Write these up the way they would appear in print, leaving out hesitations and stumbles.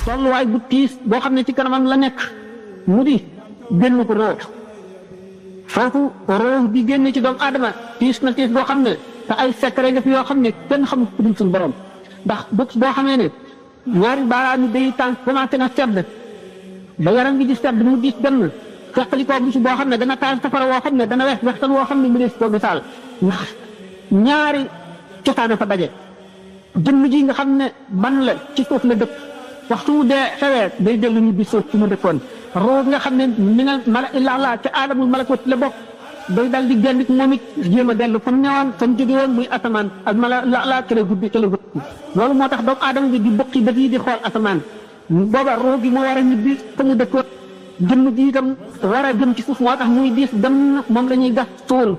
tolluwaay bu tiis boo xam ne ci kanamam la nekk mu di génn ko roo foofu roo bi génn ci doomu aadama tiis na tiis boo xam ne te ay secret nga fi yoo xam ne kenn xamul ku dul suñu borom ndax bés boo xamee ne ñaari baaraam yi day tànk commencé na sedd ba yaram gi di sedd mu diis benn feqali koo bis boo xam ne dana taal safara woo xam ne dana wex wextan woo xam ne mu des koo misaal ndax ñaari cosaan fa daje jëmm ji nga xam ne ban la ci suuf la dëkk waxtu mu dee xewee day dellu ñu bi suuf ci mu dëkkoon roo nga xam ne minal mala illa la ca aadamul malakut la bokk day dal di génn moom it jéem a dellu fa mu ñëwoon fa mu jóge woon muy asamaan ak mala la cële guddi cële guddi loolu moo tax doomu aadama bi di bokki bët yi di xool asamaan booba roo gi moo war a ñibbi fa mu dëkkoon jëmm ji itam war a jëm ci suuf moo tax muy diis dem moom la ñuy gas suul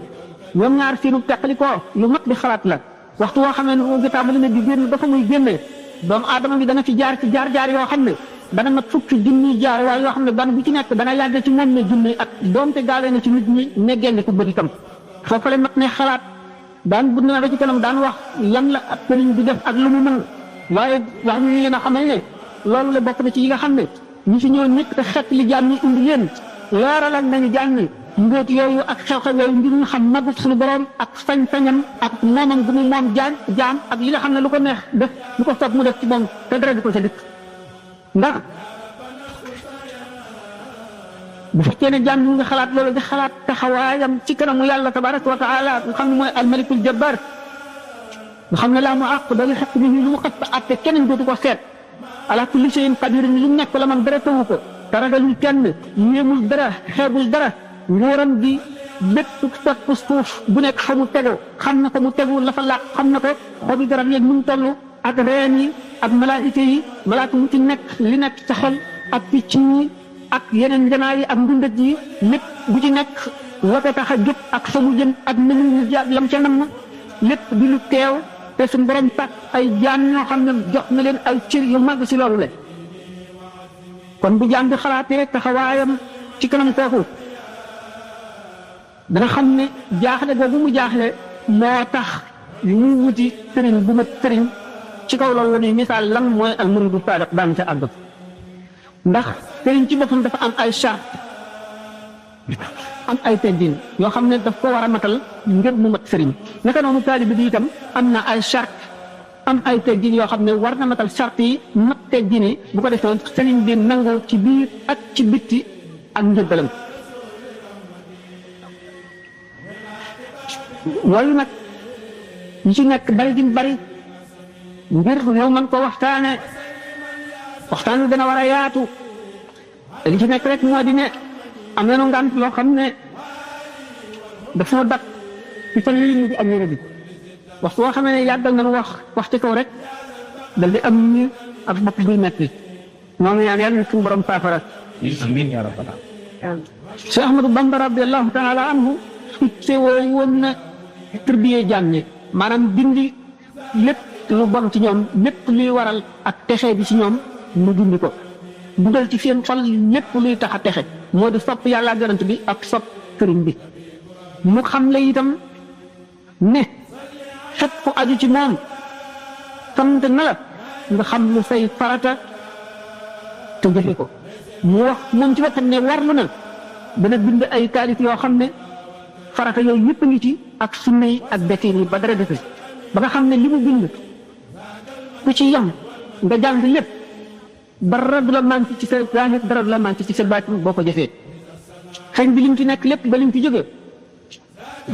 ñoom ñaar seenu teqali ko lu mat di xalaat la waxtu woo xam ne roo gi tàmbali na di génn dafa muy génne doomu aadama bi dana fi jaar ci jaar yoo xam ne dana mat fukki junni jaar waaye yoo xam ne ban bu ci nekk dana yàgg ci moom ne junni at doonte gaawee na ci nit ñi ne génne ko bëri itam foofu la mat ne xalaat daan bu ne ba ci kanam daan wax lan la ab sëriñ di def ak lu mu mën waaye wax ñu leen a xamal ne loolu la bokk na ci yi nga xam ne ñi fi ñëw ñëpp te xet li jaam ñi indi leen leeralal nañu jaam ñi mbóot yooyu ak xew-xew yooyu ngir ñu xam nagu suñu borom ak sañ-sañam ak moomam gu mu moom jaam ak yi nga xam ne lu ko neex def lu ko soog mu def ci moom te dara di ko ca dëkk ndax bu fekkee ne jaam ñi nga xalaat loolu di xalaat taxawaayam ci kanamu yàlla tabaraka wa taala nga xam ne mooy almalikul jabbar nga xam ne laa mu àq da nga xeq bi lu mu xat ba atte keneen dootu ko seet ala kulli shay'in qadir lu nekk la man dara tawu ko te ragalul kenn yéemul dara xeebul dara nguuram gi bépp sakk suuf bu nekk fa mu tegu xam na fa mu tegu la fa làq xam na ko xobi garab yeeg nu mu toll ak reen yi ak malaayika yi malaaka mu ci nekk li nekk sa xel ak picc yi ak yeneen njanaa yi ak ndundat yi lépp bu ci nekk la ko tax a jóg ak fa mu jëm ak namu lam ca nam lépp di lu teew te suñu borom tàkk ay jaan ñoo xam ne jox na leen ay cër yu mag si loolu le kon bu jaan bi xalaatee taxawaayam ci kanam kooku dana xam ne jaaxle googu mu jaaxle moo tax ñu wuti sëriñ bu mat sëriñ ci kaw loolu la ñuy misaal lan mooy al muridu saadiq daan ca àgg ndax sëriñ ci boppam dafa am ay charte am ay teggin yoo xam ne daf ko war a matal ngir mu mat sëriñ naka noonu taalibe bi itam am na ay charte am ay teggin yoo xam ne war na matal charte yi mat teggin yi bu ko defee sëriñ bi nangu ci biir ak ci bitti ak njëbbalam loolu nag ñu ci nekk bari di bari ngir yow man ko waxtaan wi dana war a yaatu li ci nekk rek moo di ne am nañu ngant loo xam ne dafa dak ci fan yii ñu di am yére bi waxtu boo xamee ne yàggal nañu wax ci kaw rek dal di am ñu ak bopp buy metti ñoo ngi ñaan yàlla suñu borom saafara amiin yaa rabbal aalamiin Cheikh Ahmadou Bamba radiyallahu taala anhu te woon na tërbiyee jaam ñi maanaam dindi lépp lu bon ci ñoom lépp luy waral ak texe bi ci ñoom mu dindi ko dugal ci seen xol lépp luy tax a texe moo di sopp yàlla yonent bi ak sopp sëriñ bi mu xam la itam ne xet ku aju ci moom sant na la nga xam lu say farata te jëfe ko mu wax moom ci boppam ne warlu na dana bind ay taalif yoo xam ne farata yooyu yëpp a ngi ci ak sunna yi ak bekkeer yi ba dara defe ba nga xam ne li mu bind ku ci yam nga jàng lépp dara du la manqué ci sa zaahir dara du la manqué ci sa baatin boo ko jëfee xëy bi lim ci nekk lépp ba lim ci jóge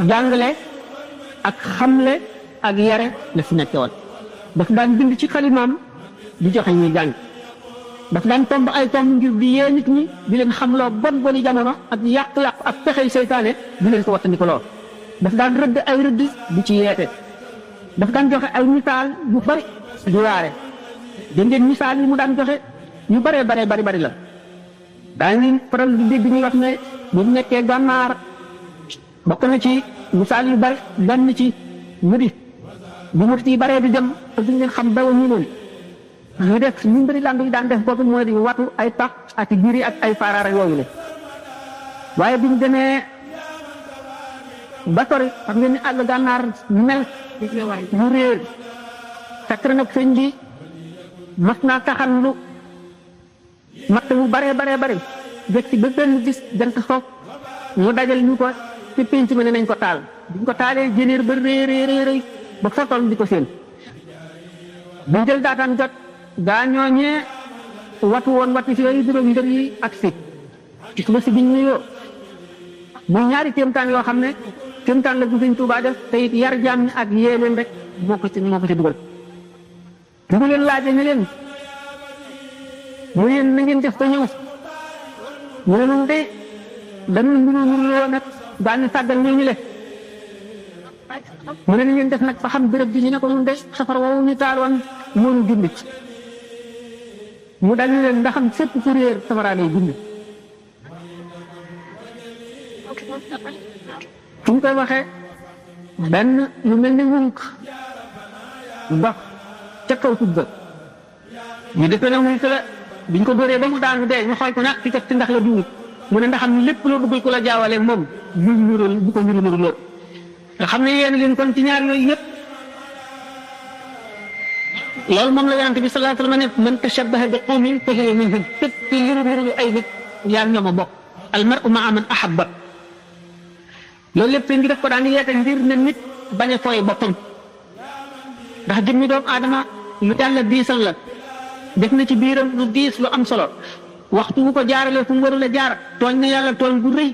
jàngale ak xamle ak yare la fi nekke woon daf daan bind ci xalimaam di joxe ñuy jàng daf daan tomb ay tomb ngir di yee nit ñi di leen xamloo bon boni jamono ak yàq-yàq ak pexey seytaane di leen ko wattandi ko lool daf daan rëdd ay rëdd di ci yeete daf daan joxe ay misaal yu bari di waare dégg ngeen misaal yi mu daan joxe yu bari la daañu faral di dégg ñuy wax ne bu ñu nekkee gànnaar bokk na ci misaal yu bari benn ci mu di bu murit yi baree di dem te duñ leen xam dawa ñu noonu ñu def ñu mbiri land yi daan def boobu mooy di watu ay pax ak giri ak ay faaraara yooyu le waaye bi ñu demee ba sori xam ngeen ni àll gànnaar mel ñu réer fekk nag sëñ bi mas naa taxanlu bare jëkk ci ba benn bis jant soog mu dajal ñu ko ci penc ma ne nañ ko taal biñ ko taalee jëneer ba réy ba fotoon di ko seen bu jël daataan jot gaa ñooñee watu woon wati fi yooyu juróom mbir yi ak si ci suba si biñ nuyoo muy ñaari kéemtaan yoo xam ne kéemtaan la gu Sëñ Tuubaa def te it yar jaam ñi ak yee leen rek moo ko ci dugal bu mu leen laajee ne leen mu leen na ngeen def te ñëw ñu ne nun de dañu nuruloo nag daani sàggal ñooñu le mu ne na ngeen def nag ba xam béréb bi ñu ne ko nun de safar woowu ñu taaloon moonu gindi mu dal ni leen ndaxam fépp ku réer safara lay gindi fu ñu koy waxee benn lu mel ni wunk ndox ca kaw tubba ñu defee ne wunk la biñ ko dóoree ba mu daanu dee ñu xool ko nag ci kat ci ndax la duwut mu ne ndaxam lépp loo bëggul ko la jaawale moom muy nurul bu ko nuru loo nga xam ne yéen leen kon ci ñaar yooyu yëpp loolu moom la yonent bi sallallahu alayhi wa sallam ne man tashabbaha bi qawmin fa huwa minhum képp ci nuru ay nit yaa ñoom a bokk al mar'u ma'a man ahabba loolu lépp ngi def ko daan yeete ngir ne nit bañ a fooy boppam ndax jëmmi doomu aadama lu yàlla diisal la def na ci biiram lu diis lu am solo waxtu bu ko jaaralee fu mu warul a jaar tooñ na yàlla tooñ bu rëy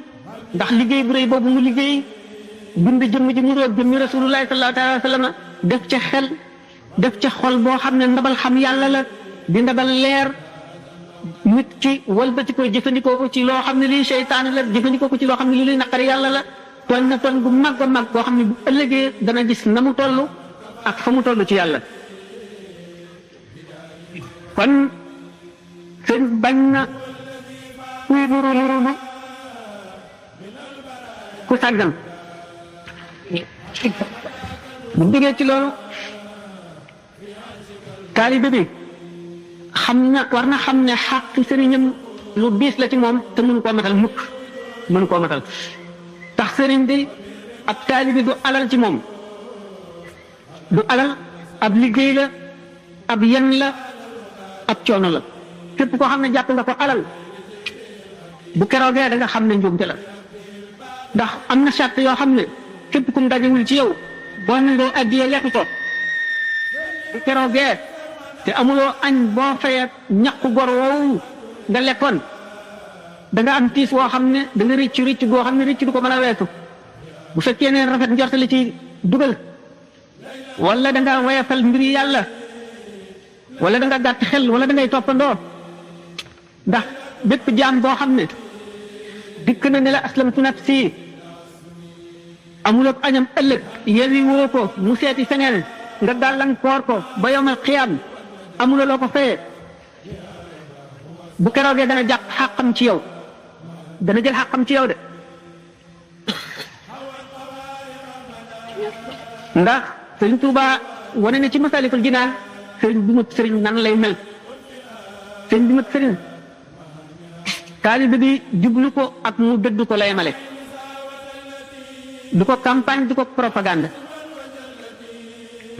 ndax liggéey bu rëy boobu mu liggéey bind jëmm ji mu roog jëmmi rasulullahi sallallahu alayhi wa sallam def ca xel def ca xol boo xam ne ndabal xam yàlla la di ndabal leer nit ci walbati ko jëfandikoo ko ci loo xam ne lii seytaane la jëfandikoo ko ci loo xam ne lii luy naqari yàlla la tooñ na tooñ gu mag a mag boo xam ne bu ëllëgee dana gis na mu toll ak fa mu toll ci yàlla kon sëñ bañ na kuy nuru ku sàggan bu jógee ci loolu taalibe bi xam na war na xam ne xàq sëriñam lu diis la ci moom te mënu koo matal mukk mënu koo matal tax sëriñ bi ab taalibe du alal ci moom du alal ab liggéey la ab yen la ab coono la képp koo xam ne jàpp nga ko alal bu keroogee da nga xam ne njuumte la ndax am na charte yoo xam ne képp kum dajewul ci yow boo ne nga addiyee lekk ko bu keroogee te amuloo añ boo fayee ñaqu gor woowu nga lekkoon da nga am tiis woo xam ne da nga ricc goo xam ne ricc du ko mën a weesu bu fekkee ne rafet njort li ci dugal wala da nga wayafal mbiri yàlla wala da nga gàtt xel wala da ngay toppandoo ndax bépp jaam boo xam ne dikk na ne la aslamtu nafsi amuloo añam ëllëg yewi woo ko mu seeti feneen nga gàllankoor ko ba yawmal qiyaam amuloo loo ko fayee bu keroogee dana jàpp xàqam ci yow dana jël xàqam ci yow de ndax sëriñ Tuuba wane na ci Masaalikul Jinaan sëriñ bi mat sëriñ nan lay mel sëriñ bi mat sëriñ taalibe bi jublu ko ak mu dëddu ko lay male du ko campagne du ko propagande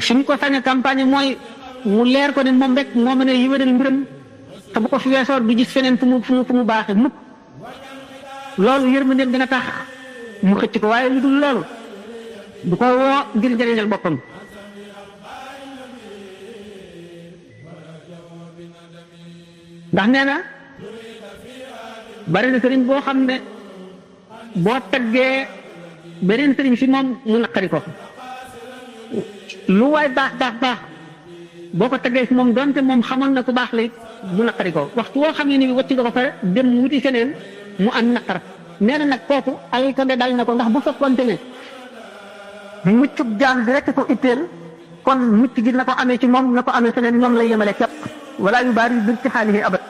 fi mu ko sañ a campagne mooy mu leer ko ne moom rek moo mën a yëwénal mbiram te bu ko fi weesoo du gis feneen fu mu baaxee mukk loolu yërmandeem dina tax mu xëcc ko waaye lu dul loolu du ko woo ngir njëriñal boppam ndax nee na bari na sëriñ boo xam ne boo taggee beneen sëriñ fi moom mu naqari ko lu waay baax boo ko taggee fi moom donte moom xamoon na ku baax la mu naqari ko waxtu woo xam ne ni wacci nga ko pare dem wuti feneen mu am naqar nee na nag kooku ay kande dal na ko ndax bu fekkoonte ne muccub jaam bi rek ko itteel kon mucc gi na ko amee ci moom na ko amee feneen ñoom lay yemale képp wala yu baari bir ci xaalihi abat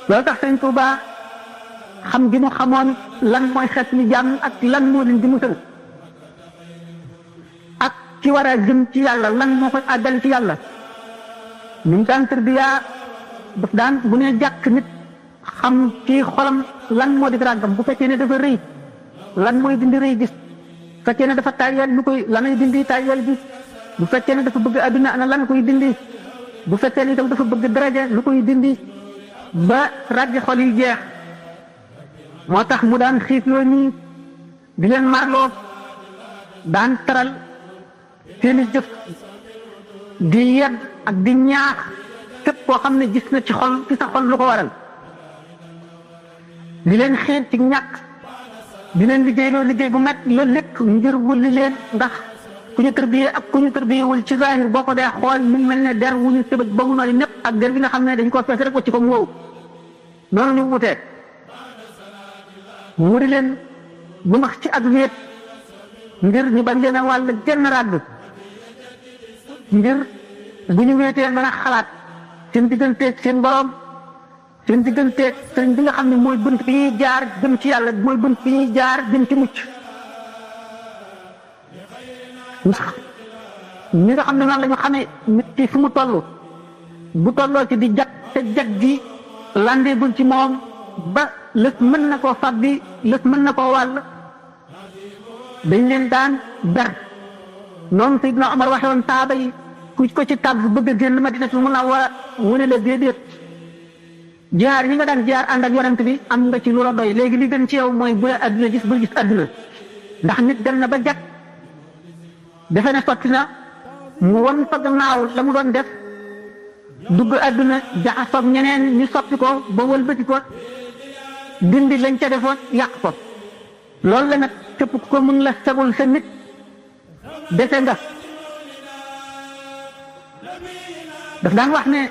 loolu tax Sëñ Tuubaa xam gi mu xamoon lan mooy xeet li jaam ak lan moo leen di musal ak ci war a jëm ci yàlla lan moo koy àggal ci yàlla ni mu daan tërbiyaa daf daan bu ne jàkk nit xam ci xolam lan moo di ràggam bu fekkee ne dafa rëy lan mooy dindi rëy gis bu fekkee ne dafa taayal lu koy lanay dindi taayal gis bu fekkee ne dafa bëgg adduna ana lan koy dindi bu fekkee ne itam dafa bëgg daraja lu koy dindi ba raggi xol yi jeex moo tax mu daan xiifloo nii di leen marloo daan taral seeni jëf di yedd ak di ñaax képp koo xam ne gis na ci xol ci sa xol lu ko waral di leen xeet ci ñàkk di leen liggéeyloo liggéey bu met loolu lépp ngir wulli leen ndax ku ñu tërbiyee ak ku ñu tërbiyewul ci zahir boo ko dee xool mu mel ne der wu ñu tëbëj ba mu nooy népp ak der bi nga xam ne dañ ko fees rek wacc ko mu wow noonu ñu wutee mu di leen bu max ci ak wéet ngir ñu bañ leen a wàll genn ràgg ngir bu ñu wéetee mën a xalaat seen digganteeg seen borom seen digganteeg sëriñ bi nga xam ne mooy bunt bi ñuy jaar jëm ci yàlla mooy bunt bi ñuy jaar jëm ci mucc ñi nga xam ne noonu la ñu xamee nit ki fu mu toll bu tolloo ci di jag te jag gi landeegul ci moom ba lës mën na koo fabbi lës mën na koo wàll dañ leen daan ber noonu Seydina Omar waxe woon saaba yi ku ko ci tàgg bëgg a génn Madinatul Munawwara mu ne la déedéet jaar yi nga daan jaar ànd ak yonent bi am nga ci lu la doy léegi li gën ci yow mooy bu àdduna gis bul gis àdduna ndax nit dem na ba jag defe ne sotti na mu won fa gannaaw la mu doon def dugg àdduna jaxasoog ñeneen ñu soppi ko ba wëlbati ko dindi lañ ca defoon yàq ko loolu la nag képp ko mun la sagul sa nit dese nga daf daan wax ne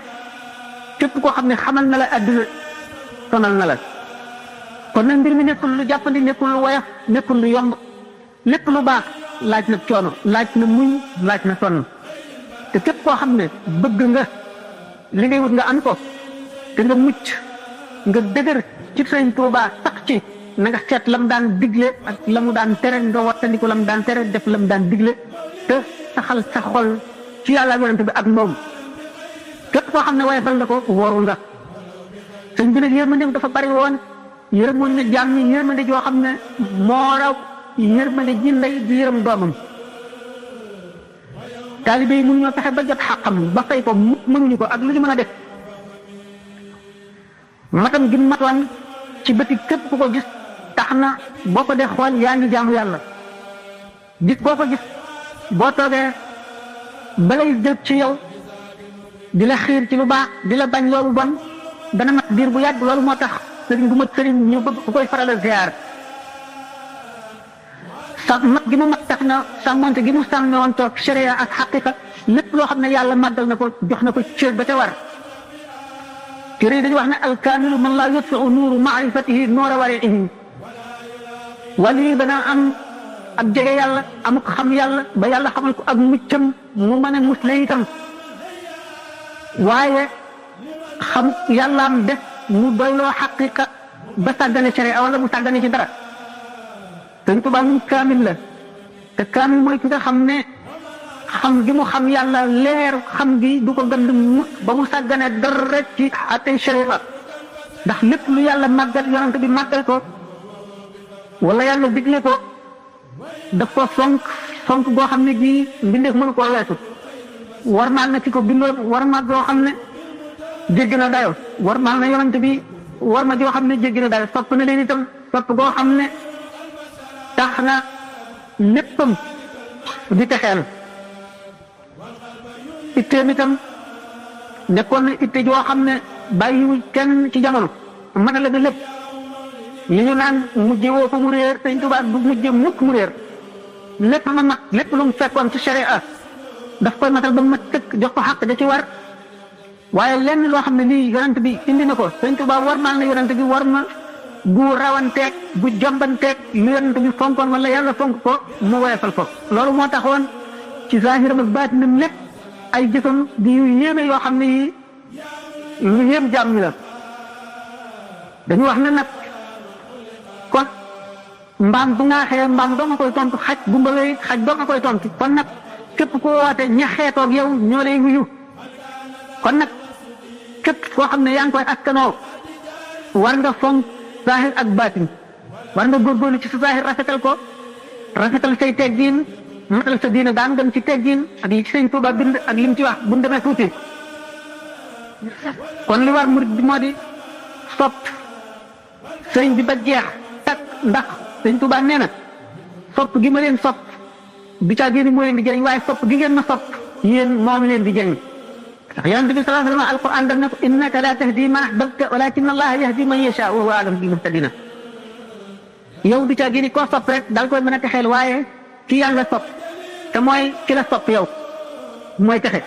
képp koo xam ne xamal na la àdduna sonal na la kon nag mbir mi nekkul lu jàppandi nekkul lu woyof nekkul lu yomb lépp lu baax laaj na coono laaj na muñ laaj na sonn te képp koo xam ne bëgg nga li ngay wut nga am ko te nga mucc nga dëgër ci Sëriñ Tuubaa sax ci na nga seet lam daan digle ak la mu daan tere nga wattandiku lam daan tere def lam daan digle te saxal sa xol ci yàlla ak yonent bi ak moom képp koo xam ne woyofal na ko wóoru nga sëñ bi nag yërmandeem dafa bari woon yërëmoon na jaam ñi yërmande joo xam ne moo raw yërmande ji ndey di yërëm doomam taalibe yi mënuñoo fexe ba jot xàqam ba fay ko mënuñu ko ak lu ñu mën a def matam gi matoon ci bëti képp ku ko gis tax na boo ko dee xool yaa ngi jaamu yàlla gis boo ko gis boo toogee balay jël ci yow di la xiir ci lu baax di la bañ loolu bon dana mat diir bu yàgg loolu moo tax sëriñ bu mat sëriñ ñu bëgg ku koy faral a ziar sax mat gi mu mat tax na sàmmonte gi mu sàmme woon toog sharia ak xaqiqa lépp loo xam ne yàlla màggal na ko jox na ko cër ba te war téere yi dañu wax ne alkaamilu man laa yutfiu nuuru maarifatihi noora wariihi wàllu yi dana am ak jege yàlla amuk xam yàlla ba yàlla xamal ko ak muccam mu mën a musle itam waaye xam yàllaam def mu doyloo xaqiqa ba sàggane sharia wala mu sàggane ci dara Sëñ Tuubaa mu kaamil la te kaamil mooy ki nga xam ne xam gi mu xam yàlla leer xam gi du ko gënd mu ba mu sàggane dara ci àttey sharia ndax lépp lu yàlla màggal yonent bi màggal ko wala yàlla digle ko daf ko fonk goo xam ne gii mbindeef mënu koo weesu warmaal na ci ko bindoon warmaal goo xam ne jéggi na dayo warmaal na yonent bi war ma joo xam ne jéggi na dayo sopp na leen itam sopp goo xam ne tax na léppam di texeel itteem itam nekkoon na itte joo xam ne bàyyiwul kenn ci jamono matale na lépp li ñu naan mujje woo ko mu réer Sëñ Tuubaa du mujje mukk mu réer lépp ma mat lépp lu mu fekkoon ci sharia daf koy matal ba mu mat tëkk jox ko xàq da ci war waaye lenn loo xam ne lii yonent bi indi na ko Sëñ Tuubaa war maal na yonent bi war ma bu rawanteeg bu jombanteeg lu yonent bi fonkoon wala yàlla fonk ko mu woyofal ko loolu moo taxoon ci zahiram ak baatinam lépp ay jëfam di yu yéeme yoo xam ne yi lu yéem jaam ñi la dañu wax ne nag kon mbaam bu ngaaxee mbaam doo nga koy tontu xaj bu mbawee xaj doo nga koy tontu kon nag képp koo woote ña xeetoog yow ñoo lay wuyu kon nag képp koo xam ne yaa ngi koy askanoo war nga fonk zahir ak baatin war nga góorgóorlu ci sa zahir rafetal ko rafetal say teggiin matal sa diine daan gën ci teggiin ak li ci Sëñ Tuubaa bind ak lim ci wax bu demee tuuti kon li war murid bi moo di sopp sëriñ bi ba jeex tak ndax sëriñ Tuubaa nee na sopp gi ma leen sopp du caa génn moo leen di jëriñ waaye sopp gi ngeen ma sopp yéen moom leen di jëriñ ndax yonent bi sallallahu alayhi wa sallam alquran daf ne ko innaka la tahdi man ahbabta walakin allaha yahdi man yasha wa huwa a'lamu bil muhtadina yow du caa génn koo sopp rek dal koy mën a texeel waaye ki yàlla sopp te mooy ki la sopp yow mooy texe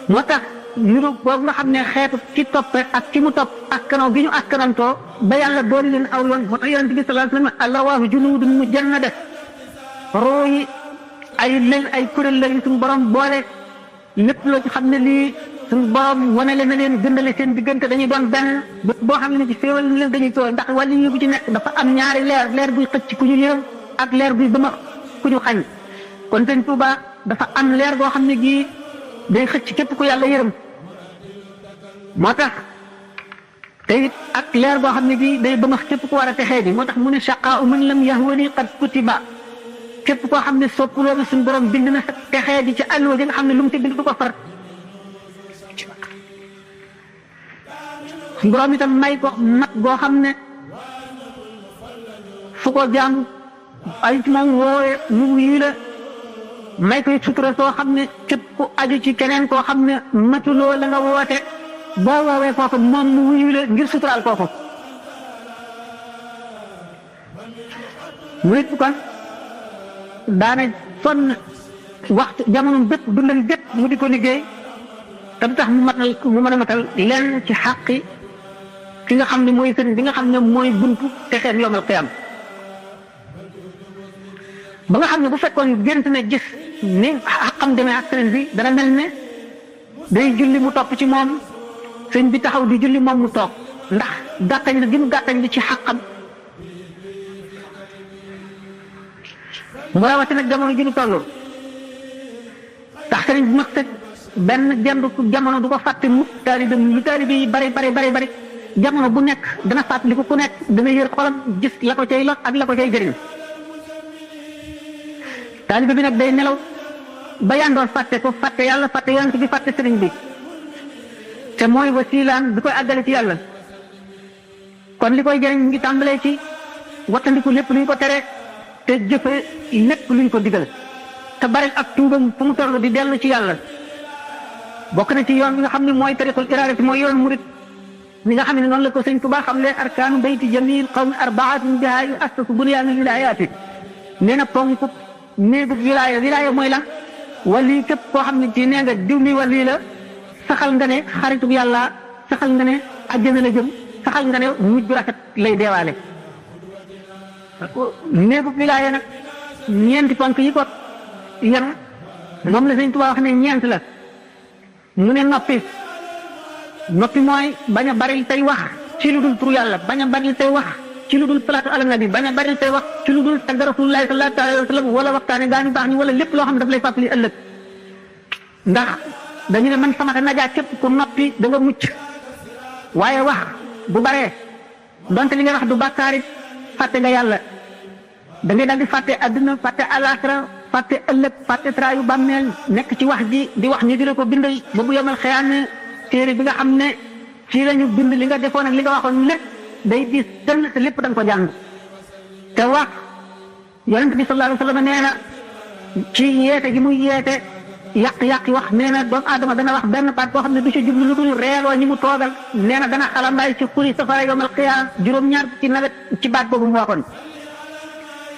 moo tax niru boobu nga xam ne xeetu ci topp rek ak ci mu topp askanoo gi ñu askanantoo ba yàlla dooli leen aw yoon moo tax yonent bi sallallahu alayhi wa sallam alawaahu junudun mujannada roo yi ay kuréel lañu suñu borom boole lépp loo ci xam ne lii suñu borom wanale na leen gëndale seen diggante dañuy doon benn boo xam ne ci féewal na leen dañuy tooy ndax wàllu yi bu ci nekk dafa am ñaari leer buy xëcc ku ñu yërëm ak leer buy bëma ku ñu xañ kon sëñ Tuuba dafa am leer goo xam ne gii day xëcc képp ku yàlla yërëm moo tax te it ak leer goo xam ne gii day bëmax képp ku war a texee di moo tax mu ne shaqaa man lam yahwani qad kutiba képp koo xam ne soppuloo na suñu borom bind na sa texee di ci àlluwa ji nga xam ne lu mu ci bind du ko far suñu borom itam may ko mat goo xam ne fu ko jaam ay ci moom woowe mu wuyu la may koy sutura soo xam ne képp ku aju ci keneen koo xam ne matuloo la nga woote boo woowee kooku moom mu wuyu la ngir suturaal kooku mu it kon daana sonn waxtu jamono bépp dundal bépp mu di ko liggéey te du tax mu mën a matal lenn ci xàqi ki nga xam ne mooy sëriñ bi nga xam ne mooy buntu te xeen yomal qiyam ba nga xam ne bu fekkoon gént na gis ni xaqam demee ak sëriñ bi dana mel ne day julli mu topp ci moom sëriñ bi taxaw di julli moom mu toog ndax gàttañ la gi mu gàttañ la ci xaqam mu rawati nag jamono ji ñu toll tax sëriñ bi mag sëg benn gendu jamono du ko fàtte mu taalibe lu taalibe yi bari jamono bu nekk dana fàttali ko ku nekk dana yër xolam gis la ko cay lot ak la ko cay jëriñ taalibe bi nag day nelaw ba yandoon fàtte ko fàtte yàlla fàtte yonent bi fàtte sëriñ bi te mooy wasilaan bi koy àggale ci yàlla kon li koy jëriñ ngi tàmbalee ci wattandiku lépp luñ ko tere te jëfe lépp luñ ko digal te bari ak tuubam fu mu toll di dellu ci yàlla bokk na ci yoon bi nga xam ne mooy tariqul iraadati mooy yoon murit mi nga xam ne noonu la ko sëñ Tuubaa xam le arkaanu bayti jamil qawmi arbaatin bihaa yu assasu bunyaanu wilaayaati nee na ponk néegu wilaaya mooy lan wali képp koo xam ne ci nee nga diw mi wali la saxal nga ne xaritub yàlla saxal nga ne àjjana la jëm saxal nga ne mujj bu rafet lay deewaale néegu wilaaya nag ñeenti ponk yi ko yan moom la sëñ Tuubaa wax ne ñeent la mu ne noppi mooy bañ a bari tey wax ci lu dul tur yàlla bañ a bari tey wax ci lu dul salaatu ala nabi bañ a bari tey wax ci lu dul tagg rasulullahi sallallahu alayhi wa sallam wala waxtaane gaañu baax ñi wala lépp loo xam ne daf lay fàttali ëllëg ndax dañu ne man sama najaat képp ku noppi da nga mucc waaye wax bu baree donte li nga wax du bàkkaarit fàtte nga yàlla da ngay daal di fàtte adduna fàtte alaxira fàtte ëllëg fàtte traayu bàmmeel nekk ci wax ji di wax ñu di la ko bindal ba bu yomal xëyaane téere bi nga xam ne ci lañu bind li nga defoon ak li nga waxoon lépp day diis tënn te lépp da nga ko jàng te wax yonent bi sallallahu alayhi wa sallam nee na ci yeete gi muy yeete yàq wax nee na doomu aadama dana wax benn baat boo xam ne du ci jublu lu dul reeloo ñi mu toogal nee na dana xalambaay ci xuri safara yomal qiyaam juróom-ñaar ci nawet ci baat boobu mu waxoon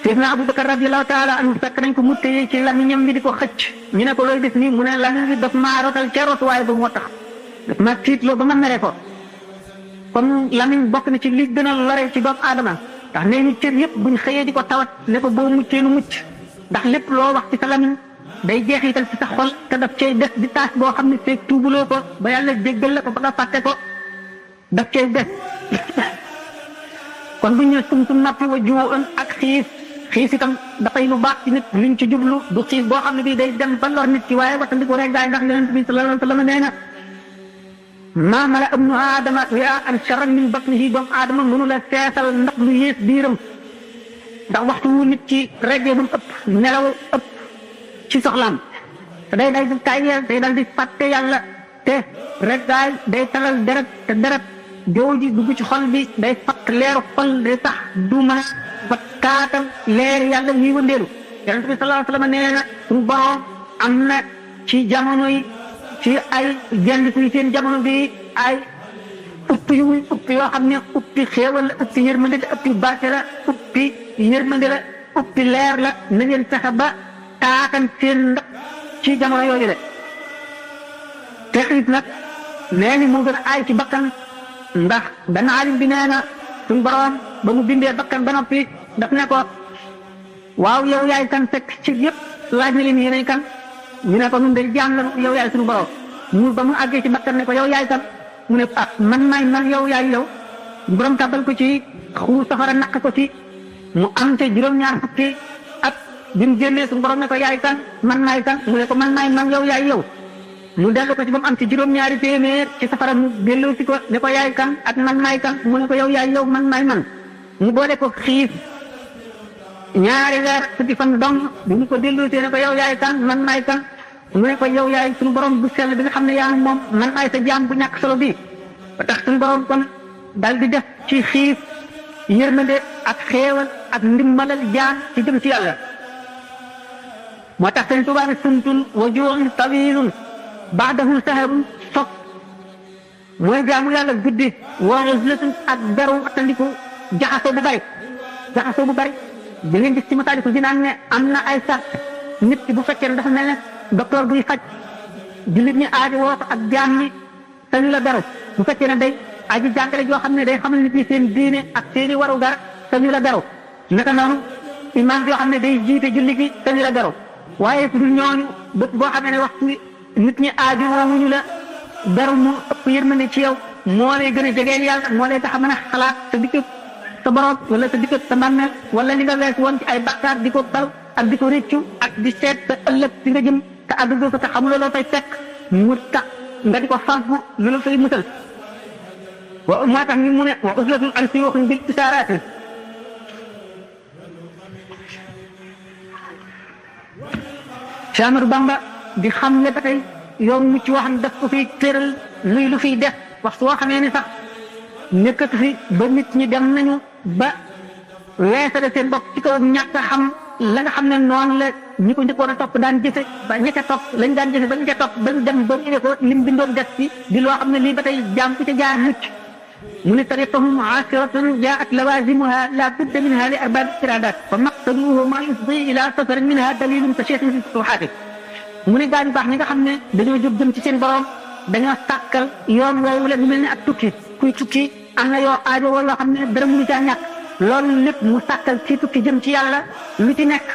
Seydina Abubakar radiyallahu taala anhu fekk nañ ko mu téye ci lamiñam bi di ko xëcc ñu ne ko looy def nii mu ne lamiñ bi daf maa rotal ca rotuwaay ba moo tax daf ma tiitloo ba ma mere ko kon lamiñ bokk na ci li gën a lore ci doomu aadama ndax nee ñu cër yëpp buñ xëyee di ko tawat ne ko boo muccee nu mucc ndax lépp loo wax ci sa lamiñ day jeexital ci sa xol te daf cay des di taas boo xam ne feeg tuubuloo ko ba yàlla jéggal la ko ba nga fàtte ko daf cay des kon bu ñu sumtu nappi wa juwoon ak xiif itam dafay lu baax ci nit luñ ci jublu du xiif boo xam ne bii day dem ba lor nit ki waaye wattandiku rek gaay ndax yonent bi sallallahu alayhi wa sallam nee na maa mala ibnu aadama wi'aan sharran min batnihi doomu aadama mënu la seetal ndax lu yées biiram ndax waxtu wu nit ci reggee bu ëpp nelaw ëpp ci soxlaam te day dal di tàyyeel day dal di fàtte yàlla te reggaay day talal deret te deret jooju dugg ci xol bi day fakk leeru xol day tax du mën a ba kaatal leer yàlla ñuy wëndeelu. Yonent bi sallallahu alayhi wa sallam nee na suñu borom am na ci jamono yi ci ay jenn kuy seen jamono bi ay uppi yu muy uppi yoo xam ne uppi xéewal la uppi yërmande la uppi barke la uppi yërmande la uppi leer la na ngeen fexe ba taatan seen ndax ci jamono yooyu de te it nag nee ni moo gën a aay ci bakkan ndax benn alim bi nee na suñu borom ba mu bindee bakkan ba noppi daf ne ko waaw yow yaay kan fekk ci yëpp laaj na leen yéenay kan ñu ne ko ñun de jaam la yow yaay suñu borom mu ba mu àggee ci bakkan ne ko yow yaay kan mu ne ah man maay man yow yaay yow borom tàbbal ko ci xuur safara naq ko ci mu am te juróom-ñaar fukki at bi mu génnee suñu borom ne ko yaay kan man maay kan mu ne ko man maay man yow yaay yow mu dellu ko ci ba mu am ci juróom-ñaari téeméer ci safara mu delloo si ko ne ko yaay kan ak man maay kan mu ne ko yow yaay yow man maay man mu boole ko xiif ñaari weer fukki fan dong bi mu ko delloo si ne ko yow yaay kan man maay kan mu ne ko yow yaay suñu borom bu sell bi nga xam ne yaa moom man maay sa jaam bu ñàkk solo bii ba tax suñu borom kon dal di def ci xiif yërmande ak xéewal ak ndimbalal jaam ci jëm ci yàlla moo tax sëñ Tuubaa ne suntun wa juu'un tawilun baadahu saharun sopp mooy jaamu yàlla guddi wa uzlatun ak beru wattandiku jaxasoo bu bari di ngeen gis ci Masaalikul Jinaan ne am na ay sax nit ki bu fekkee ne dafa mel ne docteur buy faj jullit ñi aajo woo ko ak jaam ñi sañu la beru bu fekkee ne day aji jàngale joo xam ne day xamal nit ñi seen diine ak seeni waru gar sañu la beru naka noonu imaam yoo xam ne day jiite julli gi sañu la beru waaye su dul ñooñu bët boo xamee ne waxtu nit ñi aajo woowuñu la beru mu ëpp yërmande ci yow moo lay gën a jegeel yàlla moo lay tax a mën a xalaat sa dikk sa borom wala sa dikk sa mbàmmeel wala li nga wees woon ci ay bakkaar di ko baru ak di ko réccu ak di seet sa ëllëg si nga jëm te àddugoo ko te xamuloo loo fay fekk mu tax nga di ko fàggu lu la fay musal wa moo tax ñu mu ne wa uslatun an suyuuxin bil isaaraati Cheikh Ahmadou Bamba di xam ne ba tey yoon mucc wax ne daf ko fiy tëral luy lu fiy def waxtu woo xamee ni sax nekkatu fi ba nit ñi dem nañu ba weesale seen bopp ci kaw ñàkk a xam la nga xam ne noonu la ñi ko njëkkoon a topp daan jëfe ba ña ca topp lañ daan jëfe ba ñu ca topp ba ñu dem ba ñu ne ko lim bindoon def ci di loo xam ne lii ba tey jaam ku ca jaar mucc mu ne tariqahum asiratun jaat lawazimuha la budda minha li arbab iradat fa maqsaduhu ma yufdi ila safarin minha dalilun ka cheikhin fi futuhaati mu ne gaañu baax ñi nga xam ne dañoo jóg jëm ci seen borom dañoo sàkkal yoon woowu la mu mel ne ak tukki kuy tukki am na yoo aajo wala loo xam ne dara mënu caa ñàkk loolu lépp mu sàkkal ci tukki jëm ci yàlla lu ci nekk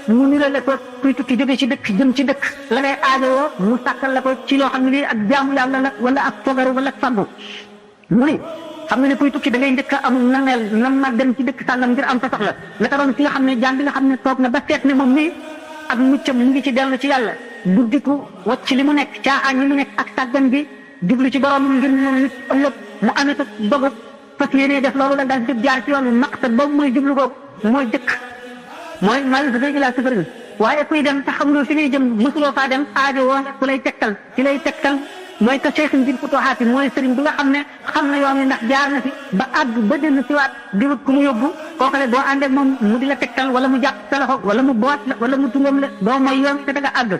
mu nirale ko kuy tukki jóge ci dëkk jëm ci dëkk la ngay aajo woo mu sàkkal la ko ci loo xam ne lii ak jaamu yàlla la wala ak fogaru wala ak faggu mu ni xam nga ne kuy tukki da ngay njëkk a am nangeel nan ma dem ci dëkk sàngam ngir am sa soxla naka doon ki nga xam ne jaam bi nga xam ne toog na ba seet ne moom mii ak muccam mu ngi ci dellu ci yàlla du diku wacc li mu nekk caaxaan li mu nekk ak sàggan bi jublu ci borom ngir moom nit ëllëg mu amee ko dogu fas yéenee def loolu la daal di jaar ci yoon maqsad boobu mooy jublu ko mooy jëkk mooy maa ngi dafay ilaa safar waaye kuy dem te xamuloo fi ngay jëm mësuloo faa dem aajo woo ku lay tegtal ci lay tegtal mooy ka cheikhin bil futuhaati mooy sëriñ bi nga xam ne xam na yoon wi ndax jaar na fi ba àgg ba dellu si waat di wut ku mu yóbbu kooku ne boo àndee moom mu di la tegtal wala mu jàpp sa loxo wala mu boot la wala mu tungam la doo mooy yoon te da nga àgg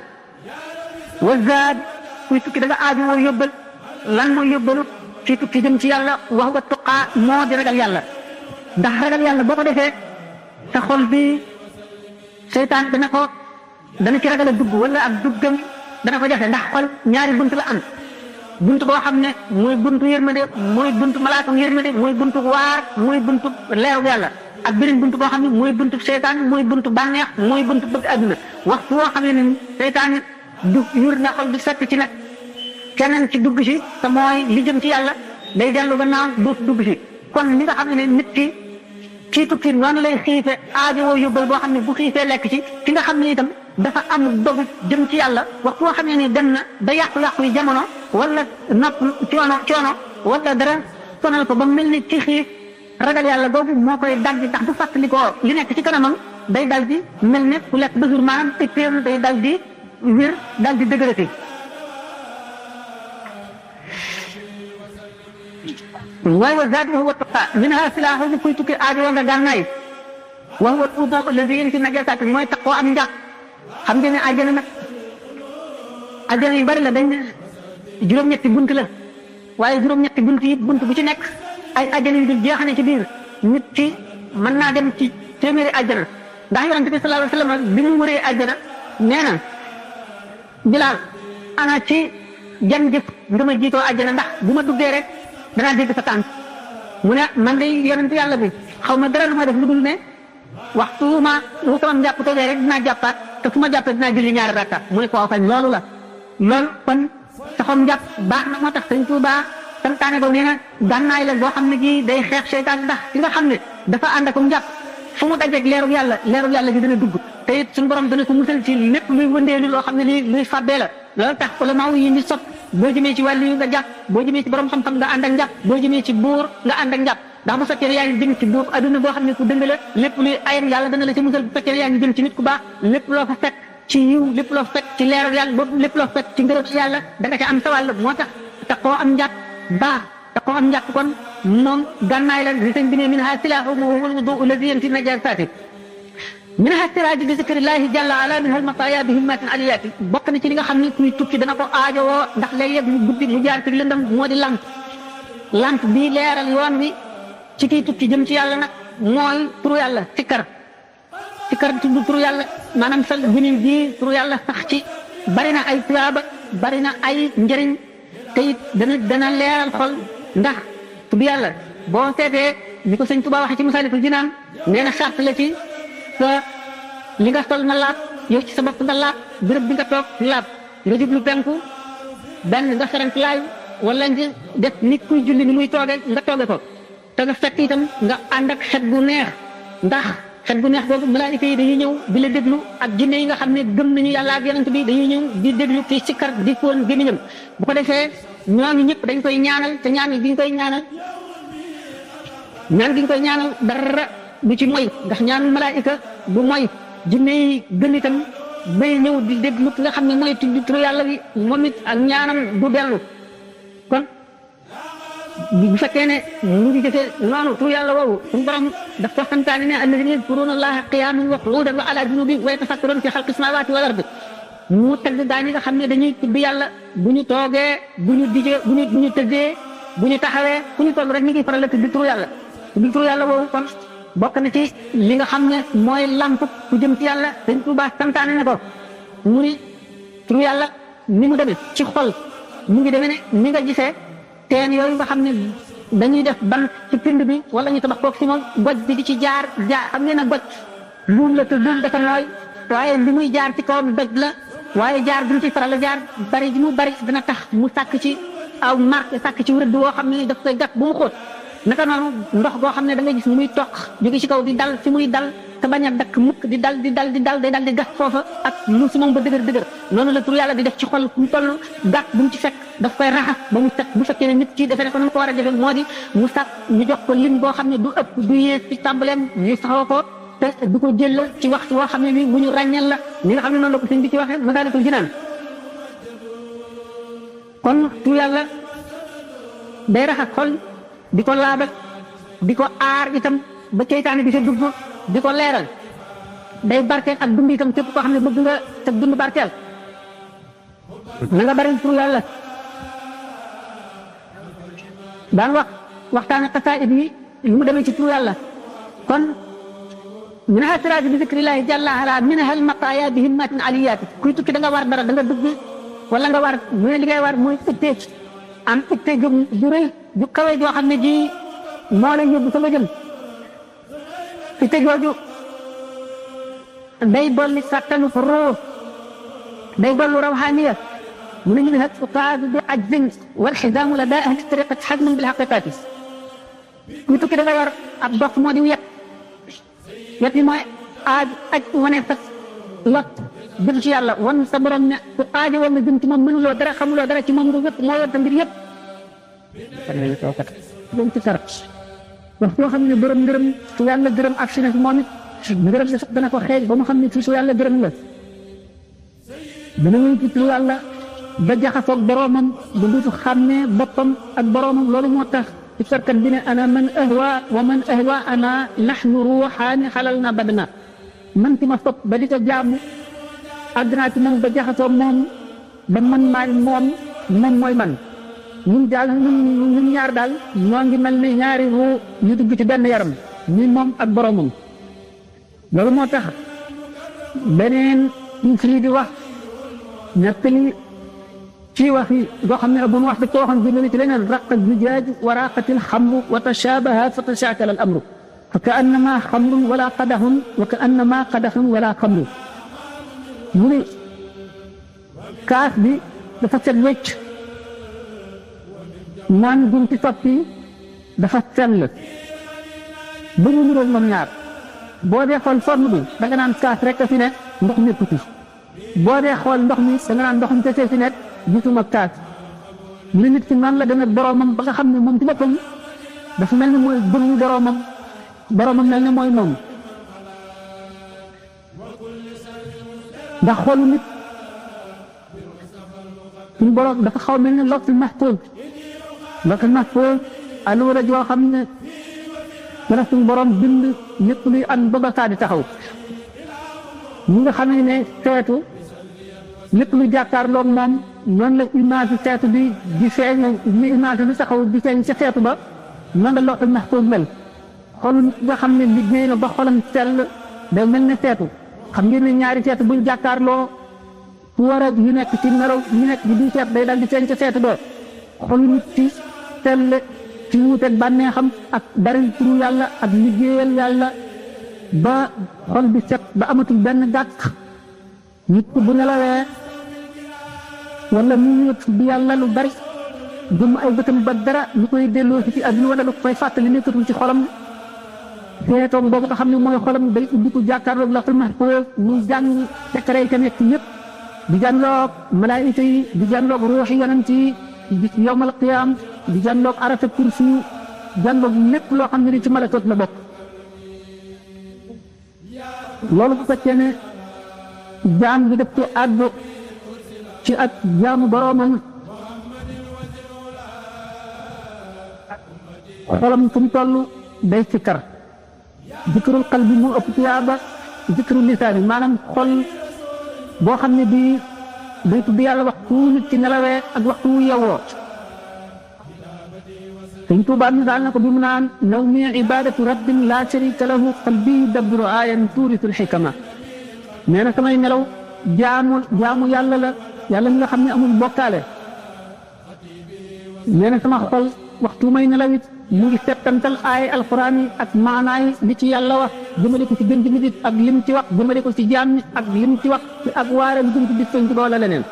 wa zaad kuy tukki da nga aajo woo yóbbal lan mooy yóbbalu ci tukki jëm ci yàlla wax nga tuqaa moo di ragal yàlla ndax ragal yàlla boo ko defee sa xol bi seytaan dana ci ragal a dugg wala ak duggam dana ko jafe ndax xol ñaari bunt la am bunt boo xam ne mooy buntu yërmande mooy buntu malaakam yërmande mooy buntu waar mooy buntu leeru yàlla ak beneen buntu boo xam ne mooy buntu seytaan mooy buntu bànneex mooy buntu bëgg àdduna waxtu boo xam ne seytaan du yur na xol du sotti ci nag keneen ci dugg si te mooy li jëm ci yàlla day dellu gannaaw dootu dugg si kon li nga xam ne nit ki ci tukki noonu lay xiife aajo woo yóbbal boo xam ne bu xiifee lekk ci ki nga xam ne itam dafa am dogu jëm ci yàlla waxtu boo xam ne ni dem na ba yàqu-yàqu yi jamono wala napp coono wala dara sonal ko ba mel ni ci xiif ragal yàlla boobu moo koy dal di tax bu fàttalikoo li nekk ci kanamam day dal di mel ne ku lekk ba jour maanaam itteem day dal di wér dal di dëgërati waaye wa zaat wa huwa tuqa minha silaahu kuy tukki aajo nga gànnaay wa huwa wudu alladi yéen si najasaat mooy taqoo am njàpp xam ngeen ne àjjana nag àjjana yu bari la dañ ne juróom-ñetti bunt la waaye juróom-ñetti bunt yi bunt bu ci nekk ay àjjana yu dul jeexane ci biir nit ci mën naa dem ci téeméeri àjjana ndax yonent bi sallallahu alayhi wa sallam bi mu wëree àjjana nee na Bilaal ana ci jan jëf nga ma jiitoo àjjana ndax bu ma duggee rek danaa dégg sa tànk mu ne man de yonent yàlla bi xaw ma dara lu ma def lu dul ne waxtu ma lu sama njàpp tojee rek dinaa jàppaat te fu ma jàppee dinaa julli ñaari rakka mu ne ko waaw kañ loolu la loolu kon saxoom njàpp baax na moo tax Sëñ Tuubaa santaane ko nee na gànnaay la boo xam ne ji day xeex seytaan ndax ki nga xam ne dafa ànd ak njàpp fu mu dajeeg leerug yàlla gi dana dugg te it suñu borom dana ko musal ci lépp luy wëndeelu loo xam ne lii luy fàbbee la loolu tax ulama yi ñu sot boo jëmee ci wàllu yu nga jàpp boo jëmee ci borom xam-xam nga ànd ak njàpp boo jëmee ci buur nga ànd ak njàpp ndax bu fekkee ne yaa ngi jëm ci buur adduna boo xam ne ku dëng la lépp luy ayam yàlla dana la ci musal bu fekkee ne yaa ngi jëm ci nit ku baax lépp loo fa fekk ci yiw lépp loo fa fekk ci leerug yàlla lépp loo fa fekk ci ngërëm yàlla da nga ca am sa wàll moo tax taxoo am njàpp baax taxoo am njàpp kon moom gànnaay la li sëñ bi ne minha silaahu wa huwa al-wudu alladi yanfi najasaati minha siraaju bi zikrillahi jalla ala minha al-mataaya bi himmatin aliyaati bokk na ci li nga xam ne kuy tukki dana ko aajowoo ndax léeg-léeg mu guddi mu jaar ci lëndëm moo di lamp bii leeral yoon wi ci kiy tukki jëm ci yàlla nag mooy turu yàlla sikkar tudd turu yàlla maanaam sal gëniñ bii turu yàlla sax ci bari na ay tuyaaba bari na ay njëriñ te it dana leeral xol ndax tudd yàlla boo seetee ni ko sëñ Tuubaa waxee ci Masaalikul Jinaan nee na sart la ci sa li nga sol na laab yow ci sa bopp nga laab béréb bi nga toog laab nga jublu penku benn nga ferant laayu wala nga def nit kuy julli ni muy tooge nga tooge ko te nga fekk itam nga ànd ak xet gu neex ndax xet gu neex boobu malaayika yi dañuy ñëw di la déglu ak jinne yi nga xam ne gëm nañu yàlla ak yonent bi dañuy ñëw di déglu ci sikkar di foon gémmiñam bu ko defee ñooñu ñëpp dañ koy ñaanal te ñaan gi ñu koy ñaanal dara du ci moy ndax ñaanul malaayika du moy jinne yi gën itam bay ñëw di déglu ki nga xam ne mooy tudd turu yàlla bi moom it ak ñaanam du dellu kon bu fekkee ne mu ngi jëfee noonu turu yàlla woowu suñu borom daf ko santaane ne alladina yadkuruna allaha qiyaman wa qu'udan wa ala junubihim wa yatafakkaruna fi xalqi samawati wal ardi mu tagg gaa ñi nga xam ne dañuy tudd yàlla bu ñu toogee bu ñu dijee bu ñu tëddee bu ñu taxawee fu ñu toll rek ñu ngi faral la tudd turu yàlla woowu kon bokk na ci li nga xam ne mooy lamp ku jëm ci yàlla Sëñ Tuubaa santaane na ko mu ni turu yàlla ni mu demee ci xol mu ngi demee ne ni nga gisee teen yooyu nga xam ne dañuy def ban ci pind bi wala ñu tabax koog si moom goj bi di ci jaar xam ngeen ne goj luum la te luum dafa nooy waaye li muy jaar ci kawam doj la waaye jaar bi mu ci faral la jaar bari ji mu bari dina tax mu sàkk ci aw marque sàkk ci wërëdd woo xam ne daf koy gat bu mu xóot naka noonu ndox goo xam ne da ngay gis muy toq jóge ci kaw di dal fi muy dal te bañ a dakk mukk di dal day dal di gas foofa ak lu si moom ba dëgër noonu la tur yàlla di def ci xol fu mu toll gàtt bu mu ci fekk daf koy raxas ba mu set bu fekkee ne nit ki defee ne ko nu mu ko war a defee moo di mu sàkk ñu jox ko lim boo xam ne du ëpp du yées ci tàmbaleem ñu saxoo ko te du ko jël ci waxtu woo xam ne bi bu ñu ràññal la ni nga xam ne noonu la ko sëñ bi ci waxee Masaalikul Jinaan kon tur yàlla day raxas xol di ko laabal di ko aar itam ba ceytaane di sa dugg di ko leeral day barkeel ak dund itam képp koo xam ne bëgg nga sa dund barkeel na nga bari tur yàlla daan waxtaane xasaayid yi li mu demee ci tur yàlla kon minha siraaju bi zikrillahi jalla ala minha almataaya bi himmatin aliyaati kuy tukki da nga war dara da nga dugg wala nga war mu ne li ngay war mooy ittee am ittee ju rëy ju kawe joo xam ne ji moo lay yóbbu fa nga jëm itte jooju day dolli sattanu roo day dollu rawxaaniya mu ne ñu ne uqaadu bi ajzin wal xisaamu la daa ahli tariqati xasmun bil xaqiqati kuy tukki da nga war ab dox moo di wet bi mooy aj wane sa lot jëm ci yàlla wan sa borom ne ku aajo woon nga jëm ci moom mënuloo dara xamuloo dara ci moom nga wépp moo yor sa mbir yëpp doon ci sar wax boo xam ne borom ngërëm su yàlla gërëm ak si na fi moom it ngërëm la sax dana ko xeej ba mu xam ne su yàlla gërëm la dana wéy ci yàlla ba jaxasoog boroomam ba duutu xàmmee boppam ak boroomam. loolu moo tax ci sarkat bi ne ana man ahwa wa man ahwa ana nahnu ruuxaani xalal na badna. man ki ma sopp ba di ko jaamu àgg naa ci moom ba jaxasoog moom ba man maay moom moom mooy man. ñun daal ñun ñaar daal ñoo ngi mel ni ñaari ruu ñu dugg ci benn yaram ni moom ak boroomam. loolu moo tax beneen fii di wax nettali ci wax yi boo xam ne bu mu wax da ko waxoon bi ci leneen raqa zujaaj wa raqatil xamru wa tashabaha fa tashaakala al amru fa ka annama xamrun wala qadaxun wa ka annama qadaxun wala xamru. mu ne kaas bi dafa set wecc naan duñ ci soppi dafa sell ba ñu niroog moom ñaar. boo dee xool forme bi da nga naan kaas rek a fi nekk ndox mi tuuti boo dee xool ndox mi da nga naan ndox mi kese fi nekk gisuma kaas. li nit ki nan la demee boroomam ba nga xam ne moom ci boppam dafa mel ni mooy bëgg boroomam boroomam mel ni mooy moom. ndax xoolu nit suñu boroom dafa xaw mel ni lawhul mahfuus. lawhul mahfuus alluwa la joo xam ne dana suñu borom bind lépp luy am ba ba saa di taxaw. ñi nga xam ne seetu lépp lu jàkkaarloog moom noonu la image seetu bi di feeñ ni image bi taxaw di feeñ ca seetu ba noonu la lawhul mahfuus mel. xool nga xam ne liggéey na ba xolam sell day mel ne seetu. xam ngeen ne ñaari seetu buñ jàkkaarloo fu war a yu nekk ci melaw yu nekk di seet day dal di feeñ ca seetu ba. xolu nit ci sell ci wuuteeg bànneexam ak bari turu yàlla ak liggéeyal yàlla ba xol bi set ba amatul benn gàkk. nit bu nelawee wala mu ñëw bi yàlla lu bari gëm ay bëtam ba dara lu koy delloo ci àdduna wala lu koy fàttali nekkatul ci xolam. seetoom boobu nga xam ne mooy xolam day ubbi ko jàkkaarloog lawhul mahfuus mu jàng secret yi ca nekk yëpp di jànloog malaayika yi di jànloog ruuxi yonent yi di yawmal qiyaam di jànloog arasa kursi jànloog lépp loo xam ne ni ci malakoot la bokk. loolu bu fekkee ne jaam bi def ci àddu ci ak jaamu boroomam xolam fu mu toll day sikkar. zikrul qalbi mu ëpp tuyaaba zikrul lisaani maanaam xol boo xam ne bii day tudd yàlla waxtu nit ci nelawee ak waxtu yewwoo. Sëñ Tuubaa misaal na ko bi mu naan nawmi ibadatu rabbin laa sharika lahu qalbi yudabbiru aayan tuurisul xikama. nee na samay nelaw jaamu yàlla la yàlla mi nga xam ne amul bokkaale. nee na sama xol waxtu may nelawit mu ngi settantal ay alquran yi ak maanaay li ci yàlla wax jëmale ko ci gën ci nit ak lim ci wax jëmale ko ci jaam ñi ak lim ci wax ak waare lu jëm ci bis ci loola leneen.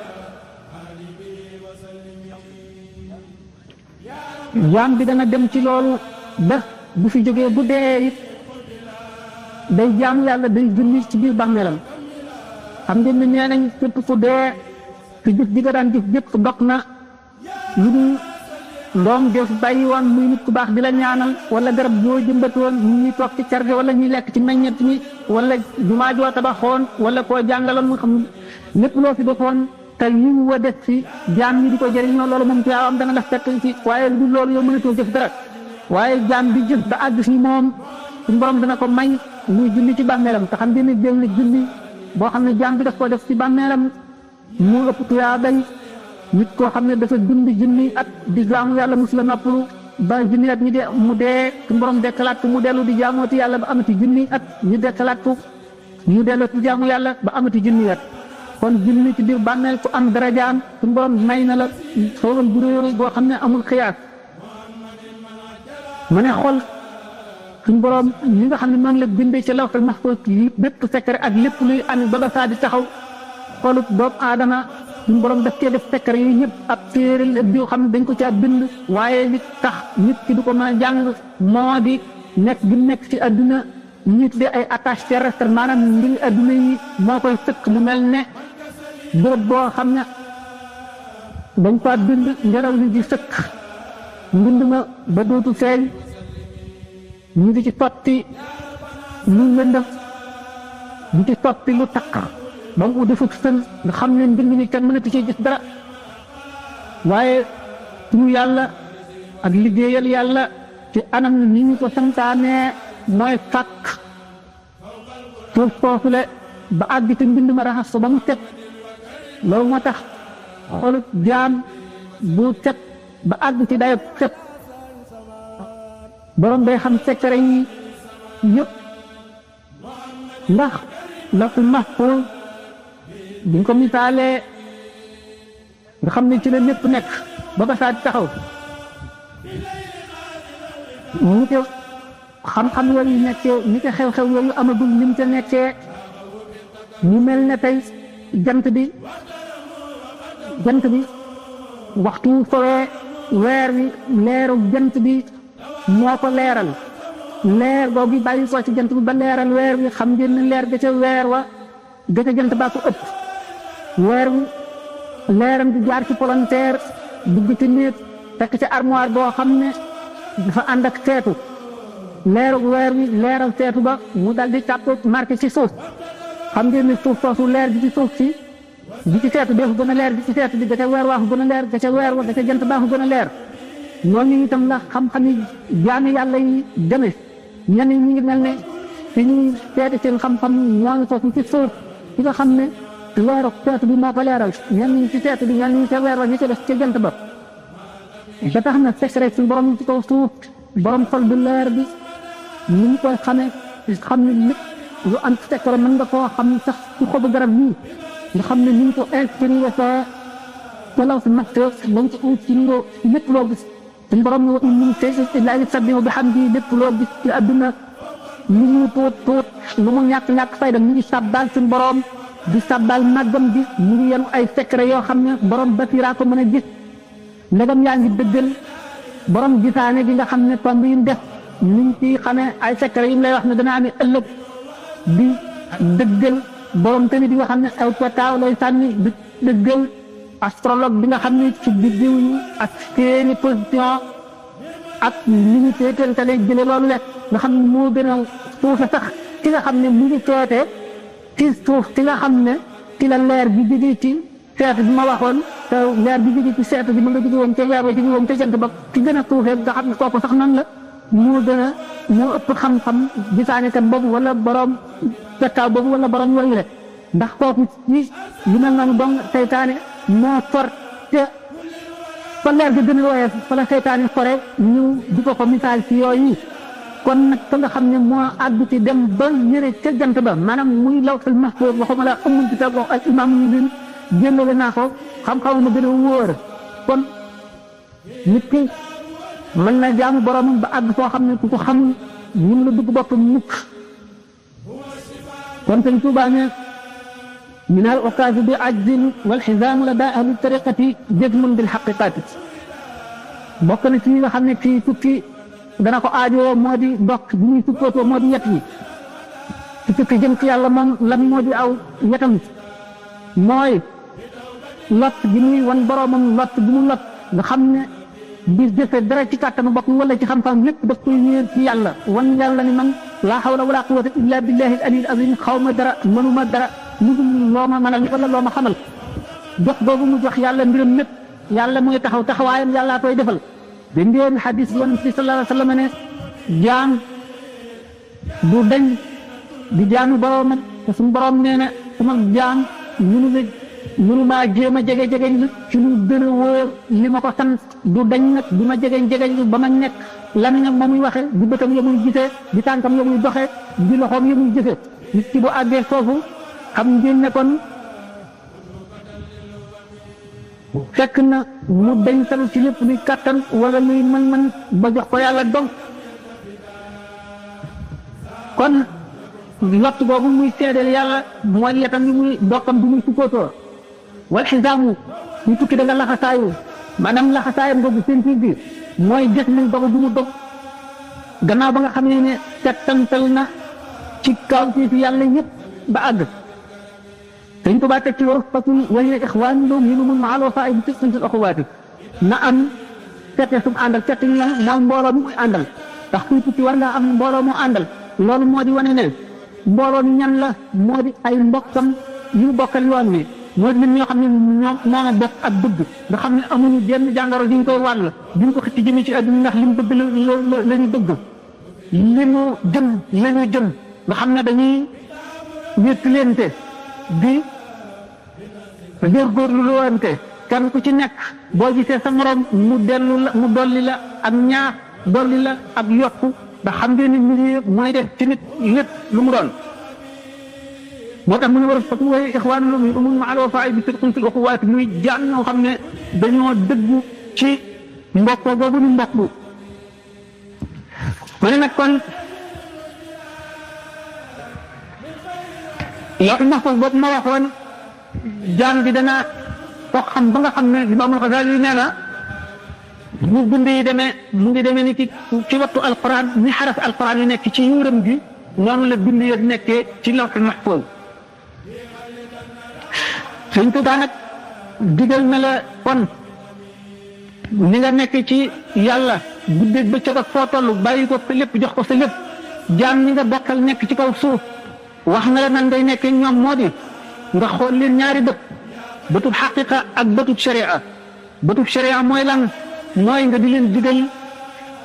jaam bi dana dem ci loolu ba bu fi jógee bu dee it day jaam yàlla day julli ci biir bàmmeelam. xam ngeen ne nee nañ képp fu dee fi jëf ji nga daan jëf jëpp dog na lu dul ndoom def bàyyi woon muy nit ku baax di la ñaanal wala garab boo jëmbat woon ñuy toog ci carge wala ñuy lekk ci meññet mi wala jumaa joo tabaxoon wala koo jàngaloon mu xam lépp loo fi defoon te yi wa def fi jaam ñi di ko jëriñoo loolu moom tuyaabam dana la fekk ci waaye du loolu yow mënatoo jëf dara. waaye jaam bi jëf ba àgg fi moom suñu borom dana ko may muy julli ci bàmmeelam te xam ngeen ne jël na julli boo xam ne jaam bi daf ko def ci bàmmeelam mu ëpp tuyaabay nit koo xam ne dafa dund junni at di jaamu yàlla mos la noppalu ba junni at ñu de mu dee suñu borom dekkalaat ko mu dellu di jaamooti yàlla ba amati junni at ñu dekkalaat ko ñu delloo ci jaamu yàlla ba amati junni at. kon junni ci biir bàmmeel ku am darajaam suñu borom may na la xéewal bu réy boo xam ne amul xiyaas. ma ne xol suñu borom ñi nga xam ne noonu la bindee ci lawhul mahfuus bépp secret ak lépp luy am ba ba saa di taxaw xolub doomu aadama suñu borom daf cee def secret yi ñëpp ab téere la bi xam ne dañ ko caa bind. waaye li tax nit ki du ko mën a jàng moo di nekk bi nekk ci adduna ñu tuddee ay attache terrestre maanaam mbiri adduna yi moo koy sëkk lu mel ne bërëb boo xam ne dañ ko bind ngelaw li di sëkk mbind ma ba dootu feeñ ñu di ci sotti lu lëndëm di ci sotti lu takk ba mu defut sën nga xam ne mbind mi kenn mënatu ci gis dara waaye turu yàlla ak liggéeyal yàlla ci anam ni ñu ko santaanee mooy fàkk suuf soosule ba àgg ci mbind ma raxas ko ba mu set loolu moo tax xolu jaam bu set ba àgg ci dayo set borom day xam secret yi yëpp ndax lawhul mahfuus buñ ko misaalee nga xam ne ci la lépp nekk ba ba saa di taxaw ni ko xam-xam yooyu nekkee ni ko xew-xew yooyu amagul lim ca nekkee ñu mel ne tey jant bi waxtu sowee weer wi leeru jant bi moo ko leeral leer googu bàyyi ko ci jant bi ba leeral weer wi xam ngeen ne leer ga ca weer wa ga ca jant baa ko ëpp weer wi leeram di jaar ci palanteer dugg ci néeg fekk ci armoire boo xam ne dafa ànd ak seetu leeru weer wi leeral seetu ba mu dal di tàpp marqué ci suuf xam ngeen ne suuf soosu leer bi ci suuf si bi ci seetu def gën a leer bi ci seetu bi ga ca weer waa ko gën a leer ga ca weer wa ga ca jant baa ko gën a leer ñooñu itam la xam-xami jaami yàlla yi demee ñenn ñi ngi mel ne fi ñuy seeti seen xam-xam ñoo ngi foofu ci suuf ci nga xam ne leeru seetu bi moo ko leeral ñenn ñi ci seetu bi ñenn ñi ca weer wa ñi ca def ca jant ba ba tax na secret suñu borom ci kaw suuf borom xol bu leer bi ni ñu koy xamee xam ne lépp lu am secret mën nga koo xam sax ci xobu garab yii nga xam ne ni ñu ko inspiré sa walaw si maxte dañ ko inspiré lépp loo gis suñu borom ne in min shay'in illaa yusabbihu bihamdihi lépp loo gis ci àdduna lu ñu tuut lu mu ñàkk fayda mu ngi sàbbaal suñu borom di sàbbaal màggam bi mu ngi yenu ay secret yoo xam ne borom basiraa ko mën a gis ndegam yaa ngi dëggal borom gisaane gi nga xam ne tomb yi mu def ñu ngi ciy xamee ay secret yi mu lay wax ne dana amee ëllëg di dëggal borom tamit yi nga xam ne aw petaaw lay sànni di dëggal astrologue bi nga xam ne ci biddiw yi ak seeni position ak li ñu teetantale jële loolu le nga xam ne moo gën a suufe sax ki nga xam ne mu ngi teete ci suuf si nga xam ne ci la leer bi jóge ci seetu bi ma waxoon te leer bi jóge ci seetu bi ma nga jóge woon ca weer wa jóge woon ca jant ba ci gën a suufee nga xam ne kooku sax nan la moo ëpp xam-xam gisaane kat boobu wala borom pettaaw boobu wala borom yooyu le ndax kooku ci lu mel noonu dong seytaane moo for te fa leer ga gën a woyof fa la seytaane fore ñu di ko misaal ci yooyu kon nag fa nga xam ne moo àgg ci dem ba ñëre ca jant ba maanaam muy lawhul mahfuus waxuma la amul ci tag wax ak imaam ñu bin génnale naa ko xam-xam ma gën a wóor kon nit ki mën na jaamu boromam ba àgg foo xam ne ku ko xamul ñun la dugg boppam mukk kon sëñ Tuubaa ne min al ukaasi bi ajzin wal xisaamu la daa ahli tariqati jazmun bil xaqiqaati bokk na ci ñi nga xam ne kii tukki dana ko aajoo moo di ndokk bi ñuy tukkootoo moo di yet yi ci tukki jëm ci yàlla moom lan moo di aw yetam mooy lot gi muy wan boromam lot gi mu lot nga xam ne di jëfe dara ci kàttanu bopp wala ci xam-xam lépp daf koy wéer ci yàlla wan yàlla ni man laa hawla wala quwwata illa billahi al aliyyil azim xaw ma dara mënuma dara lu loo ma mënal wala loo ma xamal jox boobu mu jox yàlla mbiram lépp yàlla mooy taxaw taxawaayam yàllaa koy defal da ngeen xadis bi yonent bi sallallahu alayhi wa sallam ne jaam du dañ di jaamu boromam te suñu borom nee na sama jaam mënu maa jéem a jege-jegeñ li ci lu gën a wóor li ma ko sant du dañ nag du ma jegeñ-jegeñ li ba ma nekk lamiñam ma muy waxe di bëtam ya muy gisee di tànkam ya muy doxee di loxoom ya muy jëfe nit ki bu àggee foofu xam ngeen ne kon fekk na mu dañ tal ci lépp luy kàttan wala luy mën-mën ba jox ko yàlla donc kon lott boobu muy seedeel yàlla mooy yetam yi muy dokkam bi muy sukkootoo wal xisaamu ñu tukki da nga laxasaayu maanaam laxasaayam googu seen bi mooy des nañ dogu bu mu dog gannaaw ba nga xam ne settantal na ci kaw ci yàlla yëpp ba àgg Sëñ Tuubaa teg ci warfatul wa hiya ixwaanuhum minhum ma'al wafaa'i bi tis'atil axawaati na am fete sum àndal fete ñu mooy mbooloo mu muy àndal ndax kuy tukki war ngaa am mbooloo mu àndal loolu moo di wane ne mbooloo ñan la moo di ay mbokkam yu bokkal yoon wi mooy nit ñoo xam ne ñoom moo a bokk ak bëgg nga xam ne amuñu jenn jàngoro di ñu koy wàll di ñu ko xëcc jëmee ci àdduna ndax li mu bëgg la ñu bëgg li mu jëm la ñu jëm nga xam ne dañuy wéttalente di góorgóorlu luwante kenn ku ci nekk boo gisee sa morom mu dellu la mu dolli la ak ñaax dolli la ak yokku ndax xam ngeen ni mbir mooy def ci nit lépp lu mu doon moo tax mu ne war a fekk waaye ixwaan lu muy umul maal wafaay bi sidqin fil uxuwaat muy jaan ñoo xam ne dañoo dëggu ci mbokkoo boobu ñu mbokku ma ne nag kon lawhul mahfuus boobu ma waxoon jaan bi dana ko xam ba nga xam ne Imaamul Xasaali nee na mu bind yi demee mu ngi demee ni ci wattu alquran ni xaraf alquran yu nekk ci yuuram gi noonu la bind yi nekkee ci lawhul mahfuus Sëñ Tuubaa nag digal na la kon ni nga nekk ci yàlla guddeeg bëccëg ak foo toll bàyyi ko sa lépp jox ko sa lépp jaam ñi nga bokkal nekk ci kaw suuf wax na la nan ngay nekkee ñoom moo di nga xool leen ñaari bët bëtub xaqiqa ak bëtub sharia bëtub sharia mooy lan mooy nga di leen digal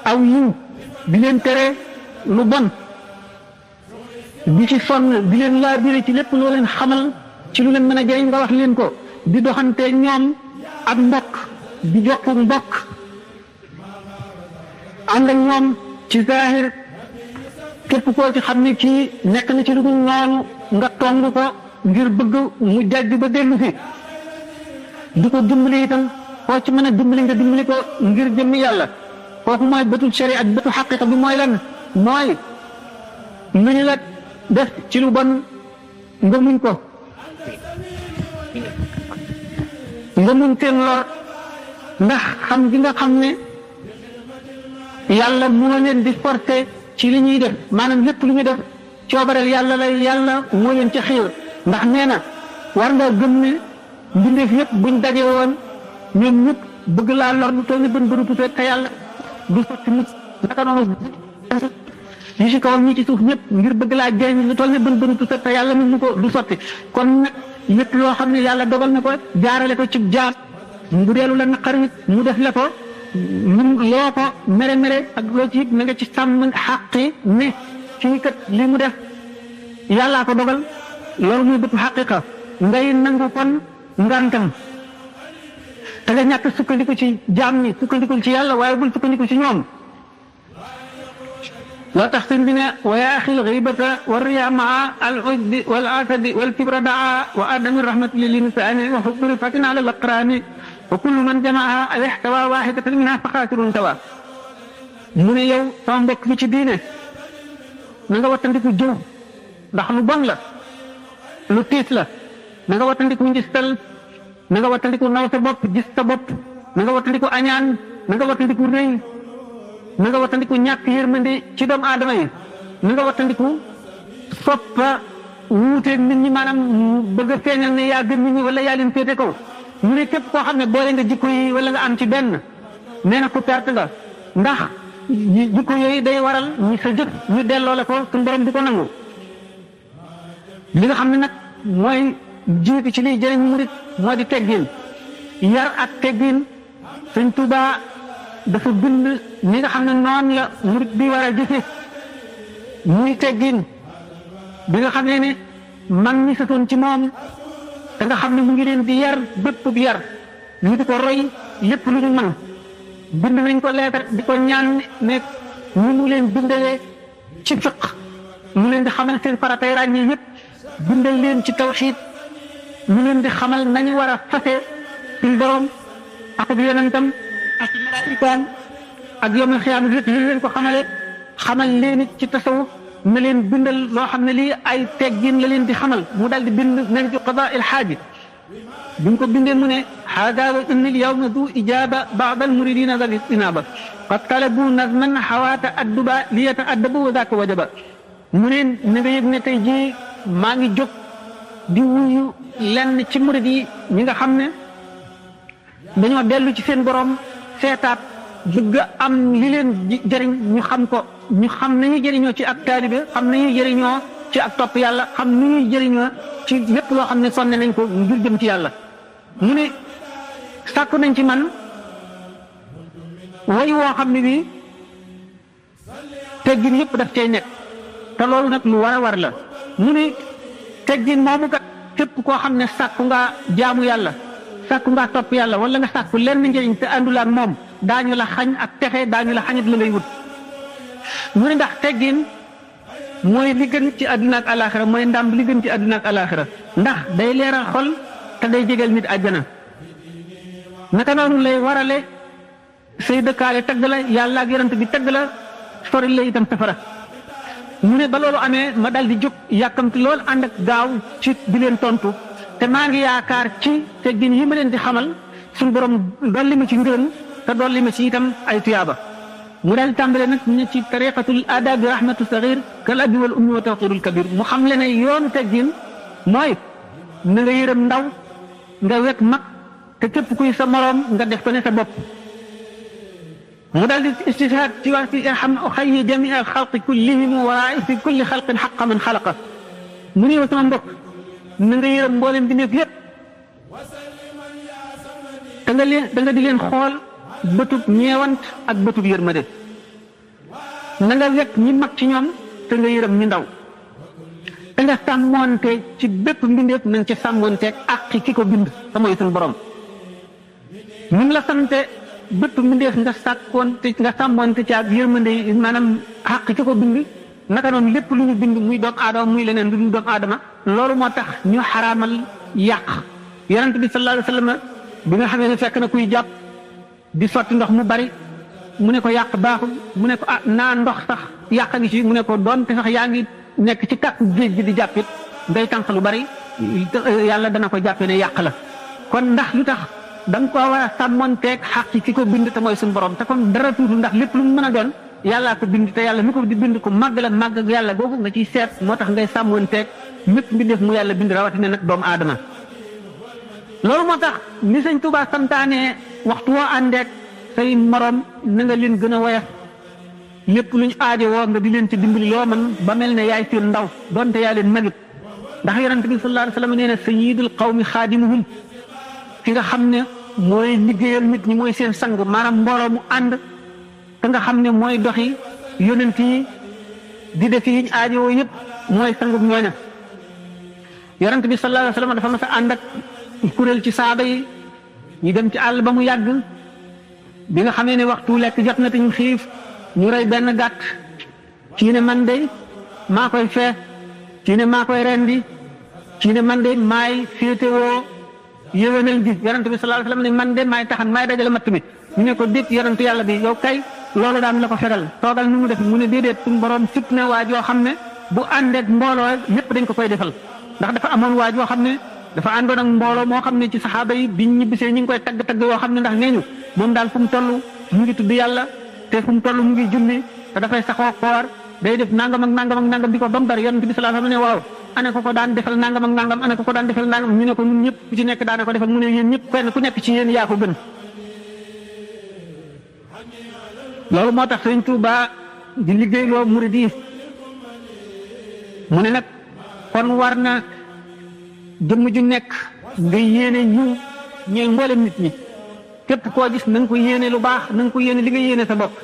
aw yiw di leen tere lu bon di ci sonn di leen laa dire ci lépp loo leen xamal ci lu leen mën a jëriñ nga wax leen ko di doxante ñoom ak mbokk di jokku mbokk ànd ak ñoom ci zahir képp koo ci xam ne kii nekk na ci lu dul noonu nga tong ko ngir bëgg mu jàjj ba dellu si di ko dimbali itam koo ci mën a dimbali nga dimbali ko ngir jëmmi yàlla kooku mooy bëtu sharia ak bëtu xaqiqa bi mooy lan mooy lu ñu la def ci lu bon nga muñ ko nga mun seen lor ndax xam gi nga xam ne yàlla moo leen di forcé ci li ñuy def maanaam lépp lu ñuy def coobareel yàlla la yàlla moo leen ci xiir ndax nee na war nga gëm ne mbindeef yëpp buñ daje woon ñoom ñëpp bëgg laa lor lu toll ni bën bënu tutee te yàlla du sotti nit naka noonu ñi ci kaw ñi ci suuf ñëpp ngir bëgg laa jëriñ lu toll ni bën bënu tutee te yàlla mu ko du sotti kon nag lépp loo xam ne yàlla dogal na ko jaarale ko ci jaar mu deelu la naqar mu def la ko loo ko mere mere ak loo ci na nga ci sàmm xaqi ne kii kat li mu def yàllaa ko dogal loolu muy bëtu xaqiqa ngay nangu kon ngantam te nga ñàkk sukkandiku ci jaam ñi sukkandiku ci yàlla waaye bul sukkandiku ci ñoom loo tax sëñ bi ne wa yaa axil xibata wa riya maa al ujdi wal asadi wal kibra daa wa adami rahmati lil insani wa xubri fatin ala laqrani wa kullu man jamaa al ixtawa waxidatan minha fa xaasirun tawa mu ne yow sama mbokk mi ci diine na nga wattandiku jëw ndax lu bon la lu tiis la na nga wattandiku njistal na nga wattandiku naw sa bopp gis sa bopp na nga wattandiku añaan na nga wattandiku rëy na nga wattandiku ñàkk yërmande ci doomu aadama yi na nga wattandiku soppa wuuteeg nit ñi maanaam bëgg a feeñal ne yaa gën nit ñi wala yaa leen féete kaw ñu ne képp koo xam ne boole nga jikko yi wala nga am ci benn nee na ko perte nga ndax jikko yooyu day waral ñi sa jëf ñu delloo la ko suñu borom di ko nangu li nga xam ne nag mooy jiitu ci liy jëriñ murit moo di teggin yar ak teggin Sëñ Tuubaa dafa bind ni nga xam ne noonu la murit bi war a jëfe muy teggin bi nga xam ne mag ñi satoon ci moom te nga xam ne mu ngi leen di yar bépp bi yar ñu di ko roy lépp lu ñu mën bind nañ ko leetar di ko ñaan ne ñu mu leen bindalee ci fiq mu leen di xamal seen faratay ràññee yëpp bindal leen ci tawxiid mu leen di xamal nañu war a fase suñ borom ak yonentam ak malaayikaam ak yawmal xiyaama li leen ko xamale xamal leen it ci tasawuf na leen bindal loo xam ne lii ay teggin la leen di xamal mu daal di bind nañ ci qadaa il xaaji bi mu ko bindee mu ne haadaa wa inni al yawma du ijaaba ba'd al muridina dal istinaaba qad talabu nazman xawaata adduba li yataaddabu wa daaka wajaba mu ne na nga yëg ne tey jii maa ngi jóg di wuyu lenn ci murid yi ñi nga xam ne dañoo dellu ci seen borom seetaat bëgg am li leen jëriñ ñu xam ko ñu xam nañu jëriñoo ci ak taalibe xam nañu jëriñoo ci ak topp yàlla xam ni ñuy jëriñoo ci lépp loo xam ne sonne nañ ko ngir jëm ci yàlla mu ne sàkku nañ ci man way woo xam ne bii teggin yëpp daf cay nekk te loolu nag lu war a war la mu ne teggin moomu kat képp koo xam ne sàkku nga jaamu yàlla sàkku nga topp yàlla wala nga sàkku lenn njëriñ te àndul ak moom daañu la xañ ak texe daañu la xañit la ngay wut mu ne ndax teggin mooy li gën ci àdduna ak alaxira mooy ndam li gën ci àdduna ak alaxira ndax day leeral xol te day jégal nit àjjana naka noonu lay warale say dëkkaale tagg la yàlla ak yonent bi tagg la sori la itam safara mu ne ba loolu amee ma dal di jóg yàkkamti lool ànd ak gaaw ci di leen tontu te maa ngi yaakaar ci teggin yi ma leen di xamal suñu borom dolli ma ci ngërëm te dolli ma ci itam ay tuyaaba mu daal di tàmbale nag ne ci tariqatul adabi rahmatu sagir kal abi wal ummi wa tawqirul kabir mu xam le ne yoonu teggin mooy na nga yërëm ndaw nga wekk mag te képp kuy sa moroom nga def ko ne sa bopp mu daal di istishhaad ci wax ci irham xayyi jamii al xalqi kullihim wa fi kulli xalqin xaqa man xalaqa mu ne sama mbokk na nga yërëm mboolem bi nekk yépp da nga di leen xool bëtub ñeewant ak bëtub yërmande na nga wekk ñi mag ci ñoom te nga yërëm ñi ndaw te nga sàmmoonte ci bépp mbindeef na nga ci sàmmoonteeg ak ki ko bind te mooy suñu borom ñu la sante bépp mbindeef nga sàkkoon te nga sàmmoonte ci ak yërmande yi maanaam xaq ki ko bind naka noonu lépp lu ñu bind muy doomu aadama muy leneen lu dul doomu aadama loolu moo tax ñu xaraamal yàq yonent bi sallallahu alayhi wa sallam bi nga xamee ne fekk na kuy jàpp di sotti ndox mu bari mu ne ko yàq baaxul mu ne ko naa ndox sax yàq ngi ci mu ne ko doonte sax yaa ngi nekk ci kàkk géej gi di jàppit ngay tànq lu bari yàlla dana ko jàppee ne yàq la kon ndax lu tax da nga koo war a sàmmonteeg xaq ki ko bind te mooy suñu borom te comme dara tuutul ndax lépp lu mu mën a doon yàllaa ko bind te yàlla mi ko di bind ko màgg la màgg ak yàlla googu nga ciy seet moo tax ngay sàmmonteeg mépp mbindeef mu yàlla bind rawatina nag doomu aadama loolu moo tax ni sëñ Tuubaa santaane waxtu woo àndeek say morom na nga leen gën a woyof lépp luñ aajo woo nga di leen ci dimbali loo man ba mel ne yaay seen ndaw donte yaa leen magit ndax yonent bi sallallahu alayhi wa sallam nee na sayyidul qawmi xaadimuhum ki nga xam ne mooy liggéeyal nit ñi mooy seen sang maanaam mbooloo mu ànd te nga xam ne mooy doxi yonent yi di def yiñ aajo yëpp mooy sangub ñooña yonent bi sallallahu alayhi wa sallam dafa mas a ànd ak kuréel ci saaba yi ñu dem ci àll ba mu yàgg bi nga xamee ne waxtu lekk jot na te ñu xiif ñu rey benn gàtt ci ne man de maa koy fee ci ne maa koy rendi ci ne man de maay féetewoo yéwénal gi yonent bi sallallahu alayhi wasallam ne man de maay taxan maay dajale matt mi ñu ne ko déet yonent yàlla bi yow kay loolu daan la ko fegal toogal nu mu def mu ne déedéet suñu borom fit na waa joo xam ne bu àndeek mbooloo ñëpp dañ ko koy defal ndax dafa amoon waa joo xam ne dafa àndoon ak mbooloo moo xam ne ci saxaaba yi biñ ñibbisee ñu ngi koy tagg yoo xam ne ndax nee ñu moom daal fu mu toll mu ngi tudd yàlla te fu mu toll mu ngi julli te dafay saxoo koor day def nangam ak nangam ak nangam di ko bam bari yonent bi sallallahu alayhi wasallam ne waaw ana ko daan defal nangam ak nangam ana ko daan defal nangam ñu ne ko ñun ñëpp ku ci nekk daana ko defal mu ne yéen ñëpp kenn ku nekk ci yéen yaa ko gën loolu moo tax Sëriñ Tuubaa di liggéey loo murid yi mu ne nag kon war na jëmm ju nekk nga yéene ñu ñooy mboolem nit ñi képp koo gis na nga ko yéene lu baax na nga ko yéene li nga yéene sa bopp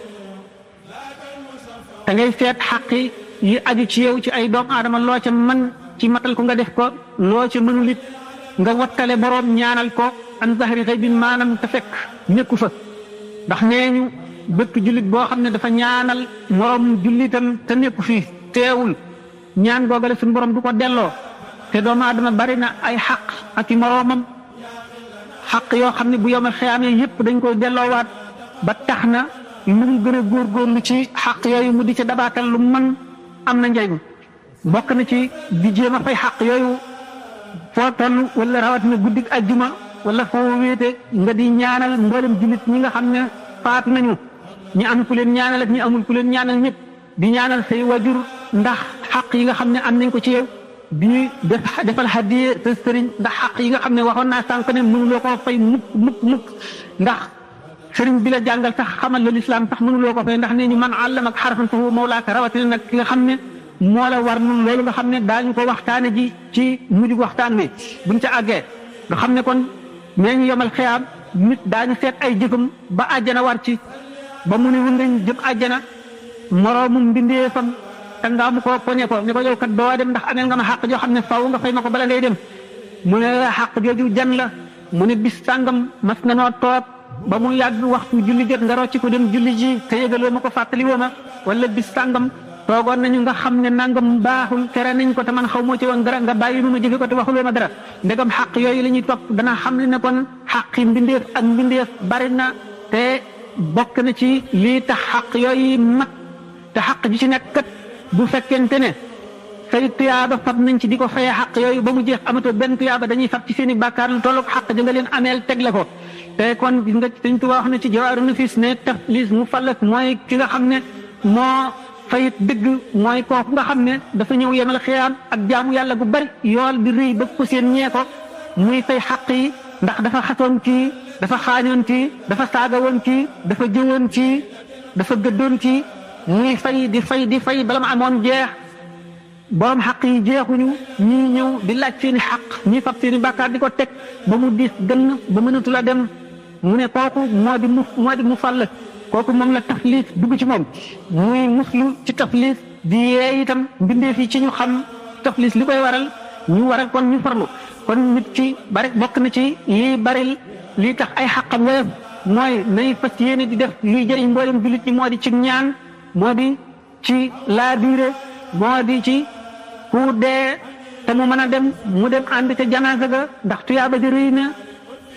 te ngay seet xaqi yi aju ci yow ci ay doomu aadama loo ca mën ci matal ko nga def ko loo ca mënul it nga wattale boroom ñaanal ko an zahri ghaybin maanam te fekk nekku fa ndax nee ñu bëkk jullit boo xam ne dafa ñaanal moroom jullitam te nekku fii teewul ñaan googale suñu borom du ko delloo te doomu aadama bari na ay xaq ak i moroomam xaq yoo xam ne bu yomal xiyaamee yëpp dañ koy delloowaat ba tax na lu mu gën a góorgóorlu ci xaq yooyu mu di ca dabaatal lu mën am na njëriñ bokk na ci di jéem a fay xaq yooyu foo toll wala rawatina guddig ajjuma wala foo wéete nga di ñaanal mboolem jullit ñi nga xam ne faat nañu ñi am ku leen ñaanal ak ñi amul ku leen ñaanal ñëpp di ñaanal say wajur ndax xaq yi nga xam ne am nañ ko ci yow di defal hadiya sa sëriñ ndax xaq yi nga xam ne waxoon naa sànq ne mënuloo koo fay mukk ndax sëriñ bi la jàngal sax xamal la lislaam sax mënuloo ko fay ndax nee ñu man àllam ak xarafan fa huwa mawlaaka rawatina nag ki nga xam ne moo la war nun loolu nga xam ne daañu ko waxtaane ji ci mujj waxtaan wi buñ ca àggee nga xam ne kon nee ñu yomal xiyaam nit daañu seet ay jëfam ba àjjana war ci ba mu ne wu ngañ jëm àjjana moroomum mbindeefam te nga mu ko poñe ko ne ko yow kat doo dem ndax ameel nga ma xàq joo xam ne faw nga fay ma ko bala ngay dem mu ne xàq jooju jan la mu ne bis sàngam mas na noo toog ba mu yàgg waxtu julli jot nga rocci ko dem julli ji te yëgaloo ma ko fàttali woo ma wala bis sàngam toogoon nañu nga xam ne nangam baaxul tere nañ ko te man xaw moo ci woon dara nga bàyyi ma jëfe ko te waxuloo ma dara ndegam xàq yooyu la ñuy topp dana xam ne kon xàqi mbindeef ak mbindeef bari na te bokk na ci lii tax xàq yooyu mat te xàq ji ci nekk kat bu fekkente ne say tuyaaba fab nañ ci di ko fayee xàq yooyu ba mu jeex amatoo benn tuyaaba dañuy fab ci seen i bàkkaar lu tolloog xàq ji nga leen ameel teg la ko te kon gis nga Sëñ Tuubaa wax na ci Jawaaru Nafiis ne tafliis mu fallas mooy ki nga xam ne moo fayit dëgg mooy kooku nga xam ne dafa ñëw yemal xiyaam ak jaamu yàlla gu bari yool bi rëy ba ko seen ñee ko muy fay xàq yi ndax dafa xasoon kii dafa xaañoon kii dafa saagawoon kii dafa jëwoon kii dafa gëddoon kii muy fay di fay bala ma amoon jeex borom xaq yi jeexuñu ñii ñëw di laaj seeni xaq ñii fab seeni bàkkaar di ko teg ba mu diis gën ba mënatu la dem mu ne kooku moo di mu fàll kooku moom la tafliis dugg ci moom muy muslu ci tafliis di yee itam mbindeef yi ci ñu xam tafliis li koy waral ñu waral kon ñu farlu kon nit ci bari bokk na ci lii baril lii tax ay xaqam woyof mooy nay fas yéene di def luy jëriñ mboolem jullit ñi moo di ci ñaan moo di ci laabiire moo di ci ku dee te mu mën a dem mu dem ànd ca janaasa ga ndax tuyaaba ji rëy na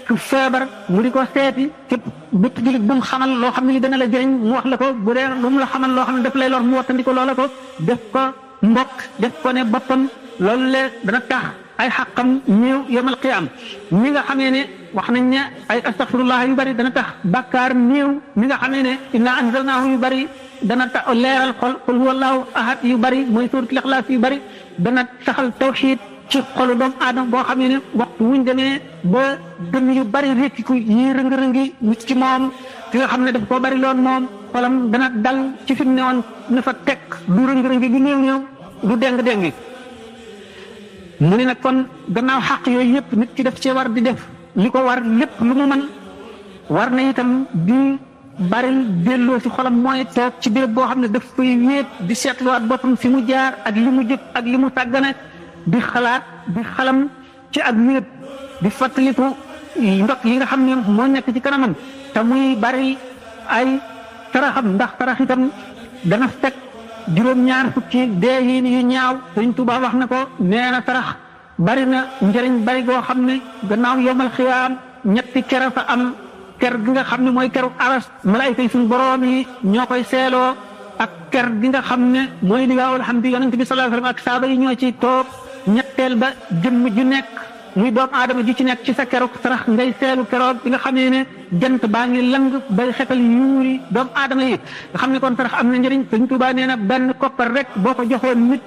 ku feebar mu di ko seeti képp bépp jullit bu mu xamal loo xam ne li dana la jëriñ mu wax la ko bu dee lu mu la xamal loo xam ne daf lay lor mu wattandi ko loola ko def ko mbokk def ko ne boppam loolu le dana tax ay xaqam néew yomal qiyaam mi nga xamee ne wax nañ ne ay astaghfirullah yu bari dana tax bàkkaar néew mi nga xamee ne inna anzalnaahu yu bari dana tax leeral xol qul huwallahu ahad yu bari mooy suuratul ixlaas yu bari dana taxal tawxiid ci xolu doomu aadama boo xam ne waxtu wuñ demee ba dënn yu bari rékkiku yi rëng-rëngi nit ci moom ki nga xam ne daf koo bari loon moom xolam dana dal ci fi mu ne woon na fa teg du rëng-rëngi du néew du déng-déngi mu ne nag kon gannaaw xaq yooyu yëpp nit ki def ci war di def li ko war lépp lu mu mën war na itam di baril delloo ci xolam mooy toog ci béréb boo xam ne daf koy wéet di seetluwaat boppam fi mu jaar ak li mu jëf ak li mu tàggane di xalaat di xalam ci ak wéet di fàttaliku ndok yi nga xam ne moo nekk ci kanamam te muy bari ay taraxam ndax tarax itam dana fekk juróom-ñaar fukki dee yi yu ñaaw Sëriñ Tuubaa wax na ko nee na tarax bari na njëriñ bari goo xam ne gannaaw yomal xiyaam ñetti kera fa am ker gi nga xam ne mooy keru aras malaayka yi suñu boroom yi ñoo koy seeloo ak ker gi nga xam ne mooy liwaawul hamdi yonent bi sallallahu alayhi wa sallam ak saaba yi ñoo ci toog ñetteel ba jëmm ju nekk muy doomu aadama ji ci nekk ci sa keroog sarax ngay seelu keroog bi nga xamee ne jant baa ngi lang bay xetal yuuri doomu aadama yi nga xam ne kon sarax am na njëriñ Sëñ Tuubaa nee na benn koppar rek boo ko joxoon nit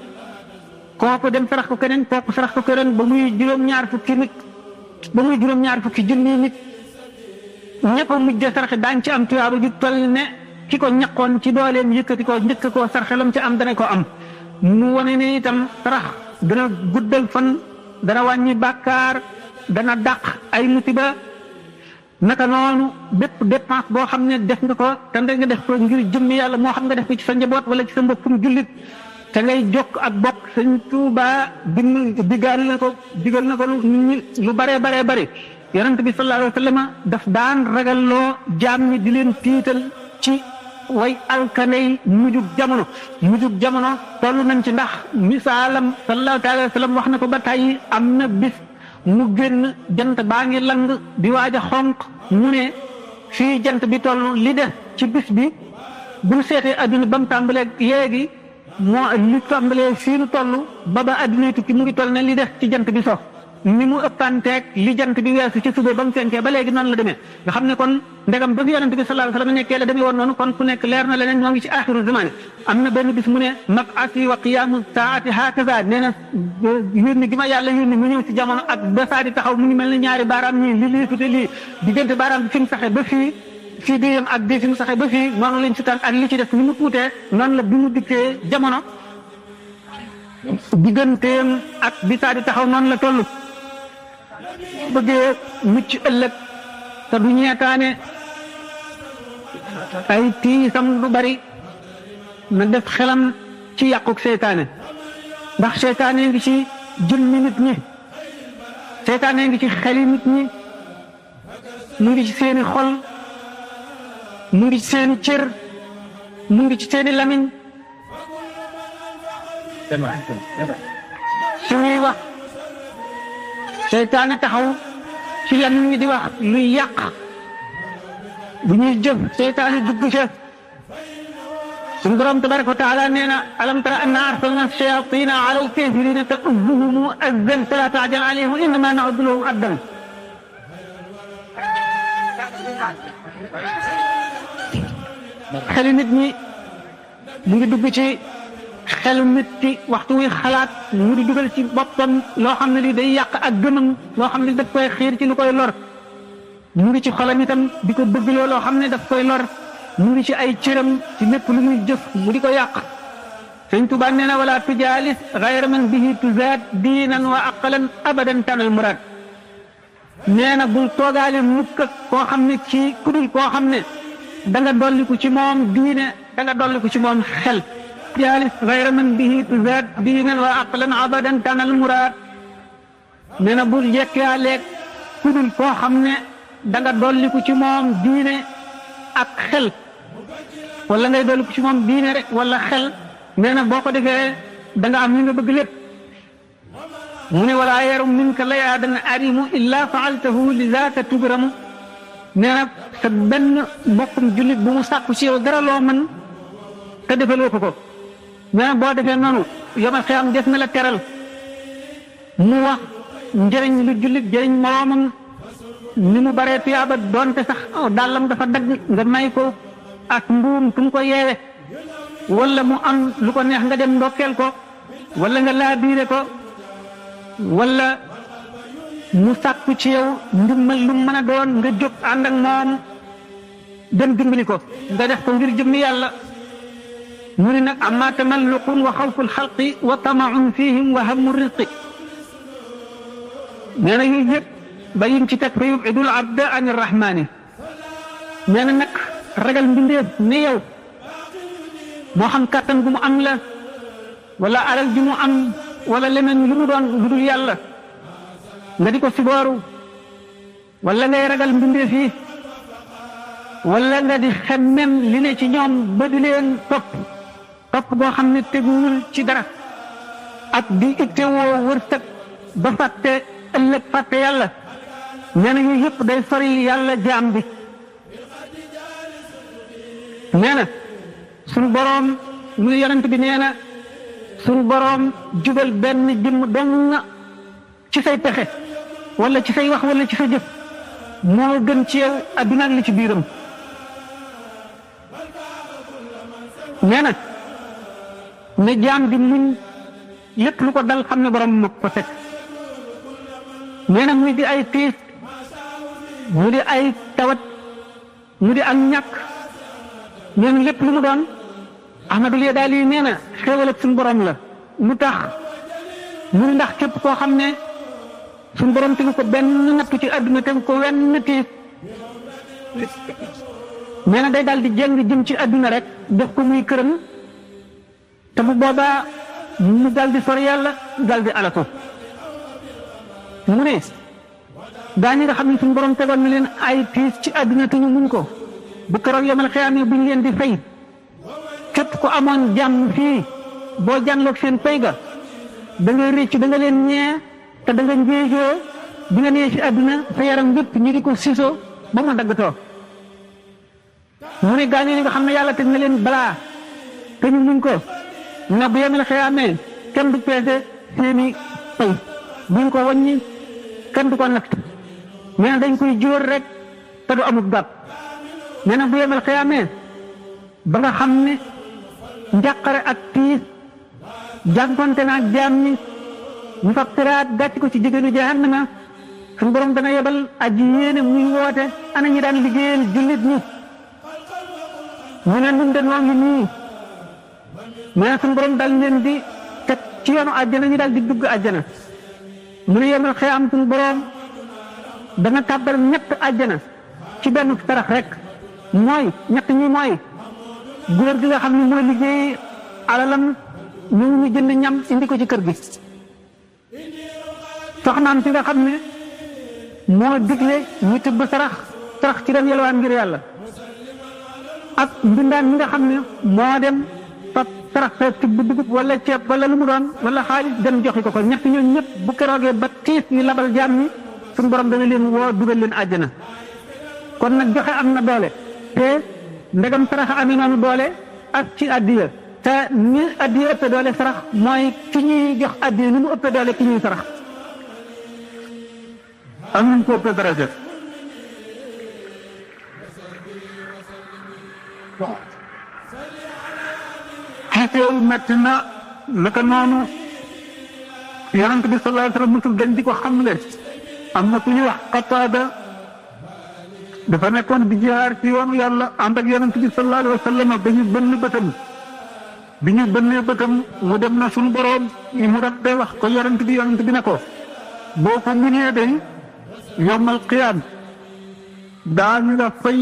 kooku dem sarax ko keneen kooku sarax ko keneen ba muy juróom-ñaar fukki nit ba muy juróom-ñaar fukki junni nit ñëpp a mujj saraxe daañ ci am tuyaaba ju toll ne ki ko ñaqoon ci dooleem yëkkati ko njëkk koo sarxelam ci am dana ko am mu wane ne itam sarax dana guddal fan dana wàññi bàkkaar dana dàq ay musiba naka noonu bépp dépense boo xam ne def nga ko te nga def ko ngir jëmmi yàlla moo xam nga def ko ci sa njaboot wala ci sa mbokkum jullit te ngay jokk ak bokk Sëñ Tuubaa digal na ko lu baree bari yonent bi sallallahu alayhi wa sallam daf daan ragalloo jaam ñi di leen tiital ci way alkaney mujjug jamono toll nañ ci ndax misaalam sallallahu alayhi wa sallam wax na ko ba tey am na bis mu génn jant baa ngi lang di waaj a xonq mu ne fii jant bi toll li def ci bis bi buñ seetee adduna ba mu tàmbalee léegi moo li tàmbalee fii nu toll ba adduna tukki mu ngi toll ne li def ci jant bi so ni mu ëppanteeg li jant bi weesu ci suba ba mu fenkee ba léegi noonu la demee nga xam ne kon ndegam ba fi yonent bi sallallahu alayhi wa sallam nekkee la demee woon noonu kon fu nekk leer na leneen ñoo ngi ci axiru zaman am na benn bis mu ne mab'asi wa qiyaamu saati hakaza nee na yónni gi ma yàlla yónni mu ñëw ci jamono ak ba saa di taxaw mu ngi mel ne ñaari baaraam ñii lii fute lii diggante baaraam bi fi mu saxee ba fii bii yam ak bii fi mu saxee ba fii noonu lañ si tànn ak li ci def ni mu tuutee noonu la bi mu dikkee jamono digganteem ak bi saa di taxaw noonu la toll bëggee mucc ëllëg te du ñeetaane ay tiisam du bari na def xelam ci yàquk seytaane ndax seytaane ngi ci jëmmi nit ñi seytaane ngi ci xeli nit ñi mu ngi ci seeni xol mu ngi ci seeni cër mu ngi ci seeni lamiñ suñuy wax seytaane taxaw ci lamiñ wi di wax luy yàq bu ñuy jëf seytaane dugg ca suñu borom tabaraka wa taala nee na alam tara anna arsalna shayatina ala alkafirina ta'udduhum azdan fala ta'jal alayhim innama na'uddu lahum addan xelu nit ñi mu ngi dugg ci xelu nit ki waxtu wi xalaat mu di dugal ci boppam loo xam ne li day yàq ak gëmam loo xam ne daf koy xiir ci lu koy lor mu ngi ci xolam itam di ko bëgg loo xam ne daf koy lor mu ngi ci ay cëram ci lépp lu muy jëf mu di ko yàq sëñ Tuubaa nee na wala tujaalis gayra man bihi tuzaad diinan wa aqalan abadan tanal muraad nee na bul toogaale mukk ak koo xam ne ci kudul koo xam ne da nga dolliku ci moom diine da nga dolliku ci moom xel jaalis gayra man bihi tuzaad diinan wa aqalan abadan tanal muraad nee na bul jekkaaleeg kudul koo xam ne da nga dolliku ci moom diine ak xel wala ngay dolliku ci moom diine rek wala xel nee na boo ko defee da nga am li nga bëgg lépp mu ne wala yarum minka layaadan arimu illa faaltahu li zaaka tugramu nee na sa benn mbokkum jullit bu mu sàkku ci yow dara loo mën te defaloo ko nee na boo defee noonu yomal xiyam def na la teral mu wax njëriñ lu jullit jëriñ moroomam ni mu baree tuyaaba doonte sax dàllam dafa dagg nga may ko ak mbuum tu mu ko yeewe wala mu am lu ko neex nga dem ndokkeel ko wala nga laabiire ko wala mu sàkku ci yow ndimbal lu mën a doon nga jóg ànd ak moom dem dimbali ko nga def ko ngir jëmmi yàlla mu ni nag amma tamalluqun wa xawful xalqi wa tamaun fihim wa hammu rizqi nee na yooyu yëpp ba yim ci teg fa yubidul abda an irrahmani nee na nag ragal mbindeef ni yow moo xam kàttan gu mu am la wala alal ji mu am wala leneen lu mu doon lu dul yàlla nga di ko sibooru wala ngay ragal mbindeef yi wala nga di xemmem li ne ci ñoom ba di leen topp boo xam ne teguwul ci dara ak di ittewoo wërsëg ba fàtte ëllëg fàtte yàlla nee na yooyu yëpp day sori yàlla jaam bi nee na suñu boroom mu yonent bi nee na suñu boroom jubal benn jëmm dong ci say pexe wala ci say wax wala ci sa jëf moo gën ci yow adduna ak li ci biiram nee na ne jaam bi muñ lépp lu ko dal xam ne boroom moo ko teg nee na muy di ay tiis mu di ay tawat mu di ak ñàkk nee na lépp lu mu doon Ahmadul Yadaali nee na xéewal ak suñu borom la mu tax mu ni ndax képp koo xam ne suñu borom tegu ko benn nattu ci àdduna tegu ko wenn tiis nee na day daal di jéng jëm ci àdduna rek def ko muy këram te bu boobaa mu daal di sori yàlla daal di alako mu ne daañu nga xam ne suñu borom tegoon na leen ay tiis ci àdduna te ñu muñ ko bu keroog yemal xiyaam buñ leen di fay képp ku amoon jàmm fii boo jànloog seen pay ga da nga réccu da nga leen ñee te da nga njéejoo bi nga nee ci àdduna sa yaram bépp ñu di ko siso ba mu daggatoo mu ne gaañu ñi nga xam ne yàlla teg na leen balaa te ñu muñ ko na bu yemal xiyaamee kenn du peese seeni pay buñ ko wàññi kenn du ko natt nee na dañ koy jóor rek te du amul gàpp nee na bu yemal xiyaamee ba nga xam ne njàqare ak tiis jànkonte na ak jaam ñi ñu fab siraat gàcc ko ci jigéenu jahannama suñu borom dana yebal aji yéene muy woote ana ñi daan liggéeyal jullit ñi ñu ne nun de noo ngi nii mais suñu borom dal leen di teg ci yoonu àjjana ñu daal di dugg àjjana mu ne yemal xëy am suñu borom dana tàbbal ñett àjjana ci benn sarax rek mooy ñett ñi mooy góor gi nga xam ne mooy liggéey alalam ñu jënd ñam indi ko ci kër gi soxnaam si nga xam ne moo digle ñu tibb sarax ci dem yalwaan ngir yàlla ak mbindaan mi nga xam ne moo dem fab sarax sa tibb dugub wala ceeb wala lu mu doon wala xaalis dem joxe ko ñett ñooñu ñëpp bu keroogee ba tiis yi labal jaam ñi suñu borom dana leen woo dugal leen àjjana kon nag joxe am na doole te ndegam sarax amee noonu doole ak ci addiya te ni addiya ëpp doole sarax mooy ki ñuy jox addiya ni mu ëpp doole ki ñuy sarax am nañ ko ëpp daraja xeeteewu metti na naka noonu yonent bi sallallahu alayhi wa sallam musul dañ di ko xamle am na ku ñuy wax Qataada dafa nekkoon di jihaar ci yoonu yàlla ànd ak yonent bi sallallahu alayhi wa sallam ba ñu bënn bëtam bi ñu bënnee bëtam mu dem na suñu boroom mu daf day wax ko yonent bi ne ko boo ko muñee day yawmal qiyaam daañu la fay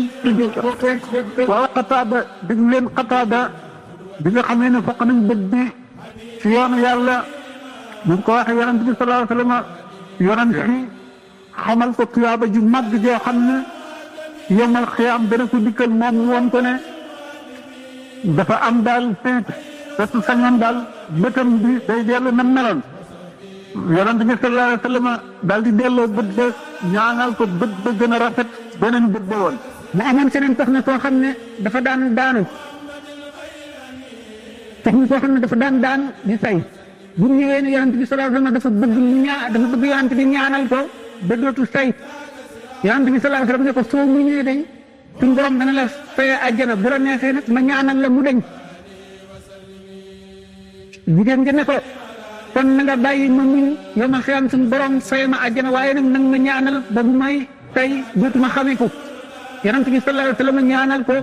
waaw Qataada dig leen Qataada bi nga xamee ne foq nañ bët bi ci yoonu yàlla ñu ko waxee yonent bi sallallahu alayhi wa sallam yonent bi xamal ko tuyaaba ju màgg joo xam ne yawmal qiyaam dana ko dikkal moom woon ko ne dafa am daal feet te su sañoon daal bëtam bi day dellu na meloon yonent bi sallallahu alayhi wa sallam daal di delloo bët ba ñaanal ko bët ba gën a rafet beneen bët ba woon mu amoon keneen soxna soo xam ne dafa daan daanu soxna soo xam ne dafa daan daanu di say bu ñëwee ne yonent bi sallallahu alayhi wa sallam dafa bëgg yonent bi ñaanal ko ba dootu say yonent bi sallallahu alayhi wa sallam ne ko soo mu ñëwee dañ suñu borom dana la fayee àjjana bu la neexee nag ma ñaanal la mu dañ jigéen nga ne ko kon na nga bàyyi ma muñ yow ma xiyam suñu borom fayee ma àjjana waaye nag nag ma ñaanal ba bu may tey dootuma xameeku yonent bi sallallahu alayhi wa sallam ñaanal ko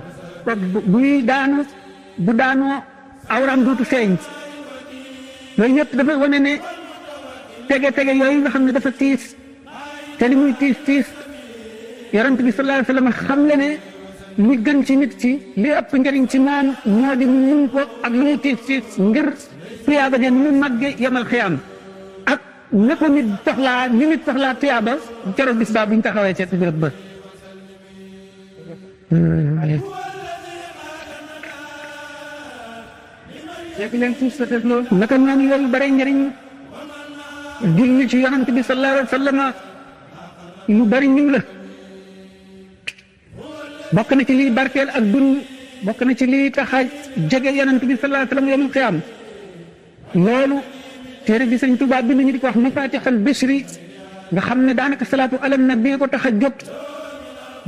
buy daanu bu daanoo awram dootu feeñ loolu yëpp dafay wane ne tege yooyu nga xam ne dafa tiis te li muy tiis yonent bi sallallahu alayhi wa sallam xam le ne li gën ci nit ci li ëpp njëriñ ci moom moo di mun ko ak lu mu tiis ngir tuyaaba ja ni mu màgge yamal xiyaam ak ne ko nit soxlaa ni nit soxlaa tuyaaba keroog bis baa bu ñu taxawee ca béréb ba naka noonu loolu bare njëriñ julli ci yonent bi sallallahu alayhi wa sallam lu bari ñu la bokk na ci liy barkeel ak dund bokk na ci liy tax a jege yonent bi sallallahu alayhi wa sallam yawmal qiyaam loolu téere bi Sëñ Tuubaa bind ñu di ko wax mafatixal bishri nga xam ne daanaka salaatu ala nabi ko tax a jóg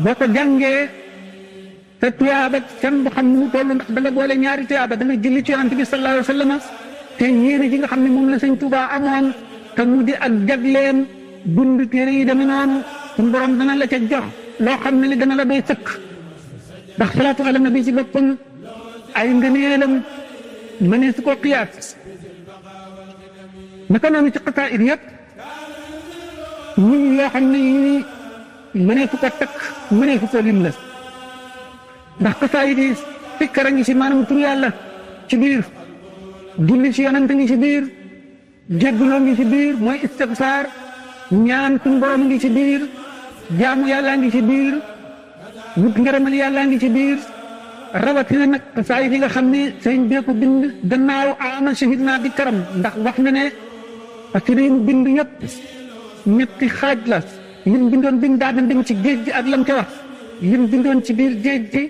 boo ko jàngee te tuyaaba kenn du xam nu toll ndax da nga boole ñaari tuyaaba da nga julli ci yonent bi sallallahu alayhi wa sallam te yéene ji nga xam ne moom la Sëñ Tuubaa amoon te mu di ak jagleem dund téere yi demee noonu suñu borom dana la ca jox loo xam ne li dana la doy sëkk ndax salaatu ala nabi ci boppam ay ngëneelam mënee su ko qiyaas naka noonu ci xasaayid yëpp ñun yoo xam ne yii mënee fu ko takk mënee fu ko lim la ndax xasaayid yi fikkara ngi ci maanaam tur yàlla ci biir julli ci yonent ngi ci biir jégguloo ngi ci biir mooy istigfaar ñaan suñu borom ngi ci biir jaamu yàlla ngi ci biir wut ngërëmal yàlla ngi ci biir rawatina nag xasaayid yi nga xam ne sëñ bee ko bind gannaaw ama shahid naa bi karam ndax wax na ne parce que mu bind yëpp ñetti xaaj la lim bindoon biñ daa dem ci géej gi ak lam ca wax lim bindoon ci biir géej gi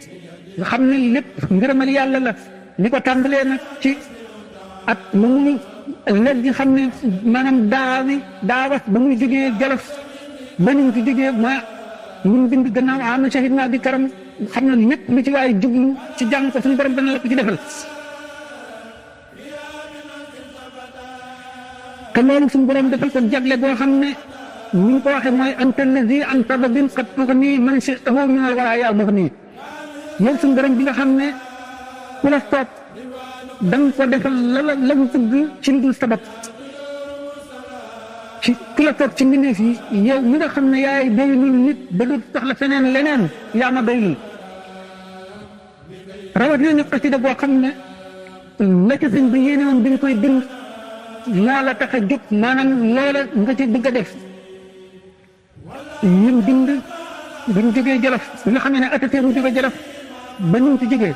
nga xam ne lépp ngërëmal yàlla la li ko tàmbalee nag ci at mu muy léegi nga xam ne maanaam daawas ba muy jógee Jolof ba ñu fi jógee mooy lim bind gannaaw ama shahid naa bi karam xam na lépp lu ci waaye jublu ci jàng ko suñu borom dana la ko ci defal te loolu suñu borom defal ko jagle boo xam ne ni ñu ko waxee mooy anta allazi an sababin qad tughni man shi'tahu min al-waraaya al-mughni yow suñu borom bi nga xam ne ku la soob da nga ko defal la mu bëgg ci lu dul sabab ci ki la toog ci mbindeef yi yow mi nga xam ne yaay doylul nit ba du soxla feneen leneen yaa ma doylul rawat na ñu xasida boo xam ne la ca sëñ bi yéene woon bi ñu koy bind moo la tax a jóg maanaam loola nga ci bëgg a def ñun bind bi ñu jógee Jolof bi nga xam ne atatee mu jógee Jolof ba ñu ci jógee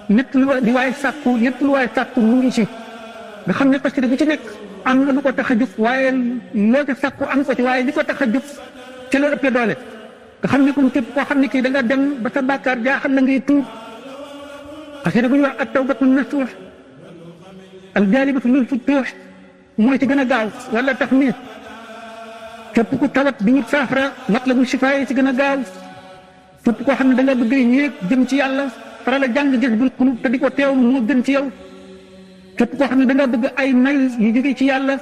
lépp lu di waay sàkku lépp lu waay sàkku mu ngi ci nga xam ne parce que bu ci nekk am na lu ko tax a jóg waaye loo ca sàkku am ko ci waaye li ko tax a jóg ci la ëppee doole nga xam ne comme képp koo xam ne kii da nga dem ba sa bàkkaar jaaxal la ngay tuub parce que bu ñu wax ak tawbatu nasuux al jaalibatu lil futuux mooy ci gën a gaaw wala tax ni képp ku tawat bi ñu saafara matlabu shifaa yi ci gën a gaaw képp koo xam ne da nga bëgg yéeg jëm ci yàlla faral a jàng Jazbul Quluub te di ko teewlu moo gën ci yow képp koo xam ne da nga bëgg ay may yu jóge ci yàlla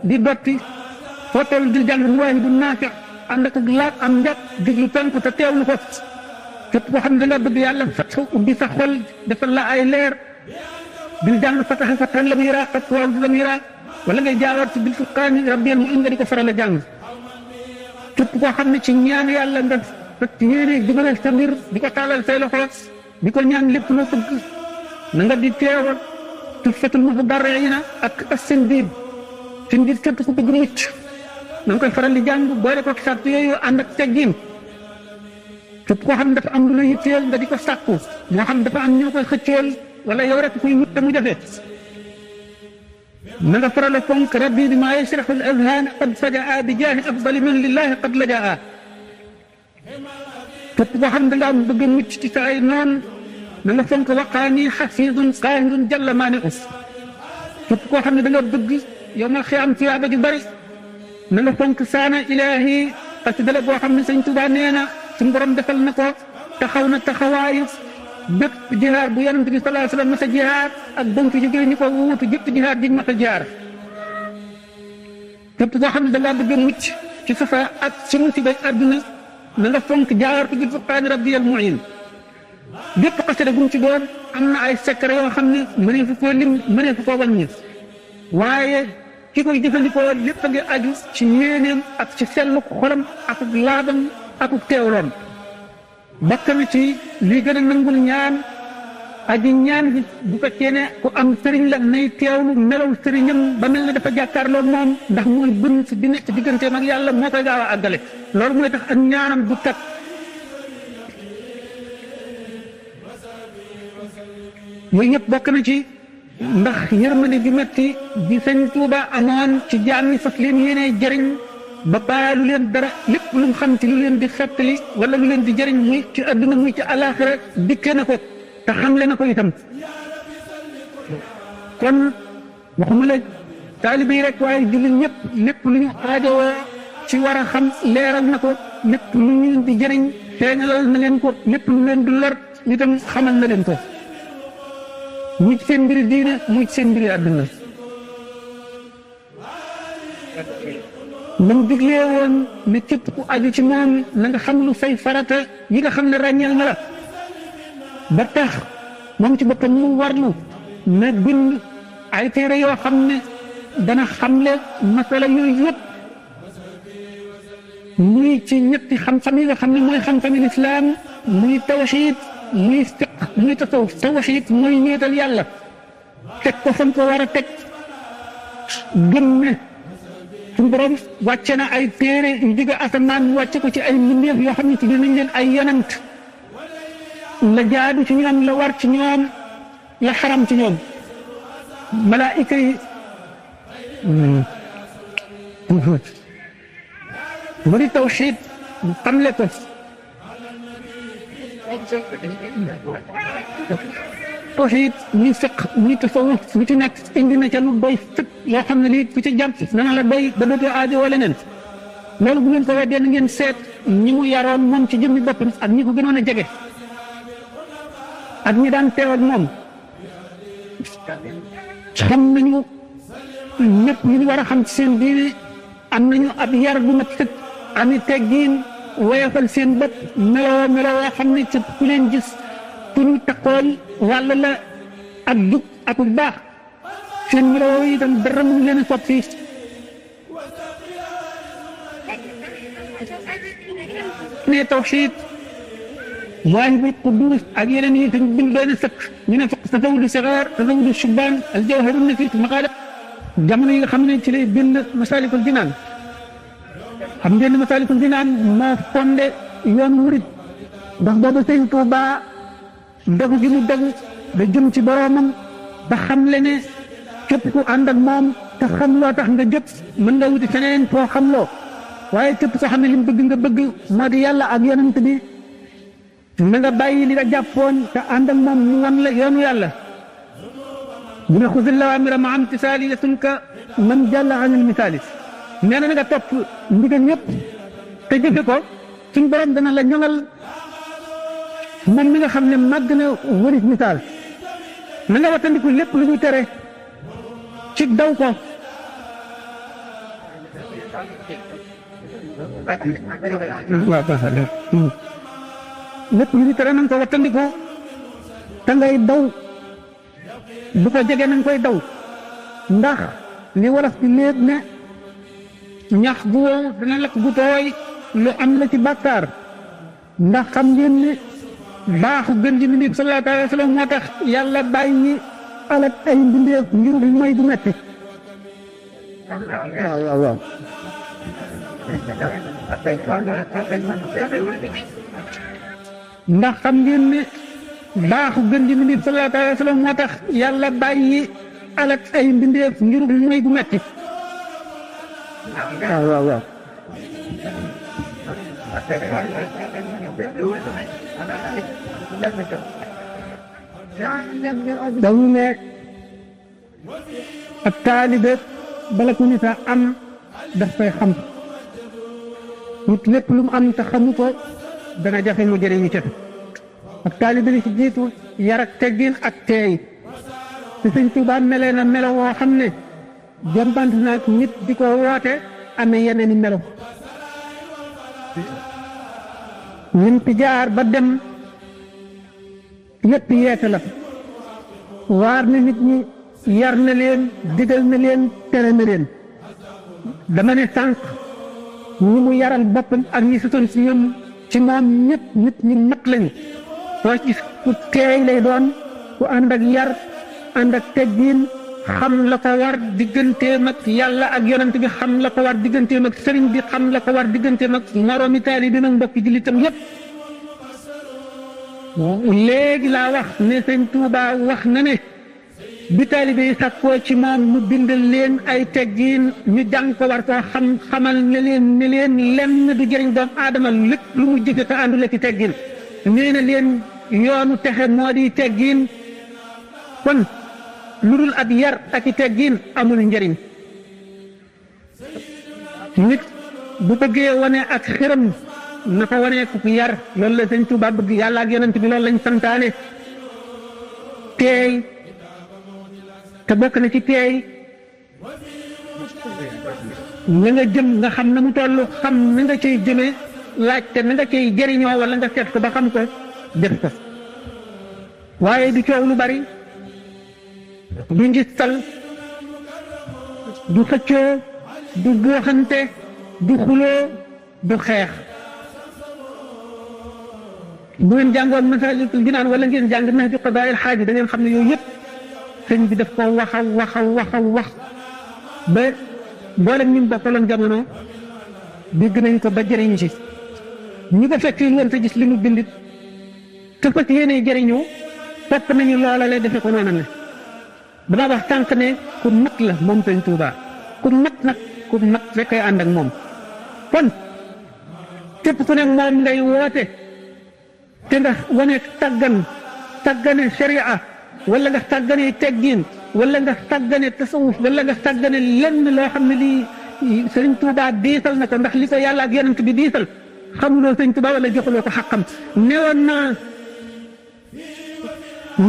di dotti foo teewlu di jàng Mawaahibu Naafi ànd ak laat am njàpp diglu penku te teewlu ko képp koo xam ne da nga bëgg yàlla fatxu ubbi sa xol defal la ay leer bil jàng fataxa fatan lam yara qat waaw lam yara wala ngay jaawaat bil furqaani rabbiyal mu'in nga di ko faral a jàng képp koo xam ne ci ñaan yàlla nga fekk yéene jubale sa mbir di ko taalal say loxo di ko ñaan lépp loo bëgg na nga di teewal Tuhfatul Muhdarriina ak as-Sindiid Sindiid képp ku bëgg mucc na nga koy faral di jàng boole ko sàrt yooyu ànd ak teggin képp koo xam ne dafa am lu la yitteel nga di ko sàkku moo xam dafa am ñoo koy xëcceel wala yow rek kuy wut te mu jafe na nga faral a fonk rabbi bi maa yashrahu al-azhaan qad fajaa bi jaahi afdali man lillahi qad lajaa képp koo xam ne da ngaa bëgg a mucc ci sa ay noon na nga fonk waqaani xafiidun qaahirun jalla maani'u képp koo xam ne da nga bëgg yow ma xiyaam tiyaaba ju bari na nga fonk saana ilaahi xasida la boo xam ne sëñ Tuubaa nee na suñu borom defal na ko taxaw na taxawaayu bépp jihaar bu yonent bi sallallahu alayhi wa sallam masa jihaar ak bonk jógee ñu ko wuutu jëpp jihaar ji masa jihaar képp koo xam ne da ngaa bëgg a mucc ci safa ak ci musiba àdduna na nga fonk jaartu bil furqaani rabbiyal mu'in bépp xasida bu mu ci doon am na ay secret yoo xam ne mënee fu koo lim mënee fu koo wàññi waaye ki koy jëfandikoo lépp a ngi aju ci yéeneem ak ci sellu xolam ak laabam ak teewloom bokk na ci lii gën a nangul ñaan aji ñaan bi bu fekkee ne ku am sëriñ la nay teewlu melaw sëriñam ba mel ne dafa jàkkaarloo moom ndax mooy bën si di nekk digganteem ak yàlla moo koy gaaw a àggale loolu mooy tax ak ñaanam du tat yooyu yëpp bokk na ci ndax yërmande gi metti bi sëñ Tuuba amoon ci jaam yi fas leen yéene jëriñ ba baalu leen dara lépp lu mu xam ci lu leen di xettali wala lu leen di jëriñ muy ci adduna muy ci alaxira dikke na ko te xamle na ko itam kon waxuma la taalibe yi rek waaye jullit ñëpp lépp lu ñu aajowoo ci war a xam leeral na ko lépp lu ñu leen di jëriñ feeñalal na leen ko lépp lu leen di lor itam xamal na leen ko muy ci seen mbiri diine muy ci seen mbiri àdduna nam diglee woon ne képp ku aju ci moom na nga xam lu say farata yi nga xam ne ràññeel na la ba tax moom ci boppam mu warlu na bind ay téere yoo xam ne dana xamle masala yooyu yëpp muy ci ñetti xam-xam yi nga xam ne mooy xam-xami lislaam muy tawxiid muy fiq muy tasawuf tawxiid mooy ñeetal yàlla teg ko fan ko war a teg gëm ne suñu borom wàcce na ay téere yu jóge asamaan wàcce ko ci ay mbindeef yoo xam ne ci dinañ leen ay yonent la jaadu ci ñoom la war ci ñoom la xaram ci ñoom malaayika yi bari tawxiid xamle ko tawxiid muy fiq muy tasawuf lu ci nekk indi na ca lu doy fëpp yoo xam ne lii ku ci jàpp dana la doy ba dootoo aajo wala leneen loolu bu ngeen ko weddee na ngeen seet ñi mu yaroon moom ci jëmmi boppam ak ñi ko gënoon a jege ak ñi daan teew ak moom xam nañu ñëpp ñu war a xam ci seen diine am nañu ab yar bu mat sëkk ami teggiin woyofal seen bopp meloo xam ne ci ku leen gis ku ñu taqool wàll la ak jub ak bu baax seen melo yi itam dara mu leen a soppi ne tawxiid Mawaahibul Quddus ak yeneen yi dañu bind doon sëkk ñu ne fiq tasawudu sigaar tasawudu shubaan al jawharu nafiis maqaala jamono yi nga xam ne ci lay bind Masaalikul Jinaan xam ngeen ne Masaalikul Jinaan moo fondé yoon murid ndax boobu Sëñ Tuubaa dogu gi mu dogu da jëm ci boroomam ba xam le ne képp ku ànd ak moom te xam loo tax nga jot mën nga wuti feneen foo xam loo waaye képp koo xam ne li mu bëgg nga bëgg moo di yàlla ak yonent bi na nga bàyyi li nga jàppoon te ànd ak moom mu wan la yoonu yàlla bu ne xusil awaamira ma am tisaali yasunka man jàlla anil misaali nee na nga topp ndigal ñëpp te jëfe ko suñ borom dana la ñoŋal moom mi nga xam ne màgg na wëris misaal na nga wattandiku lépp lu ñu tere ci daw ko waaw lépp lu ñu tere na nga ko wattandiku te ngay daw bu ko jege na nga koy daw ndax li wolof ci léeg ne ñax bu wow dana lakk bu tooy lu am la ci bàkkaar ndax xam ngeen ne baaxu gën ji mbindéef sallallahu alayhi wa sallam moo tax yàlla bàyyi alak ay mbindéef ngir mooy du metti waaw ndax xam ngeen ne baaxu gën ji mbindéef sallallahu alayhi wa sallam moo tax yàlla bàyyi alak ay mbindéef ngir mooy du metti waaw dañu ne ab taalibe bala ko nit a am daf koy xam nit lépp lu mu am te xamu ko dana jafe mu jëriñu ca ab taalibe li ci jiitu yar ak teggin ak teey te Sëñ Tuubaa melee na melo woo xam ne jambant naag nit di ko woote amee yeneen i melo ñun fi jaar ba dem yëpp yeete la waar na nit ñi yar na leen digal na leen tere na leen dama ne sànq ñi mu yaral boppam ak ñi sutoon si ñoom ci moom ñëpp nit ñi mat lañu soo gis ku teey lay doon ku ànd ak yar ànd ak teggiin xam la ko war digganteem ak yàlla ak yonent bi xam la ko war digganteem ak sëriñ bi xam la ko war digganteem ak moroomi taalibe bi nag mbokki jullitam yëpp léegi laa wax ne Sëñ Tuubaa wax na ne bi taalibe yi sàkkoo ci moom mu bindal leen ay teggiin ñu jàng ko war koo xam xamal ne leen lenn du jëriñ doomu aadama lépp lu mu jëfe te àndule ci teggiin nee na leen yoonu texe moo di teggiin kon lu dul ab yar ak i teggiin amul njëriñ nit bu bëggee wane ak xiram na ko wane ku yar loolu la Sëñ Tuubaa bëgg yàlla ak yonent bi loolu lañ santaane teey te bokk na ci teey na nga jëm nga xam na mu toll xam na nga cay jëme laajte na nga cay jëriñoo wala nga seet ko ba xam ko def ko waaye du coow lu bari du njistal du xëccoo du góoxante du xuloo du xeex bu ngeen jàngoon Masaalikul Jinaan wala ngeen jàng Nahju Qadaa'il Haaj da ngeen xam ne yooyu yëpp sëñ bi daf ko wax ba mboolem ñu bokkaloon jamono dégg nañ ko ba jëriñu ci ñi ko fekk woon te gis li mu bindit te fas yéene jëriñu fekk nañu loola lay defe ko noonu ne dama wax tànk ne ku mat la moom Sëñ Tuubaa ku mat rek ay ànd ak moom kon képp ku ne moom ngay woote te nga wane tàggane sharia wala nga tàggane teggin wala nga tàggane tasawuf wala nga tàggane lenn loo xam ne lii Sëñ Tuubaa diisal na ko ndax li ko yàlla ak yonent bi diisal xamuloo Sëñ Tuubaa wala joxuloo ko xàqam newoon naa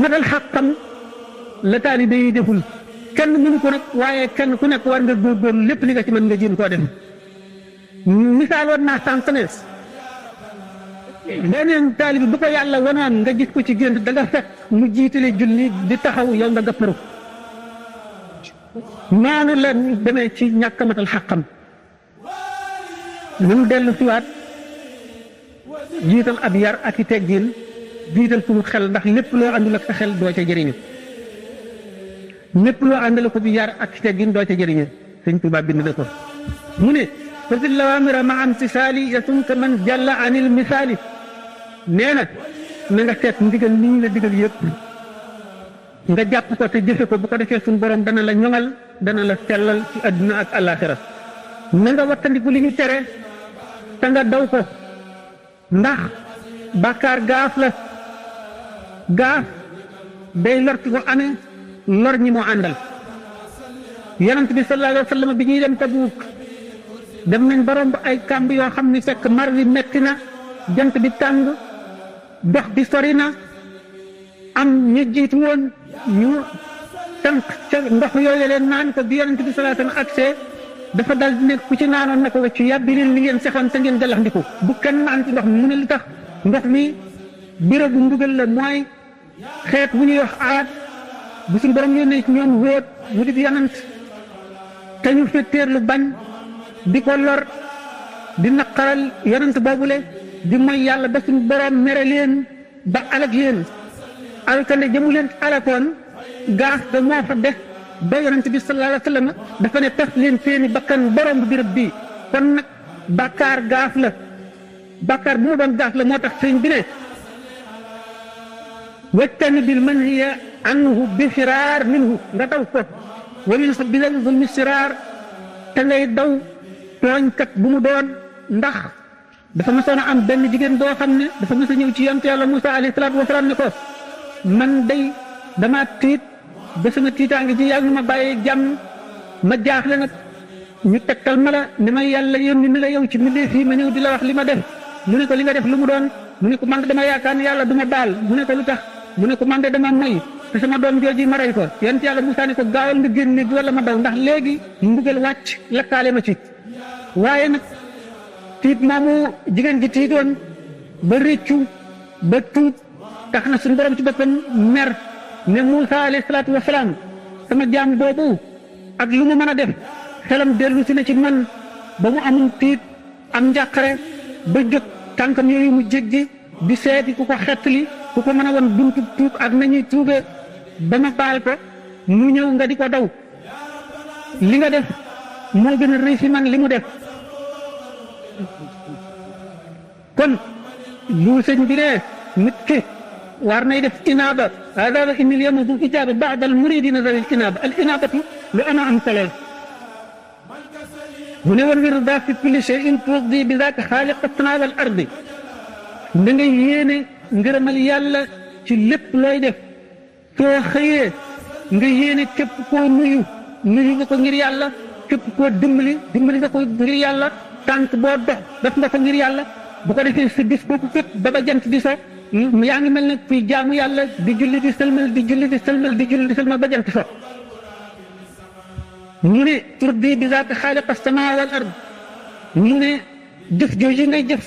matal xàqam la taalibe yi deful kenn mënu ko nag waaye kenn ku nekk war nga góorgóorlu lépp li nga ci mën nga jéem koo def misaaloon naa sànq ne beneen taalibe bu ko yàlla wanoon nga gis ko ci gént da nga fekk mu jiitale julli di taxaw yow nga gàpparu noonu la demee ci ñàkk a matal xàqam lu mu dellu siwaat jiital ab yar ak i teggin jiital suñu xel ndax lépp loo àndul ak sa xel doo ca jëriñu lépp loo àndal ko bi yar ak i teggin doo ca jëriñu sëñ Tuubaa bind na ko mu ne fasil lawaamira ma am tisaali yasunka man jàlla anil misaali nee na na nga seet ndigal li ñu la digal yëpp nga jàpp ko te jëfe ko bu ko defee suñu borom dana la ñoŋal dana la sellal ci àdduna ak àllaaxira na nga wattandiku li ñu tere te nga daw ko ndax bàkkaar gaaf la gaaf day lor ki ko amee lor ñi moo àndal yonent bi sallallahu alayhi wa sallam bi ñuy dem Tabuuk dem nañ ba romb ay kàmb yoo xam ni fekk mar wi metti na jant bi tàng dox bi sori na am ñu jiitu woon ñu tànk ca ndox yooyu leen naan ko bi yonent bi sallallahu alayhi wa sallam agsee dafa dal di nekk ku ci naanoon na ko weccu yàbbi leen li ngeen sexoon te ngeen galax ndiku bu kenn naan ci ndox mi mu ne li tax ndox mi bérébu mbugal la mooy xeet bu ñuy wax aat bu suñu borom yónnee ci ñoom wóot mu di yonent te ñu fetteer lu bañ di ko lor di naqaral yonent boobule di mooy yàlla ba suñu borom mere leen ba alag leen alkande jëmu leen alakoon gaas da moo fa def ba yonent bi sallallahu alayhi wa sallam dafa ne tas leen seeni bakkan borom bu birëb bii kon nag bàkkaar gaaf la bàkkaar bu mu doon gaaf la moo tax sëñ bi ne wajtani bil manhiya anhu bi firaar minhu nga daw ko wamin sa bilal zulmi siraar te ngay daw tooñkat bu mu doon ndax dafa mësoon a am benn jigéen boo xam ne dafa mës a ñëw ci yonent yàlla Muusaa alayhi salaatu wa salaam ne ko man day dama tiit ba sama tiitaange ci yàlla ma bàyyee jàmm ma jaaxle nag ñu tegtal ma la ni ma yàlla yónni ni la yow ci mbindeef yi ma ñëw di la wax li ma def mu ne ko li nga def lu mu doon mu ne ko man dama yaakaar ne yàlla du ma baal mu ne ko lu tax mu ne ko man de dama moy te sama doom jooji ma rey ko yonent yàlla Muusaa ne ko gaawal nga génn bi wala ma daw ndax léegi mbugal wàcc lakkaale ma ci waaye nag tiit moomu jigéen ji tiitoon ba réccu ba tuut tax na suñu borom ci boppam mer ne Muusaa alayhi salaatu wa salaam sama jaam boobu ak lu mu mën a def xelam dellu si na ci man ba mu amul tiit am njàqare ba jóg tànkam yooyu mu jéggi di seeti ku ko xettali ku ko mën a woon buntu tuub ak nañuy tuube ba ma baal ko mu ñëw nga di ko daw li nga def moo gën a rëy fi man li mu def kon lu sëñ bi ne nit ki war nay def inaaba hada inni al yawma du ijaaba ba'da al muridina zawil inaaba al inaabatu lu ana am taleel mu ne war wirda fi kulli shay'in tuqdi bi zaaka xaaliq as-samaa'i wal ardi da nga yéene ngërëmal yàlla ci lépp looy def soo xëyee nga yéene képp koo nuyu nga ko ngir yàlla képp koo dimbali nga ko ngir yàlla tànk boo dox def nga ko ngir yàlla bu ko defee sa bis boobu fépp ba jant di so yaa ngi mel ne kuy jaamu yàlla di julli di sëlmal di julli di sëlmal di julli di sëlmal ba jant so mu ne turdi bi zaaka xaaliq as-samaa wal ard mu ne jëf jooju ngay jëf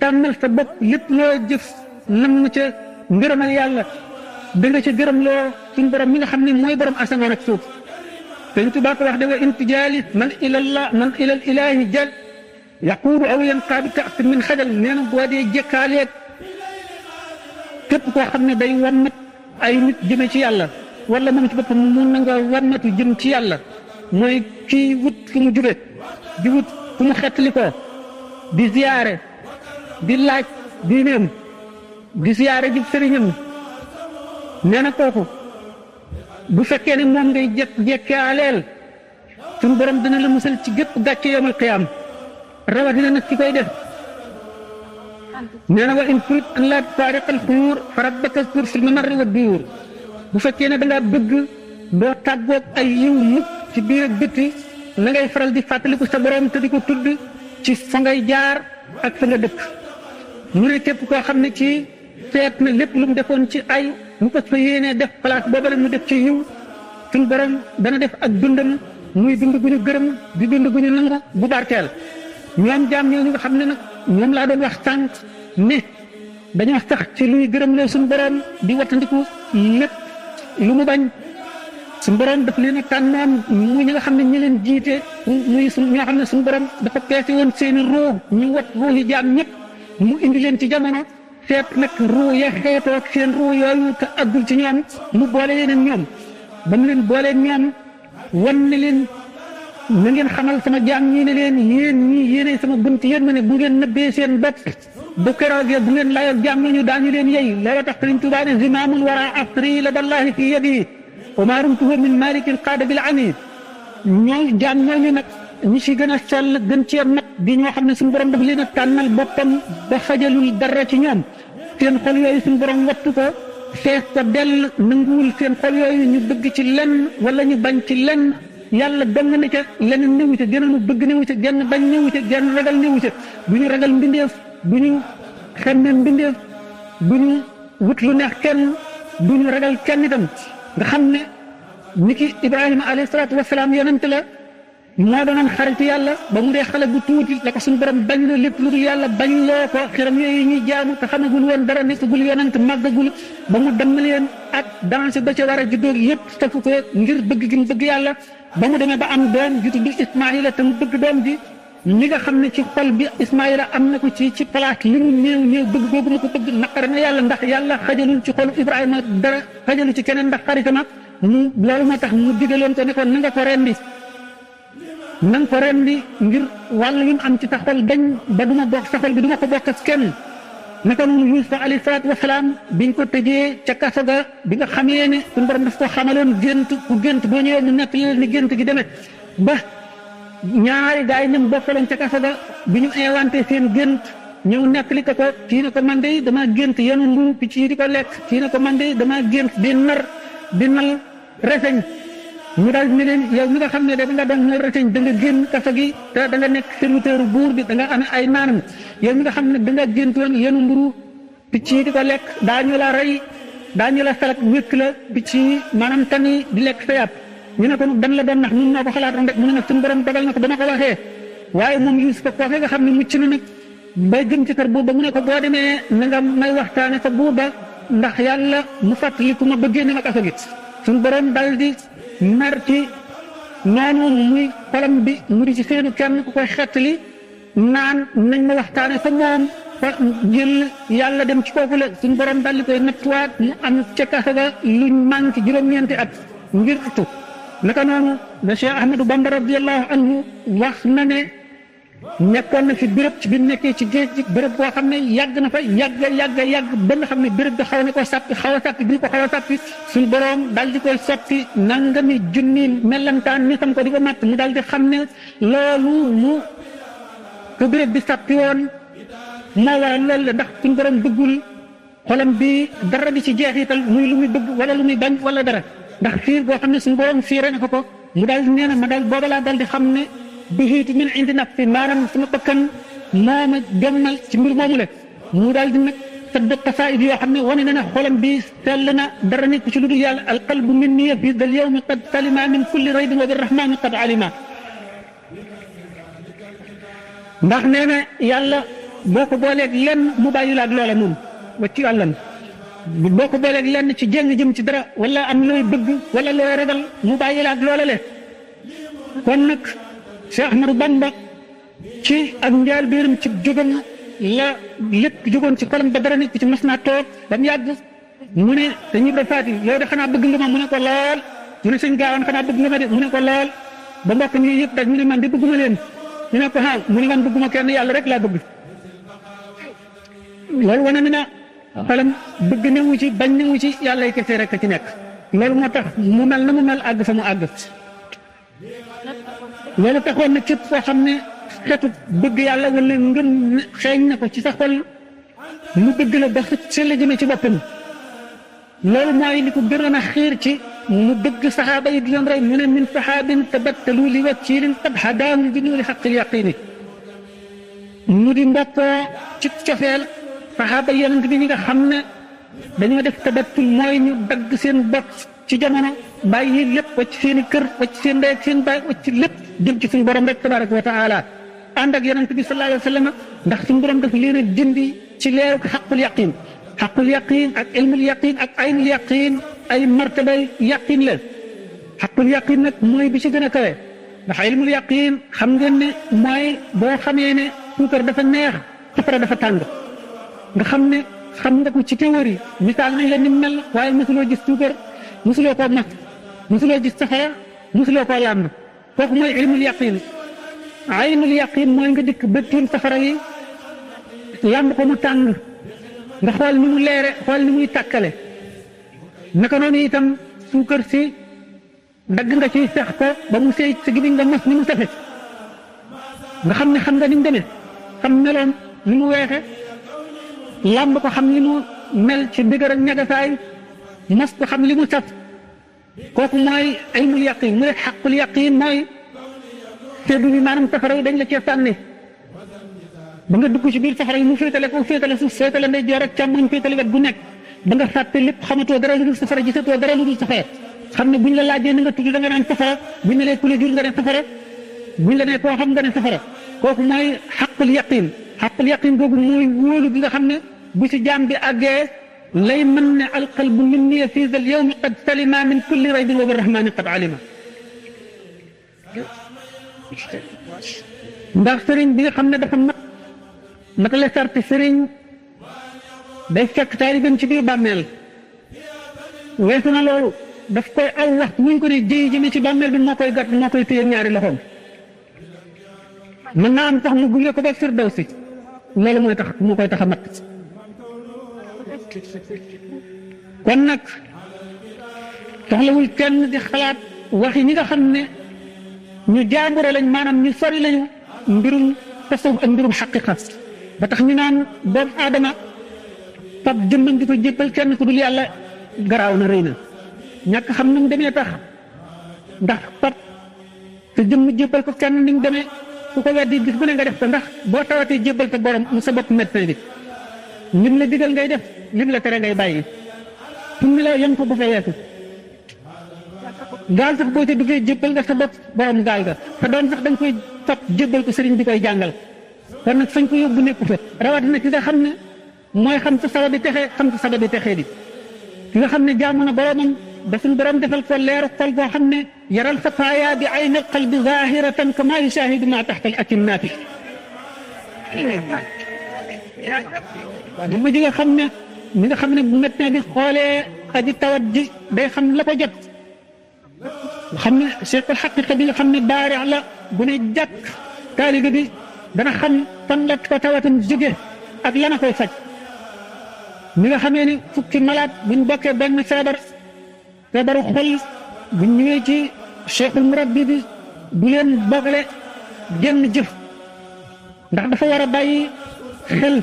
tàmmal sa bopp lépp loo jëf nam ca ngërëmal yàlla da nga ca gërëm loo suñu borom mi nga xam ne mooy borom asamaan ak suuf Sëñ Tuubaa ko wax de wa intijaali man ilal ilaahi jal yaquudu aw yanqaa bi ta'sin min xajal nee na boo dee jëkkaaleeg képp koo xam ne day wammat ay nit jëme ci yàlla wala moom ci boppam mun na nga wammatu jëm ci yàlla mooy kii wut fu mu jube di wut fu mu xettali ko di ziyaare di laaj diineem di ziyaare ji sëriñam nee na kooku bu fekkee ne moom ngay jekkaaleel suñu borom dina la musal ci gépp gàcce yawmal qiyaam rawatina nag ci koy def nee na wa in turid an laa tufaariqa al-xuyuur fa rabbaka zur fil mamarri wa duyuur bu fekkee ne da ngaa bëgg doo tàggoog ay yiw mukk ci biir ak bitti na ngay faral di fàttaliku sa borom te di ko tudd ci fa ngay jaar ak fa nga dëkk mu ne képp koo xam ne ci seet na lépp lu mu defoon ci ay mu ko fa yéenee def place boobale mu def ci yiw suñu borom dana def ak dundam muy dund gu ñu gërëm di dund gu ñu nangu bu barkeel ñoom jaam ñoo ñu nga xam ne nag ñoom laa doon wax sànq ne dañoo sax ci luy gërëm lee suñu borom di wattandiku lépp lu mu bañ suñu borom daf leen a tànnoon muy ñi nga xam ne ñi leen jiite muy ñi nga xam ne suñu borom dafa peese woon seeni ruu ñu wat ruuhi jaam ñëpp mu indi leen ci jamono seet nag ruu ya xeetoo ak seen ruu yooyu te aggul ci ñoom mu boole leen ak ñoom ba mu leen booleen ñoom wan ne leen na ngeen xamal sama jaam ñii ne leen yéen ñii yéenay sama bunt yéen ma ne bu ngeen nëbbee seen bopp bu keroogee bu ngeen layoog jaam ñu daañu leen yey loolu tax Sëriñ Tuubaa ne zimaamul wara asri la dallahi fi yadi wa maa rumtuhu min malikin qaada bil ani ñooy jaam ñooñu nag ñi ci gën a sell gën cee mat di ñoo xam ne suñu borom daf leen a tànnal boppam ba xajalul dara ci ñoom seen xol yooyu suñu borom wattu ko fees ko dell nanguwul seen xol yooyu ñu bëgg ci lenn wala ñu bañ ci lenn yàlla dong na ca leneen néewu ca genn bëgg néewu ca genn bañ néewu ca genn ragal néewu ca bu ñu ragal mbindeef bu ñu xemmem mbindeef bu ñu wut lu neex kenn bu ñu ragal kenn itam nga xam ne ni ki Ibrahima alayhi salaatu wasalaam yonent la moo doonoon xaritu yàlla ba mu dee xale bu tuuti la ko suñu borom bañ la lépp lu dul yàlla bañ loo ko xiram yooyu ñuy jaamu te xamagul woon dara nekkagul yonent màggagul ba mu dem leen ak danse ba ca war a juddóog yëpp tafu ko ngir bëgg gi mu bëgg yàlla ba mu demee ba am doom ju tudd Ismaïla te mu bëgg doom ji li nga xam ne ci xol bi Ismaïla am na ko ci place li mu néew bëgg googu ma ko bëgg naqar na yàlla ndax yàlla xajalul ci xolu Ibrahima dara xajalu ci keneen ndax xaritama mu loolu moo tax mu digaloon ko ne ko na nga ko rendi na nga ko rendi ngir wàll wi mu am ci sa xol dañ ba du ma bokk sa xol bi du ma ko bokk ak kenn naka noonu Yuusufa alayhi salaatu wasalaam biñ ko tëjee ca kaso ga bi nga xamee ne suñu borom daf ko xamaloon gént ku gént boo ñëwee mu nekk leen ni gént gi demee ba ñaari gaay ñoom bokkaloon ca kaso ga bi ñu inventé seen gént ñëw nekk li ko kii ne ko man de dama gént yenu mburu picc yi di ko lekk kii ne ko man de dama gént di nal reseñ ñu daal ne leen yow mi nga xam ne da nga doon nal reseñ da nga génn kaso gi te da nga nekk serviteur buur bi da nga am ay naanam yow mi nga xam ne da nga géntoon yenu mburu picc yi di ko lekk daañu la rey daañu la salat wékk la picc yi maanaam tani di lekk sa yàpp ñu ne ko dan la doon nax ñun noo ko xalaatoon rek mu ne nag suñu borom dogal na ko dama ko waxee waaye moom Yuusufa foofee nga xam ne mucc na nag bay gën ci kër buur ba mu ne ko boo demee na nga may waxtaane fa buur ba ndax yàlla mu fàttaliku ma bëggee ne ma kaso gi suñu borom dal di mer ci noonu muy xolam bi mu di ci seenu kenn ku koy xettali naan nañ ma waxtaane fa moom fa jël yàlla dem ci kooku la suñu borom dal di koy nattuwaat mu am ca kaso ga luñ manqué juróom-ñeenti at ngir tu naka noonu le Cheikh Ahmadou Bamba radiyallahu anhu wax na ne nekkoon na fi béréb ci bi nekkee ci géej gi béréb boo xam ne yàgg na fa yàgg ba nga xam ne béréb bi xaw na ko sàppi xaw a sàppi bi ko xaw a sàppi suñu borom daal di koy soppi nangami junni mellantaan ni xam ko di ko matt mu daal di xam ne loolu mu ko béréb bi sàppi woon moo waral loolu la ndax suñu borom bëggul xolam bi dara di ci jeexital muy lu muy bëgg wala lu muy bañ wala dara ndax fiir boo xam ne suñu borom fiire na ko mu daal di nee na ma daal booba laa daal di xam ne bixiitu min indi nag fi maanaam sama bakkan moo ma gemmal ci mbir moomu le mu daal di nag tëdd tasaayid yoo xam ne wane na ne xolam bi sell na dara nekk ci lu dul yàlla alqalbu minni fi dal yawmi qad salima min kulli raybin wa birrahmani qad alima ndax nee na yàlla boo ko booleeg lenn mu bàyyi la ak loola moom wacci àllan boo ko booleeg lenn ci jéng jëm ci dara wala am looy bëgg wala looy ragal mu bàyyi la ak loola le kon nag Cheikh Ahmadou Bamba ci ak njaal biiram ci jógam la lépp jógoon ci xolam ba dara nit ci mas naa toog ba mu yàgg mu ne dañuy def faati yow de xanaa bëgg nga ma mu ne ko lool mu ne sëñ Gaawaan xanaa bëgg nga ma de mu ne ko lool ba mbokk mi yëpp dañ mu ne man de bëgguma leen ñu ne ko ah mu ne man bëgguma kenn yàlla rek laa bëgg loolu wane na xolam bëgg newu ci bañ newu ci yàlla yi kese rek ci nekk loolu moo tax mu mel na mu mel àgg fa mu àgg loolu taxoon na képp foo xam ne xeetu bëgg yàlla wala ngëm xeeñ na ko ci sa xol mu bëgg la ba xëcc la jëmee ci boppam loolu mooy li ko gënoon a xiir ci mu bëgg saxaaba yi di leen rey mu ne min saxaabin tabattalu li wakiilin qad hadaahum bi nuuri xaqil yaqiini mu di mbokkoo ci cofeel saxaaba yonent bi ñi nga xam ne dañoo def tabattul mooy ñu dagg seen bopp ci jamono bàyyi lépp wacc seen i kër wacc seen ndey ak seen baay wacc lépp jëm ci suñu borom rek tabaraka wa taala ànd ak yonent bi sallallahu alayhi wa sallam ndax suñu borom daf leen a dindi ci leeru xaqul yaqin ak ilmul yaqin ak aynul yaqin ay martabay yaqin la xaqul yaqin nag mooy bi ci gën a kawe ndax ilmul yaqin xam ngeen ne mooy boo xamee ne suukar dafa neex safara dafa tàng nga xam ne xam nga ko ci théorie misaal nañ la ni mel waaye mosuloo gis suukar mosuloo koo mas mosuloo gis safara mosuloo koo làmb kooku mooy ilmul yaqin aynul yaqin mooy nga dikk ba tiim safara yi làmb ko mu tàng nga xool ni mu leere xool ni muy tàkkale naka noonu itam suukar si dagg nga ci sax ko ba mu seey sa gémmiñ nga mos ni mu safe nga xam ne xam nga ni mu demee xam meloon ni mu weexe làmb ko xam li mu mel ci dëgër ak ñagasaay mos ko xam li mu saf kooku mooy ilmul yaqin mu ne xaqul yaqin mooy seddu bi maanaam safara yi dañ la cee sànni ba nga dugg ci biir safara yi mu féetale ko féetale suuf féetale ndeyjoor ak càmmoñ féetale wet bu nekk ba nga fàtte lépp xamatoo dara lu dul safara gisatoo dara lu dul safara xam ne buñ la laajee na nga tudd da nga naan safara buñ la nee ku la jur nga ne safara buñ la nee koo xam nga ne safara kooku mooy xaqul yaqin xaqul yaqin googu mooy wóolu bi nga xam ne bu ci jaam bi àggee lay mën ne alqalbu minni fi zal yawmi qad salima min kulli raybin wa birrahmani qad alima ndax sëriñ bi nga xam ne dafa mat la sarti sëriñ day fekk taalibeem ci biir bàmmeel weesu na loolu daf koy aw wax muñ ko ne jëyi jëme ci bàmmeel bi moo koy gàtt moo koy téye ñaari loxoom mën naa am tax mu gunge ko ba firdawsi loolu mooy tax moo koy tax a mat kon nag soxlawul kenn di xalaat waxi ñi nga xam ne ñu jaambure lañ maanaam ñu sori lañu mbirum tasawuf ak mbirum xaqiqa ba tax ñu naan doomu aadama fab jëmmam di ko jébbal kenn ku dul yàlla garaaw na rëy na ñàkk xam nu mu demee tax ndax fab te jëmm jébbal ko kenn ni mu demee ku ko weddi bis bu ne nga def ko ndax boo tawatee jébbal ko borom mu sa bopp médecin bi lim la digal ngay def lim la tere ngay bàyyi fu mu la yem ko bu fa yeesu gaal sax boo ca duggee jébbal nga sa bopp borom gaal ga te doon sax da nga koy fab jébbal ko sëriñ bi koy jàngal kon nag fañ ko yóbbu nekku fa rawatina ki nga xam ne mooy xam sa sababi texe xam sa sababi texe di ki nga xam ne jaamu na boromam ba suñu borom defal ko leeru xol boo xam ne yaral safaaya bi ayni qalbi zahiratan kama yushahidu ma taxta al akinnaati bu ma ji nga xam ne mi nga xam ne bu médecin bi xoolee aji tawat ji day xam la ko jot nga xam ne cheikhul xaqiqa bi nga xam ne baari la bu ne jàkk taalibe bi dana xam fan la ko tawatam jóge ak lana koy faj mi nga xamee ni fukki malade buñ bokkee benn feebaru xol buñ ñëwee ci cheikhul murabbi bi du leen boole genn jëf ndax dafa war a bàyyi xel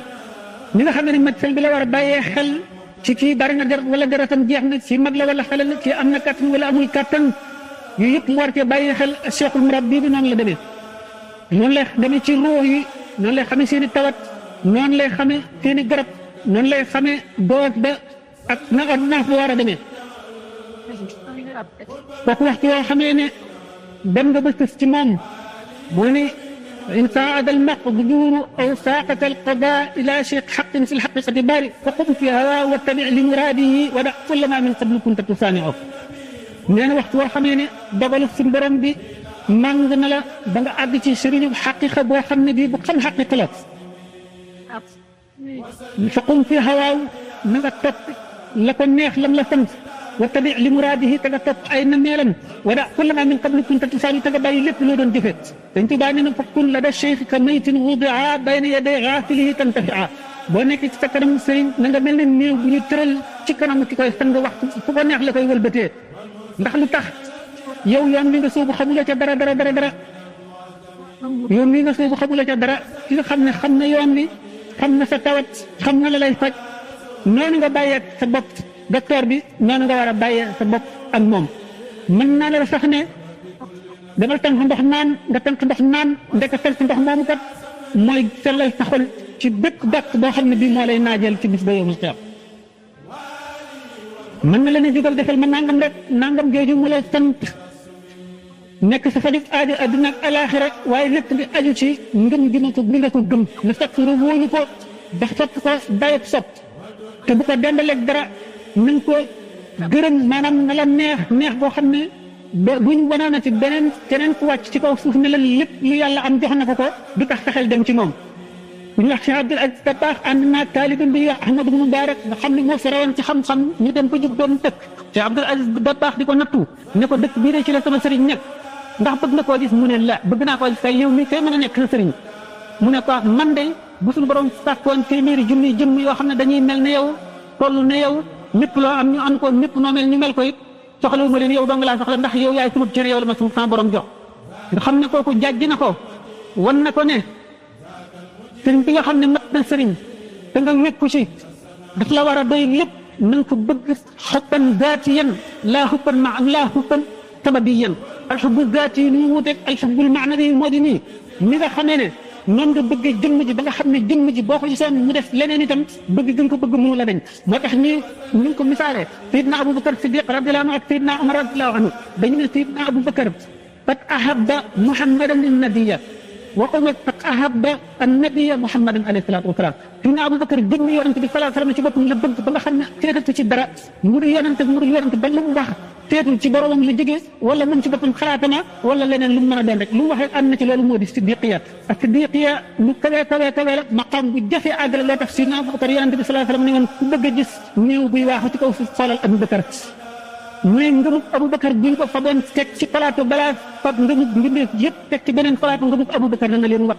ñi nga xam ne médecin bi la war a bàyyee xel ci kii bari na deret wala deretam jeex na ci mag la wala xale la ci am na kattan wala amul kattan yooyu yëpp mu war cee bàyyi xel cheikhul murabbi bi noonu la demee noonu lay demee ci ruux yi noonu lay xamee seen i tawat noonu lay xamee seen i garab noonu lay xamee doos ba ak na ordonnance bu war a demee kooku waxtu woo xamee ne dem nga ba sës ci moom mu ne in saada almaqduru aw saaqata alqada ila cheikh xaqin fi lxaqiqati bari fa qum fi hawa wattabi li muradihi wa da kulla ma min qablu kunta tusaani'u nee na waxtu woo xamee ne dogalu suñu borom bi màng na la ba nga àgg ci sëriñu xaqiqa boo xam ne bii bu xam xaqiqa la fa qum fi hawaaw na nga topp la ko neex lam la sant wattabi li muraadihi te nga topp ay nameelam wada kulla ma min qabli kunta tusaani te nga bàyyi lépp loo doon jëfee dañ Tuubaa nee na fa kun la da cheikh ka maytin wudia bayna yaday gaafilihi tantafia boo nekk ci sa kanam sëriñ na nga mel ne néew bu ñu tëral ci kanam ki koy sang waxtu fu ko neex la koy wëlbatee ndax lu tax yow yoon wi nga soobu xamuloo ca dara yoon wi nga soobu xamuloo ca dara ki nga xam ne xam na yoon wi xam na sa tawat xam na la lay faj noonu nga bàyyee sa bopp docteur bi noonu nga war a bàyyee sa bopp ak moom mën naa la sax ne demal tànk ndox naan nga tànk ndox naan ndeka fel si ndox moomu kat mooy sellal sa xol ci bépp gàkk boo xam ne bii moo lay naajal ci bis ba yow mu xeex mën na la ne jógal defal ma nangam rek nangam jooju mu lay sant nekk sa fajug aajo adduna ak alaaxira waaye lépp di aju ci ngëm gi nga ko gëm na fekk nga wóolu ko ba sopp ko dayoo sopp te bu ko dendaleeg dara nañ ko gërëm maanaam na la neex boo xam ne buñ wanoon na ci keneen ku wàcc ci kaw suuf ne la lépp lu yàlla am jox na ko du tax sa xel dem ci moom. bu ñu wax Cheikh Abdoul Aziz Dabakh ànd naa taalibam bi wax Ahmad Mubarak nga xam ne moo fi rawoon ci xam-xam ñu dem ba jub doon dëkk Cheikh Abdoul Aziz Dabakh di ko nattu ne ko dëkk bii de ci la sama sëriñ nekk ndax bëgg na koo gis mu ne la bëgg naa koo gis kay yow mi kay mën a nekk sa sëriñ mu ne ko man de bu suñu borom sàkkoon téeméeri junni jëmm yoo xam ne dañuy mel ne yow toll ne yow ñëpp loo am ñu an ko ñëpp noo mel ñu mel ko it soxlawu ma leen yow dong laa soxla ndax yow yaay sama cër yow la ma sama borom jox nga xam ne kooku jàjj na ko wan na ko ne sëriñ bi nga xam ne mat na sëriñ te nga wékku ci daf la war a doy lépp na nga ko bëgg xubban zaatiyan laa xubban sababiyan alxubbu zaati yi ni mu wuuteeg alxubbul maanawi moo di nii mi nga xamee ne noonu nga bëgg jëmm ji ba nga xam ne jëmm ji boo ko gisoon mu def leneen itam bëgg gën ko bëgg mu la dañ moo tax ñu ngi ko misaalee Seydina Aboubacar Siddiq radiyallahu anhu ak Seydina Omar radiyallahu anhu dañu ne Seydina Aboubacar qad ahabba Muhammadan nabiyya wa Omar qad ahabba an-nabiyya Muhammadan alayhi salaatu wa salaam Seydina Aboubacar jëmm yonent bi sallallahu alayhi wa sallam ci boppam la bëgg ba nga xam ne seetatu ci dara mu di yonent ba lu mu wax teetul ci boromam la jógee wala moom ci boppam xalaatama wala leneen lu mu mën a doon rek lu mu wax rek am na ci loolu moo di siddiqiya ak siddiqiya lu kawe la maqaam bu jafe àggale loo tax Seydina Abubakar yonent bi sallallahu alayhi wasallam ne woon ku bëgg a gis néew buy waaxu ci kaw suuf xoolal Abubakar muy ngëmub Abubakar buñ ko faboon teg ci plateau balaa fab ngëmub mbindeef yëpp teg ci beneen plateau ngëmub Abubakar dana leen wat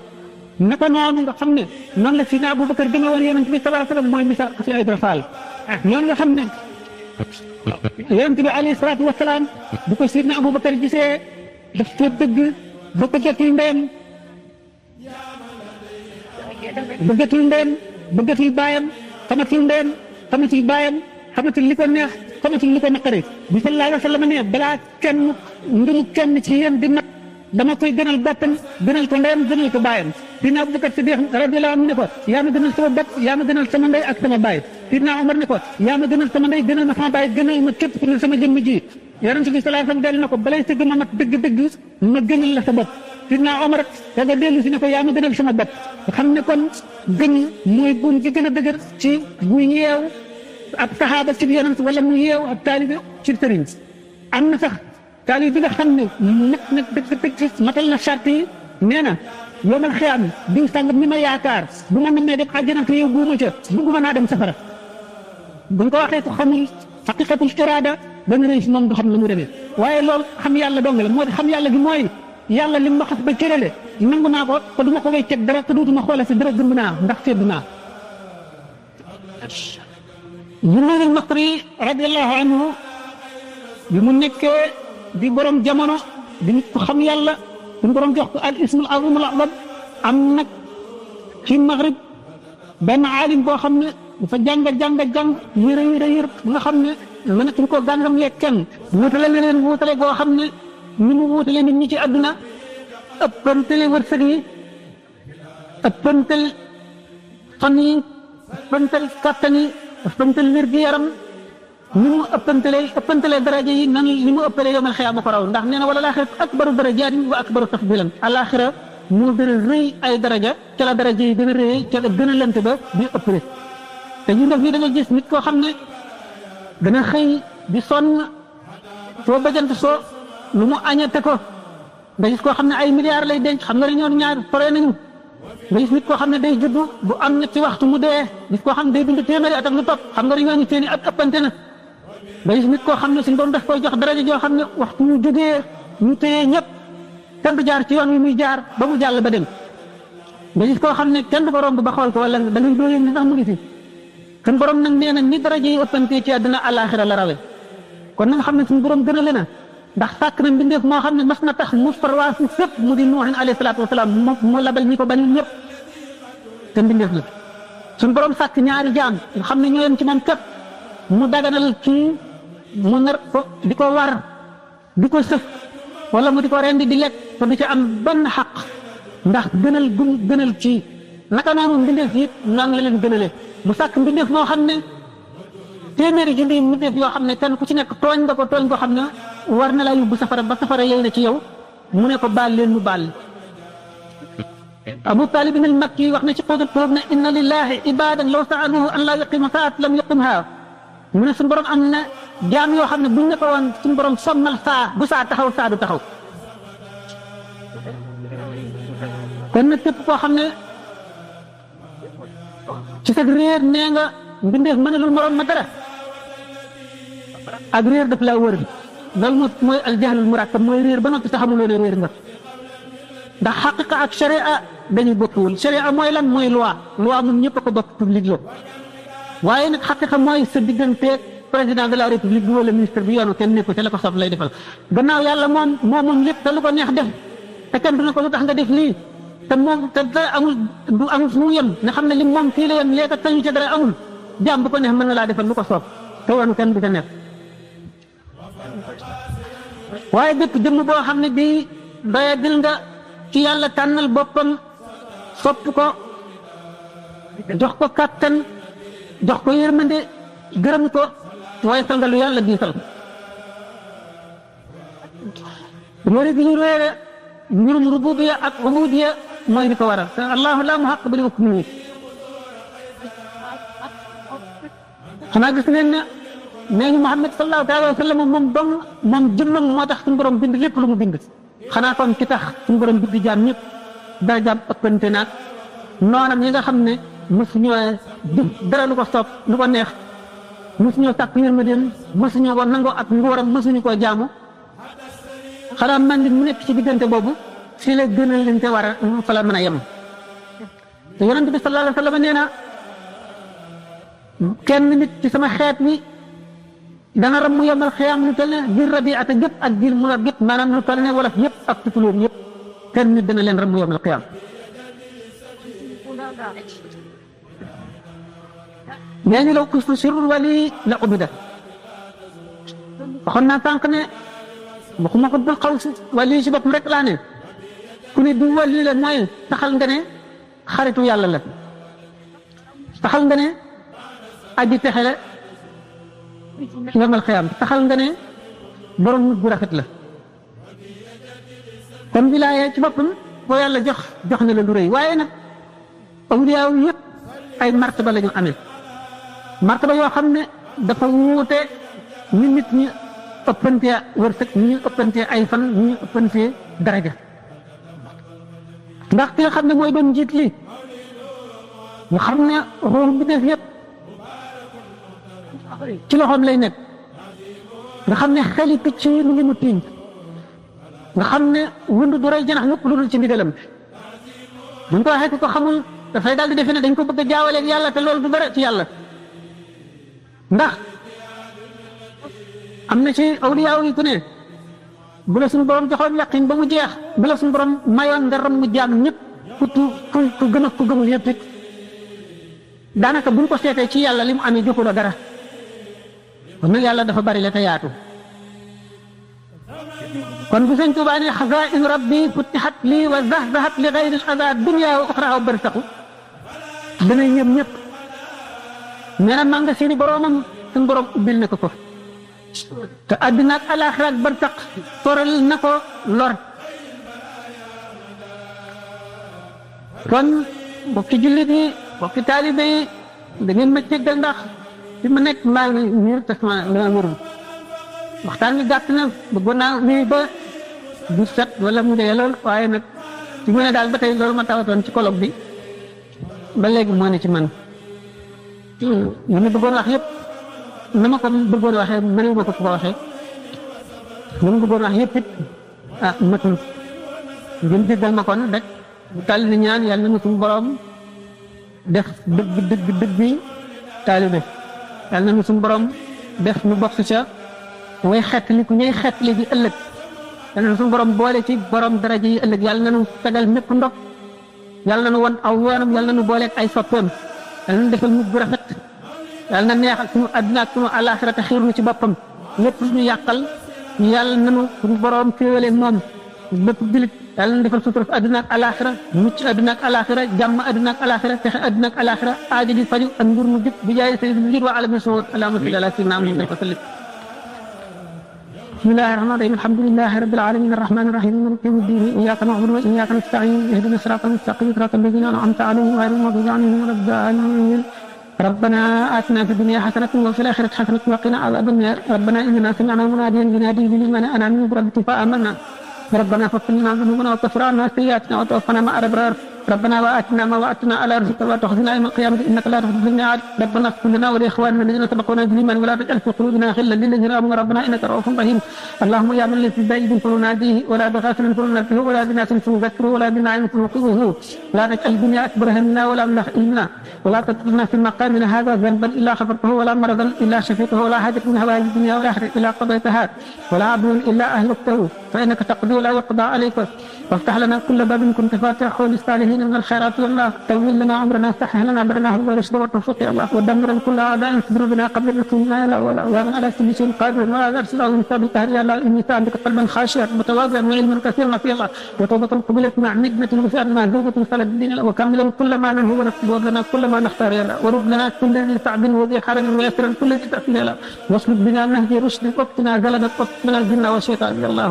naka noonu nga xam ne noonu la Seydina Abubakar gëme woon yonent bi sallallahu alayhi wasallam mooy misaal ko fi Ibra Fall noonu nga xam ne yonent bi alayhi salaatu wa salaam bu ko Seydina Aboubacar gisee daf ko dëgg ba bëggatul ndeyam bëggatul baayam xamatul ndeyam xamatul baayam xamatul li ko neex xamatul li ko naqari bi sallallahu alayhi wa sallam ne balaa kenn ci yéen di nag dama koy gënal boppam gënal ko ndeyam gënal ko baayam Seydina Aboubacar Siddiq radiyallahu anhu ne ko yaa ma gënal sama bopp yaa ma gënal sama ndey ak sama baay Seydina Omar ne ko yaa ma gënal sama ndey gënal ma sama baay gënal ma képp ku ne sama jëmm ji yonent bi sallallahu alayhi wasallam dellu na ko balay sa gëm a mat dëgg-dëgg ma gënal la sa bopp Seydina Omar da nga dellu si ne ko yaa ma gënal sama bopp nga xam ne kon gën mooy buum gi gën a dëgër ci bu yeew ab saxaaba ci yonent wala mu yeew ab taalibe ci sëriñ am na sax taalibe bi nga xam ne nag dëgg matal na charte yi nee na yoomal xiyaam diw sàngam mi ma yaakaar bu ma namee dem àjjana te yow buuma ca bëgguma naa dem safara buñ ko waxee ko xamul xaqiqatul iraada ba nga rëy si moom du xam la mu demee waaye loolu xam yàlla dong la moo di xam yàlla gi mooy yàlla lim ma xas ba cërale nangu naa ko te du ma ko way teg dara te duutuma xoole si dara gëm naa ndax sedd naa Zunnun al-Maqri radiyallahu anhu bi mu nekkee di borom jamono di nit ko xam yàlla suñu borom jox ko al ismul azim al a'zam am nag ci Maghrib benn aalim boo xam ne dafa jàng yër nga xam ne mënatuñ koo gàngam leeg kenn wuutale leen wuutale goo xam ne ni mu wuutale nit ñi ci àdduna ëppantale wërsëg yi ëppantal fan yi ëppantal kattan yi ëppantal wér-gi-yaram ni mu ëppantale daraja yi nan ni mu ëppale yawmal xiyaama ko raw ndax nee na wala laaxira akbaru darajaatin wa akbaru tafdilan alaaxira moo gën a rëy ay daraja ca la daraja yi gën a rëy ca la gën a lënt ba di ëppale te ñu def nii da nga gis nit koo xam ne dana xëy di sonn soo bajant soo lu mu añate ko nga gis koo xam ne ay milliards lay denc xam nga ne ñoom ñaar pare nañu nga gis nit koo xam ne day juddu bu am ñetti waxtu mu dee gis koo xam ne day dund téeméeri at ak lu topp xam nga ne ñooñu seeni at ëppante na nga gis nit koo xam ne suñu doon daf koy jox daraja joo xam ne waxtu mu jógee ñu téye ñëpp kenn du jaar ci yoon wi muy jaar ba mu jàll ba dem nga gis koo xam ne kenn du ko romb ba xool ko wala da ngay dóoyee ni sax mu ngi fi kon borom nag nee na ni daraja yi ëppante ci àddina àllaaxira la rawe kon na nga xam ne suñu borom gën a lena ndax sàkk na mbindeef moo xam ne mas na tax mu farwaa si fépp mu di Nuuhin alayhi salaatu wasalaam moo labal ñi ko bañ ñëpp te mbindeef la suñu borom sàkk ñaari jaam nga xam ne ñoo yem ci moom képp mu daganal kii mu nar ko di ko war di ko sëf wala mu di ko rendi di lekk te du ci am benn xaq ndax gënal gum gënal ci naka noonu mbindeef yi noonu la leen gënale mu sàkk mbindeef moo xam ne téeméeri junni mbindeef yoo xam ne kenn ku ci nekk tooñ nga ko tooñ koo xam ne war na laa yóbbu safara ba safara yey na ci yow mu ne ko baal leen mu baal Abu Talib al-Makki wax na ci Qudul Qulub ne inna lillahi ibadan law sa'aluhu an la yuqima saat lam yuqimha mu ne suñu borom am na jaam yoo xam ne buñ ne ko woon suñu borom sommal saa bu saa taxaw saa du taxaw kon nag képp koo xam ne ci sa réer nee nga mbindeef mënalul morom ma dara ak réer daf laa wër loolu mooy aljahlul murakkab mooy réer ba noppi te xamuloo ne réer nga ndax xaqiqa ak sharia dañuy bokkuwul sharia mooy lan mooy loi moom ñëpp a ko bokk public la waaye nag xaqiqa mooy sa digganteeg président de la république bi wala ministre bi yoonu kenn nekku te la ko soob lay defal gannaaw yàlla moom lépp te lu ko neex def te kenn du ne ko lu tax nga def lii te moom te amul fu mu yem nga xam ne li moom fii la yem léegi tañu ca dara amul jaam bu ko neex mën na laa defal lu ko soob te woon kenn du ca nekk waaye bépp jëmm boo xam ne bii doya dil nga ci yàlla tànnal boppam sopp ko jox ko kàttan jox ko yërmande gërëm ko waaye fal nga lu yàlla diisal loolu gi ñu réere mbirum rububiya ak ubudiya mooy li ko waral te allahu la muhaqqiba li hukmihi xanaa gis ngeen ne nee ñu Muhammad sallallahu alayhi wa sallam moom jëmmam moo tax suñu borom bind lépp lu mu bind xanaa kon ki tax suñu borom bind jaam ñëpp dara jaam ëppante naag noonam yi nga xam ne mosuñoo jëf dara lu ko soob lu ko neex mosuñoo sàkk yërmandeem mosuñoo ko nangoo ak nguuram mosuñu koo jaamu xanaa man mu nekk ci diggante boobu fii la gën a leen te war a fa la mën a yem te yonent bi sallallahu alayhi wa sallam nee na kenn nit ci sama xeet wi dana ram mu yomal xiyaam lu toll ne biir rabiata gépp ak biir mu gépp maanaam lu toll ne wolof yëpp ak tukulóor yëpp kenn nit dana leen ram mu yomal xiyaam nee ñu law kustu sirrul wali la ubida waxoon naa sànq ne waxuma ko dul xaw si wali si boppam rek laa ne ku ne du wali la mooy taxal nga ne xaritu yàlla la taxal nga ne aji texe la yomal xiyaam taxal nga ne borom nit bu rafet la kon wilaaya ci boppam boo yàlla jox na la lu rëy waaye nag awliyaaw yëpp ay martaba la ñu amee martaba yoo xam ne dafa wuute ñu nit ñi ëppantee wërsëg ñu ëppantee ay fan ñu ëppantee daraja ndax ki nga xam ne mooy doon njiit li ñu xam ne ruux bi def yëpp ci loxoom lay nekk nga xam ne xeli picc yi mu ngi mu tiiñ nga xam ne wund du rey janax ñëpp lu dul ci ndigalam buñ ko waxee ko xamul dafay daal di defe ne dañ ko bëgg a jaawaleeg yàlla te loolu du dara ci yàlla ndax am na ci awliyaaw yi ku ne bu la suñu borom joxoon yaqin ba mu jeex bu la suñu borom mayoon nga ram mu jaam ñëpp ku gëm ak ku gëmul yëpp it daanaka buñ ko seetee ci yàlla li mu amee joxu la dara kon nag yàlla dafa bari la te yaatu kon bu sëñ Tuubaa ne xazaa'in rabbi futtihat lii wa zahzahat li gayri al-adaa dunya wa uxraa wa barzaqu dana ñëm ñëpp nee na maa nga seeni boromam suñu borom ubbil na ko te àddina ak alaaxira ak barzaq toral na ko lor kon bokki jullit yi bokki taalibe yi da ngeen ma jéggal ndax fi ma nekk maa ngi wér te sama dama wérul waxtaan wi gàtt na bëggoon naa nii ba du set wala mu dee lool waaye nag ci mu ne daal ba tey loolu ma tawatoon ci colloque bi ba léegi moo ne ci man li ma bëggoon wax yëpp na ma ko bëggoon waxee mënewu ma ko ko waxee li ma bëggoon wax yëpp it matul ngeen jéggal ma kon rek bu tàll ni ñaan yàlla na suñu borom def dëgg bi taalibe yàlla na suñu borom def nu bokk ca way xettali ku ñuy xettali ji ëllëg yàlla na suñu borom boole ci borom daraja yi ëllëg yàlla na nu fegal mépp ndox yàlla na nu won aw yoonam yàlla na nu booleeg ay soppeem yàlla na defal mujj bu rafet yàlla na neexal suñu àddina ak suñu àllaaxira te xiir nu ci boppam lépp lu ñu yàqal yàlla na nu suñu borom féewale moom bépp bilit yàlla na defal sutura àddina ak àllaaxira mucc àddina ak àllaaxira jàmm àddina ak àllaaxira texe àddina ak àllaaxira aajo ji faju ak nguur mu jub bi jaay sayyidil wujud wa alamin suud allahumma salli ala sayyidina Muhammad wa sallim بسم الله الرحمن الرحيم الحمد لله رب العالمين الرحمن الرحيم مالك يوم الدين اياك نعبد واياك نستعين اهدنا الصراط المستقيم صراط الذين انعمت عليهم غير المغضوب عليهم ولا الضالين ربنا آتنا في الدنيا حسنة وفي الآخرة حسنة وقنا عذاب النار ربنا إننا سمعنا مناديا ينادي بالإيمان أن آمنوا بربكم فآمنا ربنا فاغفر لنا ذنوبنا وكفر عنا سيئاتنا وتوفنا مع الأبرار ربنا وآتنا ما وعدتنا على رسلك ولا تخزنا يوم القيامة إنك لا تخلف الميعاد ربنا اغفر لنا ولإخواننا الذين سبقونا بالإيمان ولا تجعل في قلوبنا غلا للذين آمنوا ربنا إنك رؤوف رحيم اللهم يا من ليس بعيد فنناديه ولا بغافل فننبهه ولا بناس فنذكره ولا بنعيم فنوقظه لا تجعل الدنيا أكبر همنا ولا مبلغ علمنا ولا تتركنا في مقامنا هذا ذنبا إلا غفرته ولا مرضا إلا شفيته ولا حاجة من هوائج الدنيا والآخرة إلا قضيتها ولا عبد إلا أهلكته فإنك تقضي ولا يقضى عليك وافتح لنا كل باب كنت فاتحه للصالحين من الخيرات والله طول لنا عمرنا سهل لنا برنا والرشد والتوفيق يا الله ودمر كل اعداء يصبر بنا قبل رسولنا لا ولا ومن على كل شيء قادر ولا ارسل الله مثابه القهر يا الله اني عندك قلبا خاشعا متواضعا وعلما كثيرا في الله وتوبه قبلت مع نجمه وفعل مع زوجة صلاه الدين وكمل كل ما ننهو ونكتب لنا كل ما نختار يا الله ورد لنا كل ذي تعب وذي حرج ويسر كل ذي تاثير يا الله واسلك بنا نهج رشد وقتنا زلدت وقت من الجن والشيطان يا الله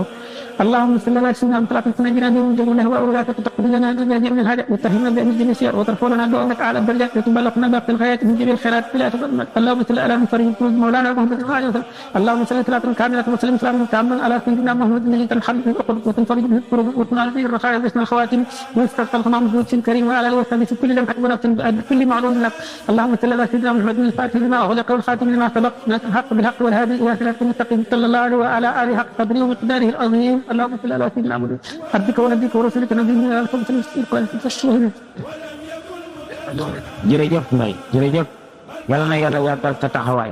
اللهم صل على سيدنا محمد نجنا من جميع ولا تقبلنا بجميع من الهدى وترحمنا بأمن الجنسية وترفعنا دعونك على الدرجات وتبلغنا باقي الغايات من جميع الخيرات لا تضمن اللهم صل على فريق مولانا محمد صلى الله عليه وسلم اللهم صل صلاة كاملة وسلم سلاما كاملا على سيدنا محمد الذي تنحل به العقد وتنفرج به الكروب وتنال به الرخاء باسم الخواتم ويستغفر الخمام بوجه الكريم وعلى اله وصحبه في كل لمحة ونفس بكل معلوم لك اللهم صل على سيدنا محمد الفاتح لما أغلق والخاتم لما سبق ناصر الحق بالحق والهادي إلى صراط المستقيم صلى الله عليه وعلى آله حق قدره ومقداره العظيم اللهم صل على سيدنا محمد عبدك ونبيك ورسولك نبينا الخبز المستقيم jërëjëf Mbaye jërëjëf yàlla na yàlla yàggal sa taxawaay